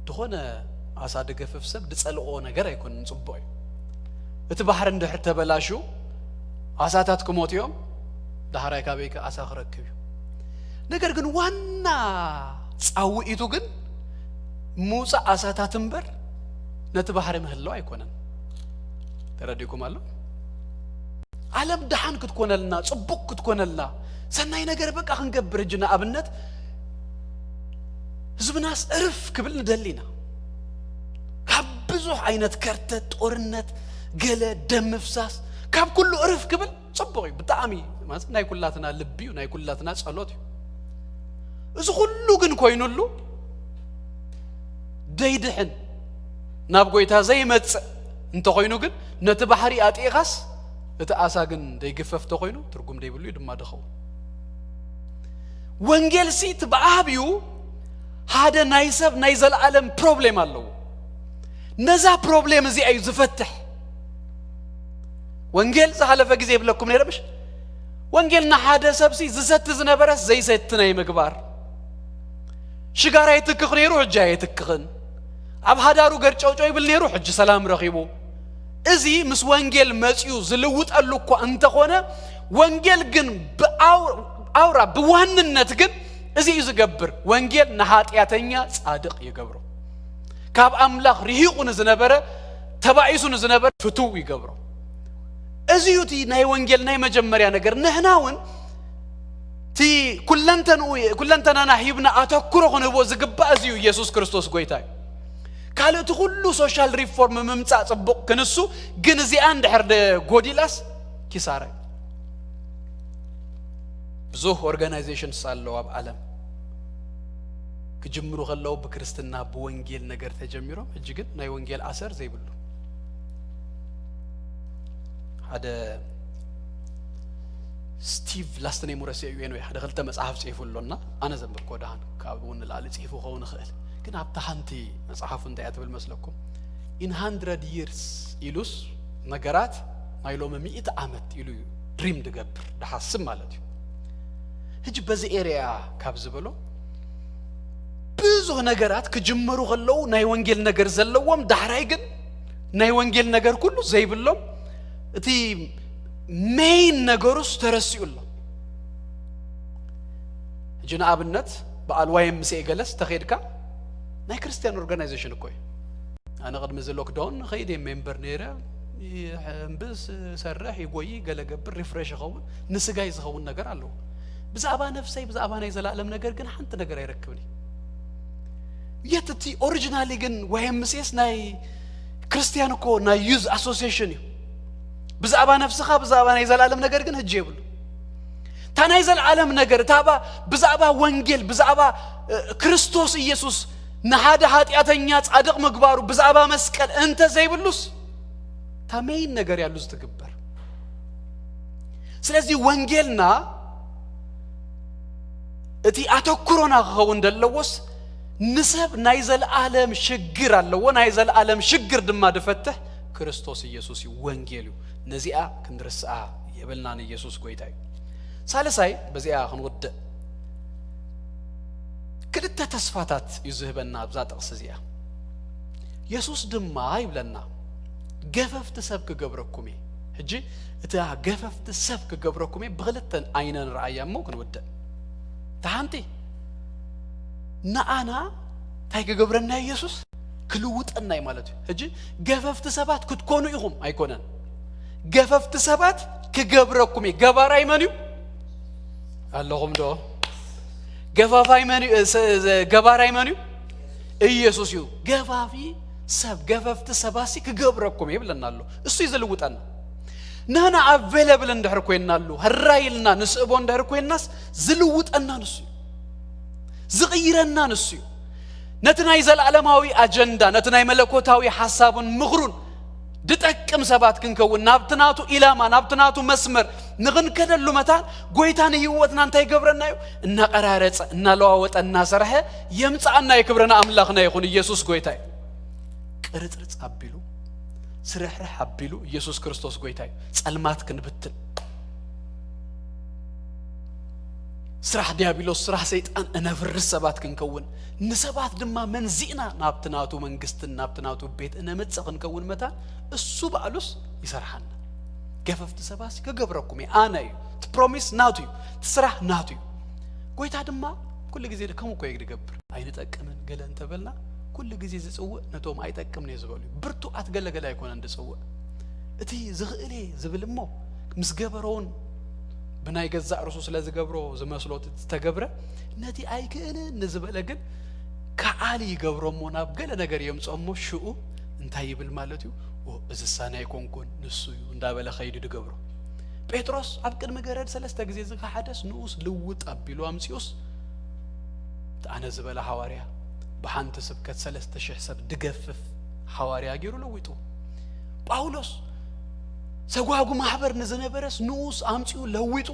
ዝኾነ ዓሳ ድገፍፍ ሰብ ድጸልኦ ነገር ኣይኮነን፣ ጽቡቕ እዩ። እቲ ባሕሪ እንድሕር ተበላሹ ዓሳታት ክሞት እዮም፣ ዳሕራይ ካበይ ከ ዓሳ ክረክብ እዩ? ነገር ግን ዋና ጻውዒቱ ግን ምውጻእ ዓሳታት እምበር ነቲ ባሕሪ ምህላው ኣይኮነን። ተረዲእኩም ኣሎ? ዓለም ደሓን ክትኮነልና፣ ጽቡቕ ክትኮነልና፣ ሰናይ ነገር በቃ ክንገብር። ሕጂ ንኣብነት ህዝብናስ እርፍ ክብል ንደሊ ኢና። ካብ ብዙሕ ዓይነት ከርተት፣ ጦርነት፣ ገለ ደም ምፍሳስ፣ ካብ ኩሉ እርፍ ክብል ጽቡቕ እዩ፣ ብጣዕሚ ማለት ናይ ኩላትና ልቢ እዩ፣ ናይ ኩላትና ጸሎት እዩ። እዚ ኩሉ ግን ኮይኑሉ ደይድሕን፣ ናብ ጎይታ ዘይመጽእ እንተኾይኑ ግን፣ ነቲ ባሕሪ ኣጥኢኻስ እቲ ኣሳ ግን ደይግፈፍ ተኾይኑ ትርጉም ደይብሉ እዩ ድማ ድኸውን። ወንጌልሲ እቲ ብዓብዩ ሓደ ናይ ሰብ ናይ ዘለዓለም ፕሮብሌም ኣለዎ። ነዛ ፕሮብሌም እዚኣ እዩ ዝፈትሕ። ወንጌል ዝሓለፈ ግዜ ይብለኩም ነይረ ምሽ? ወንጌል ንሓደ ሰብሲ ዝሰቲ ዝነበረስ ዘይሰቲ ናይ ምግባር፣ ሽጋራ የትክኽ ነይሩ፣ ሕጂ ኣየትክኽን። ኣብ ሃዳሩ ገርጨውጨው ይብል ነይሩ፣ ሕጂ ሰላም ረኺቡ። እዚ ምስ ወንጌል መጺኡ ዝልውጠሉ እኳ እንተኾነ፣ ወንጌል ግን ብኣው-፣ ኣውራ ብዋንነት ግን እዚ እዩ ዝገብር። ወንጌል ንሓጢኣተኛ ጻድቕ ይገብሮ። ካብ ኣምላኽ ርሂቑ ንዝነበረ፣ ተባኢሱ ንዝነበረ ፍቱው ይገብሮ። እዚ እዩ እቲ ናይ ወንጌል ናይ መጀመርያ ነገር። ንሕና እውን እቲ ኩለንተንኡ-፣ ኩለንተናና ሂብና ኣተኩሮ ክንህቦ ዝግባእ እዚ እዩ። ኢየሱስ ክርስቶስ ጎይታ እዩ። ካልእ እቲ ኩሉ ሶሻል ሪፎርም ምምጻእ ጽቡቕ ክንሱ፣ ግን እዚኣ እንድሕር ደ-፣ ጎዲላስ ኪሳራ እዩ። ብዙሕ ኦርጋናይዜሽንስ ኣለዉ ኣብ ዓለም። ክጅምሩ ከለዉ ብክርስትና ብወንጌል ነገር ተጀሚሮም፣ ሕጂ ግን ናይ ወንጌል ኣሰር ዘይብሉ። ሓደ ስቲቭ ላስት ኔሙ ረሲዐ እዩ፣ ኤንወይ ሓደ ክልተ መጽሓፍ ጽሒፉ ኣሎና፣ ኣነ ዘንበብኮ ደሓን፣ ካብኡ እውን ንላዕሊ ጽሒፉ ክኸውን ይኽእል። ግን ኣብታ ሓንቲ መጽሓፉ እንታይ እያ ትብል መስለኩም? In hundred years ኢሉስ ነገራት ናይ ሎሚ ሚእቲ ዓመት ኢሉ እዩ ድሪም ድገብር፣ ድሓስብ ማለት እዩ። ሕጂ በዚ ኤርያ ካብ ዝበሎ ብዙሕ ነገራት ክጅመሩ ከለዉ ናይ ወንጌል ነገር ዘለዎም፣ ዳሕራይ ግን ናይ ወንጌል ነገር ኩሉ ዘይብሎም፣ እቲ ሜይን ነገሩስ ተረሲኡ ኣሎ። ሕጂ ንኣብነት በዓል ዋይ ኤም ሲ ኤ ገለስ ተኸይድካ ናይ ክርስቲያን ኦርጋናይዜሽን እኮ እዩ። ኣነ ቅድሚ እዚ ሎክዳውን ንኸይድ እየ ሜምበር ነይረ። ይሕንብስ፣ ይሰርሕ፣ ይጎይ፣ ገለ ገብር፣ ሪፍሬሽ ይኸውን፣ ንስጋይ ዝኸውን ነገር ኣለዎ። ብዛዕባ ነፍሰይ፣ ብዛዕባ ናይ ዘላለም ነገር ግን ሓንቲ ነገር ኣይረክብን እየ። የት እቲ ኦሪጂናሊ ግን ዋይ ኤም ሲ ኤስ ናይ ክርስቲያን እኮ ናይ ዩዝ ኣሶሲዬሽን እዩ። ብዛዕባ ነፍስኻ፣ ብዛዕባ ናይ ዘላለም ነገር ግን ህጂ የብሉ። እታ ናይ ዘላለም ነገር፣ እታ ባ-፣ ብዛዕባ ወንጌል፣ ብዛዕባ፣ እ፣ ክርስቶስ ኢየሱስ ንሓደ ሓጢኣተኛ ጻድቕ ምግባሩ፣ ብዛዕባ መስቀል እንተ ዘይብሉስ፣ እታ ሜይን ነገር እያ ሉዝ ትግበር። ስለዚ ወንጌልና እቲ ኣተኩሮና ክኸውን ዘለዎስ ንሰብ ናይ ዘላለም ሽግር ኣለዎ፣ ናይ ዘላለም ሽግር ድማ ድፈትሕ ክርስቶስ ኢየሱስ እዩ፣ ወንጌል እዩ። ነዚኣ ክንርስኣ የብልናን፣ ኢየሱስ ጎይታ እዩ። ሳልሳይ፣ በዚኣ ክንውድእ፣ ክልተ ተስፋታት እዩ ዝህበና ኣብዛ ጥቕሲ እዚኣ። የሱስ ድማ ይብለና፣ "ገፈፍቲ ሰብ ክገብረኩም እየ።" ሕጂ እታ "ገፈፍቲ ሰብ ክገብረኩም እየ" ብኽልተ ዓይነ ንርኣያ እሞ ክንውድእ። እታ ሓንቲ፣ ንኣና እንታይ ክገብረና እዩ የሱስ? ክልውጠና እዩ ማለት እዩ። ሕጂ ገፈፍቲ ሰባት ክትኮኑ ኢኹም ኣይኮነን። ገፈፍቲ ሰባት ክገብረኩም እዩ። ገባራይ መን እዩ? ኣለኹም ዶ? ገፋፋይ መን እዩ? እ፣ ሰ-፣ ዘ-፣ ገባራይ መን እዩ? ኢየሱስ እዩ። ገፋፊ ሰብ፣ ገፈፍቲ ሰባሲ ክገብረኩም እዩ ይብለና ኣሎ። እሱ እዩ ዝልውጠና። ንሕና ኣቬለብል እንድሕር ኮይንናሉ፣ ህራይ ኢልና ንስእቦ እንድሕር ኮይንናስ ዝልውጠና ንሱ እዩ። ዝቕይረና ንሱ እዩ። ነቲ ናይ ዘለዓለማዊ ኣጀንዳ፣ ነቲ ናይ መለኮታዊ ሓሳቡን ምኽሩን ድጠቅም ሰባት ክንከውን፣ ናብቲ ናቱ ኢላማ፣ ናብቲ ናቱ መስመር ንኽንከደሉ መታን፣ ጎይታ ንህይወትና እንታይ ይገብረና እዩ? እናቐራረጸ፣ እናለዋወጠ፣ እናሰርሐ የምጽኣና እዩ። ክብሪ ንኣምላኽና ይኹን። ኢየሱስ ጎይታ እዩ። ቅርጽርጽ ኣቢሉ፣ ስርሕርሕ ኣቢሉ፣ ኢየሱስ ክርስቶስ ጎይታ እዩ። ጸልማት ክንብትን፣ ስራሕ ዲያብሎስ፣ ስራሕ ሰይጣን እነፍርስ ሰባት ክንከውን፣ ንሰባት ድማ መንዚእና ናብቲ ናቱ መንግስትን ናብቲ ናቱ ቤት እነምጽእ ክንከውን መታን እሱ ባዕሉስ ይሰርሓና። ገፈፍቲ ሰባሲ ክገብረኩም እየ፣ ኣነ እዩ። እቲ ፕሮሚስ ናቱ እዩ፣ እቲ ስራሕ ናቱ እዩ። ጎይታ ድማ ኩሉ ግዜ ከምኡ እኮ እዩ ዝገብር። ኣይንጠቅምን ገለ እንተበልና፣ ኩሉ ግዜ ዝጽውእ ነቶም ኣይጠቅምን እየ ዝበሉ እዩ። ብርቱዓት ገለገለ ኣይኮነን ዝጽውእ። እቲ ዝኽእል እየ ዝብል እሞ ምስ ገበሮ እውን ብናይ ገዛእ ርእሱ ስለ ዝገብሮ ዝመስሎ ዝተገብረ፣ ነቲ ኣይክእልን ንዝበለ ግን ከዓሊ ይገብሮ እሞ ናብ ገለ ነገር የምፅኦ እሞ ሽኡ እንታይ ይብል ማለት እዩ? "ኦ፣ እዝሳ ናይ ኮንኮን ንሱ እዩ" እንዳበለ ኸይዱ ድገብሮ። ጴጥሮስ ኣብ ቅድሚ ገረድ ሰለስተ ግዜ ዝከሓደስ ንኡስ ልውጥ ኣቢሉ ኣምፂኡስ፣ እቲ ኣነ ዝበለ ሓዋርያ ብሓንቲ ስብከት ሰለስተ ሽሕ ሰብ ድገፍፍ ሓዋርያ ገይሩ ለዊጡ። ጳውሎስ ሰጓጉ ማሕበር ንዝነበረስ ንኡስ ኣምፂኡ ለዊጡ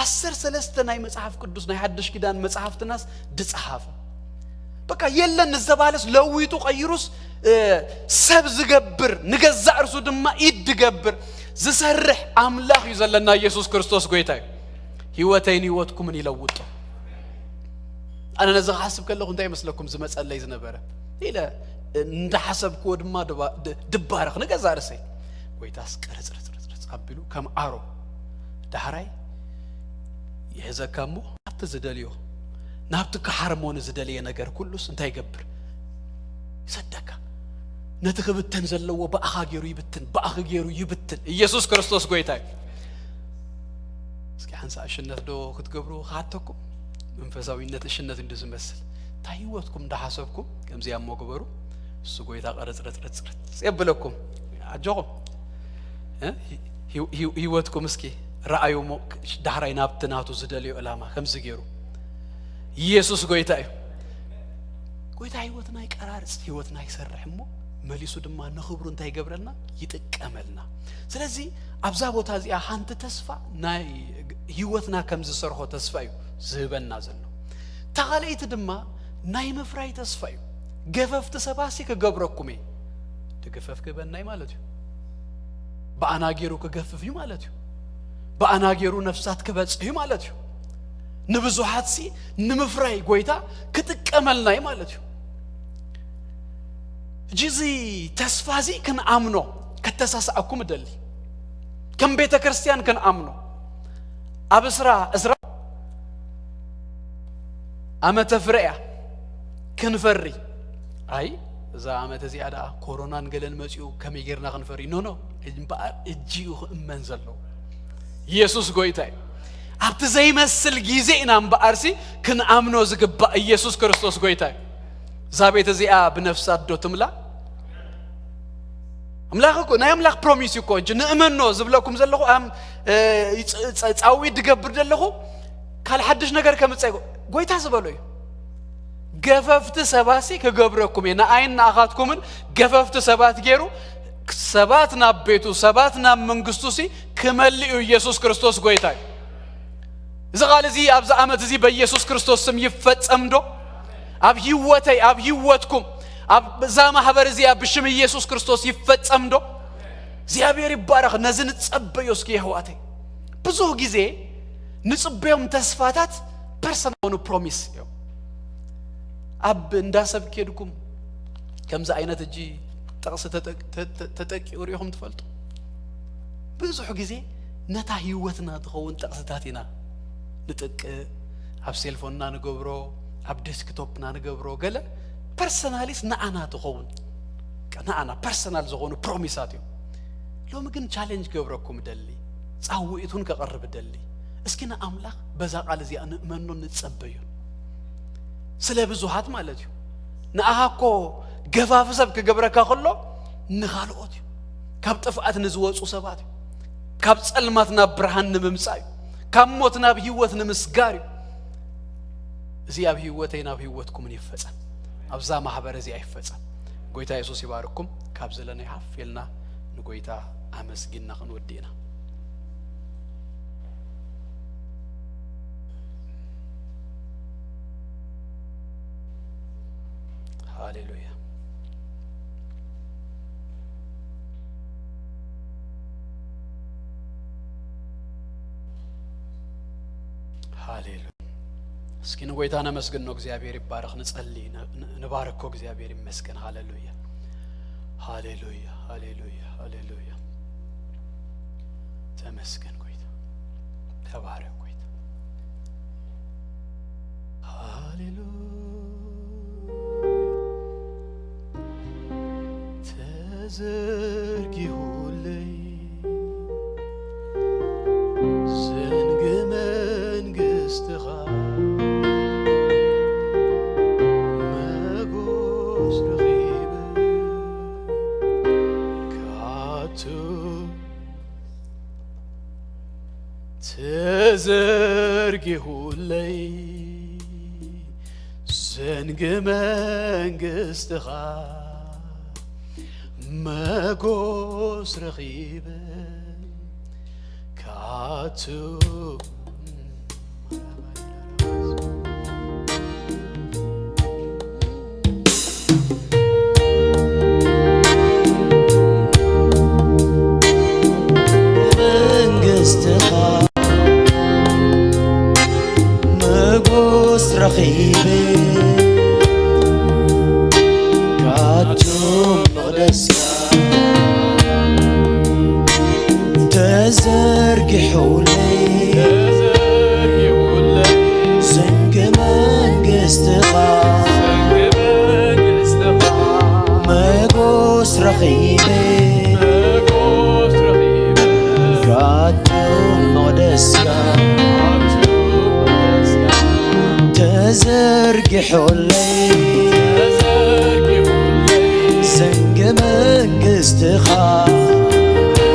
ዓሰርተ ሰለስተ ናይ መጽሓፍ ቅዱስ ናይ ሓድሽ ኪዳን መጽሓፍትናስ ድጸሓፈ። በቃ የለን ንዘባለስ ለዊጡ ቀይሩስ፣ እ፣ ሰብ ዝገብር ንገዛእ ርሱ ድማ ኢድ ዝገብር ዝሰርሕ ኣምላኽ እዩ ዘለና። ኢየሱስ ክርስቶስ ጎይታ እዩ። ህይወተይን ህይወትኩምን ይለውጦ። ኣነ ነዚ ክሓስብ ከለኹ እንታይ ይመስለኩም ዝመጸለይ ዝነበረ? ኢለ እንዳሓሰብክዎ ድማ ድባ-፣ ድ-፣ ድባረኽ ንገዛእ ርእሰይ። ጎይታስ ቅርጽ ርጽ ርጽ ርጽ ኣቢሉ ከም ኣሮ ዳሕራይ ይሕዘካ እሞ ናብቲ ዝደልዮ፣ ናብቲ ክሓርሞ ንዝደልየ ነገር ኩሉስ እንታይ ይገብር? ይሰደካ። ነቲ ክብተን ዘለዎ ብኣኻ ገይሩ ይብትን፣ ብኣኺ ገይሩ ይብትን። ኢየሱስ ክርስቶስ ጎይታ እዩ። እስኪ ሓንሳእ እሽነት ዶ ክትገብሩ ክሓተኩም? መንፈሳዊነት እሽነት እንዲ ዝመስል። እንታይ ህይወትኩም እንዳሓሰብኩም ከምዚኣ እሞ ግበሩ። እሱ ጎይታ ቅርጽ ርጽ ርጽ ርጽ የብለኩም። ኣጆኹም። እ? ህይ-፣ ህይ-፣ ህይ-፣ ህይወትኩም እስኪ ረኣዩ እሞ ዳሕራይ ናብቲ ናቱ ዝደልዮ ዕላማ ከምዚ ገይሩ። ኢየሱስ ጎይታ እዩ። ጎይታ ህይወትና ይቀራርጽ፣ ህይወትና ይሰርሕ እሞ መሊሱ ድማ ንኽብሩ እንታይ ይገብረልና? ይጥቀመልና። ስለዚ ኣብዛ ቦታ እዚኣ ሓንቲ ተስፋ ናይ ህይወትና ከም ዝሰርሖ ተስፋ እዩ ዝህበና ዘሎ። እታ ካልኣይቲ ድማ ናይ ምፍራይ ተስፋ እዩ። ገፈፍቲ ሰባሲ ክገብረኩም እየ። እቲ ገፈፍ ክህበና እዩ ማለት እዩ። ብኣና ገይሩ ክገፍፍ እዩ ማለት እዩ። ብኣና ገይሩ ነፍሳት ክበጽሕ እዩ ማለት እዩ። ንብዙሓትሲ ንምፍራይ ጎይታ ክጥቀመልና እዩ ማለት እዩ። ሕጂ እዚ ተስፋ እዚ ክንኣምኖ ከተሳስኣኩም እደሊ። ከም ቤተ ክርስቲያን ክንኣምኖ። ኣብ እስራ፣ እስራ ዓመተ ፍረ እያ። ክንፈሪ። ኣይ፣ እዛ ዓመት እዚኣ ደኣ ኮሮናን ገለን መጺኡ ከመይ ጌርና ክንፈሪ? ኖ፣ ኖ። እምበኣር እጂ እዩ ክእመን ዘለዎ። ኢየሱስ ጎይታ እዩ። ኣብቲ ዘይመስል ግዜ ኢና እምበኣርሲ ክንኣምኖ ዝግባእ ኢየሱስ ክርስቶስ ጎይታ እዩ። እዛ ቤት እዚኣ ብነፍሳት ዶ ትምላ? ኣምላኽ እኮ፣ ናይ ኣምላኽ ፕሮሚስ እዩ እኮ። እጂ ንእመኖ ዝብለኩም ዘለኹ፣ ኣም፣ እ፣ ይጽ-፣ ጸ-፣ ጻውዒት ድገብር ዘለኹ፣ ካልእ ሓድሽ ነገር ከምጽእ ኣይኮ-፣ ጎይታ ዝበሎ እዩ። ገፈፍቲ ሰባሲ ክገብረኩም እየ፣ ንኣይን ንኣኻትኩምን ገፈፍቲ ሰባት ገይሩ፣ ሰባት ናብ ቤቱ፣ ሰባት ናብ መንግስቱሲ ክመልእ እዩ። ኢየሱስ ክርስቶስ ጎይታ እዩ። እዚ ቃል እዚ ኣብዚ ዓመት እዚ በኢየሱስ ክርስቶስ ስም ይፈጸም ዶ? ኣብ ህይወተይ፣ ኣብ ህይወትኩም፣ ኣብ እዛ ማሕበር እዚኣ ብሽም ኢየሱስ ክርስቶስ ይፈጸም ዶ? እግዚኣብሔር ይባረኽ። ነዚ ንጸበዮ እስኪ የሕዋተይ። ብዙሕ ግዜ ንጽበዮም ተስፋታት ፐርሰናል ዝኾኑ ፕሮሚስ እዮም። ኣብ እንዳ ሰብ ኬድኩም ከምዚ ዓይነት እጂ ጥቕሲ ተጠ-፣ ተ-፣ ተ-፣ ተጠቂኡ ሪኢኹም ትፈልጡ? ብዙሕ ግዜ ነታ ህይወትና ትኸውን ጥቕስታት ኢና ንጥቅእ፣ ኣብ ሴልፎንና ንገብሮ፣ ኣብ ዴስክቶፕና ንገብሮ፣ ገለ ፐርሰናሊስ ንዓና ትኸውን፣ ንዓና ፐርሰናል ዝኾኑ ፕሮሚሳት እዮም። ሎሚ ግን ቻሌንጅ ገብረኩም ደሊ፣ ጻውዒቱን ከቕርብ ደሊ። እስኪ ንኣምላኽ በዛ ቃል እዚኣ ንእመኖን ንጸበዮን። ስለ ብዙሃት ማለት እዩ። ንኣኻ እኮ ገፋፊ ሰብ ክገብረካ ከሎ ንኻልኦት እዩ። ካብ ጥፍኣት ንዝወጹ ሰባት እዩ። ካብ ጸልማት ናብ ብርሃን ንምምጻእ እዩ። ካብ ሞት ናብ ህይወት ንምስጋር እዩ። እዚ ኣብ ህይወተይ ናብ ህይወትኩምን ይፈጸም። ኣብዛ ማሕበር እዚኣ ይፈጸም። ጎይታ የሱስ ይባርኩም። ካብ ዘለናይ ሓፍ ኢልና ንጎይታ ኣመስጊንና ክንወዲ ኢና። ሃሌሉያ። ሃሌሉያ። እስኪ ንጎይታ ነመስግኖ። እግዚኣብሔር ይባረኽ። ንጸሊ፣ ን-፣ ን-፣ ንባርኮ። እግዚኣብሔር ይመስገን። ሃሌሉያ፣ ሃሌሉያ፣ ሃሌሉያ፣ ሃሌሉያ። ተመስገን ጎይታ። ተባረክ ጎይታ። ሃሌሉያ። ተዘርጊሁለይ ተዘርጊሑለይ ዘንግ መንግስትኻ መጎስ ረኺበ ካቱ መንግስትኻ መጎስ ረኺበ ካቱ መቕደስካ ተዘርጊሑለይ ዘንግ መንግስትኻ መጎስ ረኺበ ካቱ መቕደስካ ተዘርጊሑለይ ዘንግ መንግስትኻ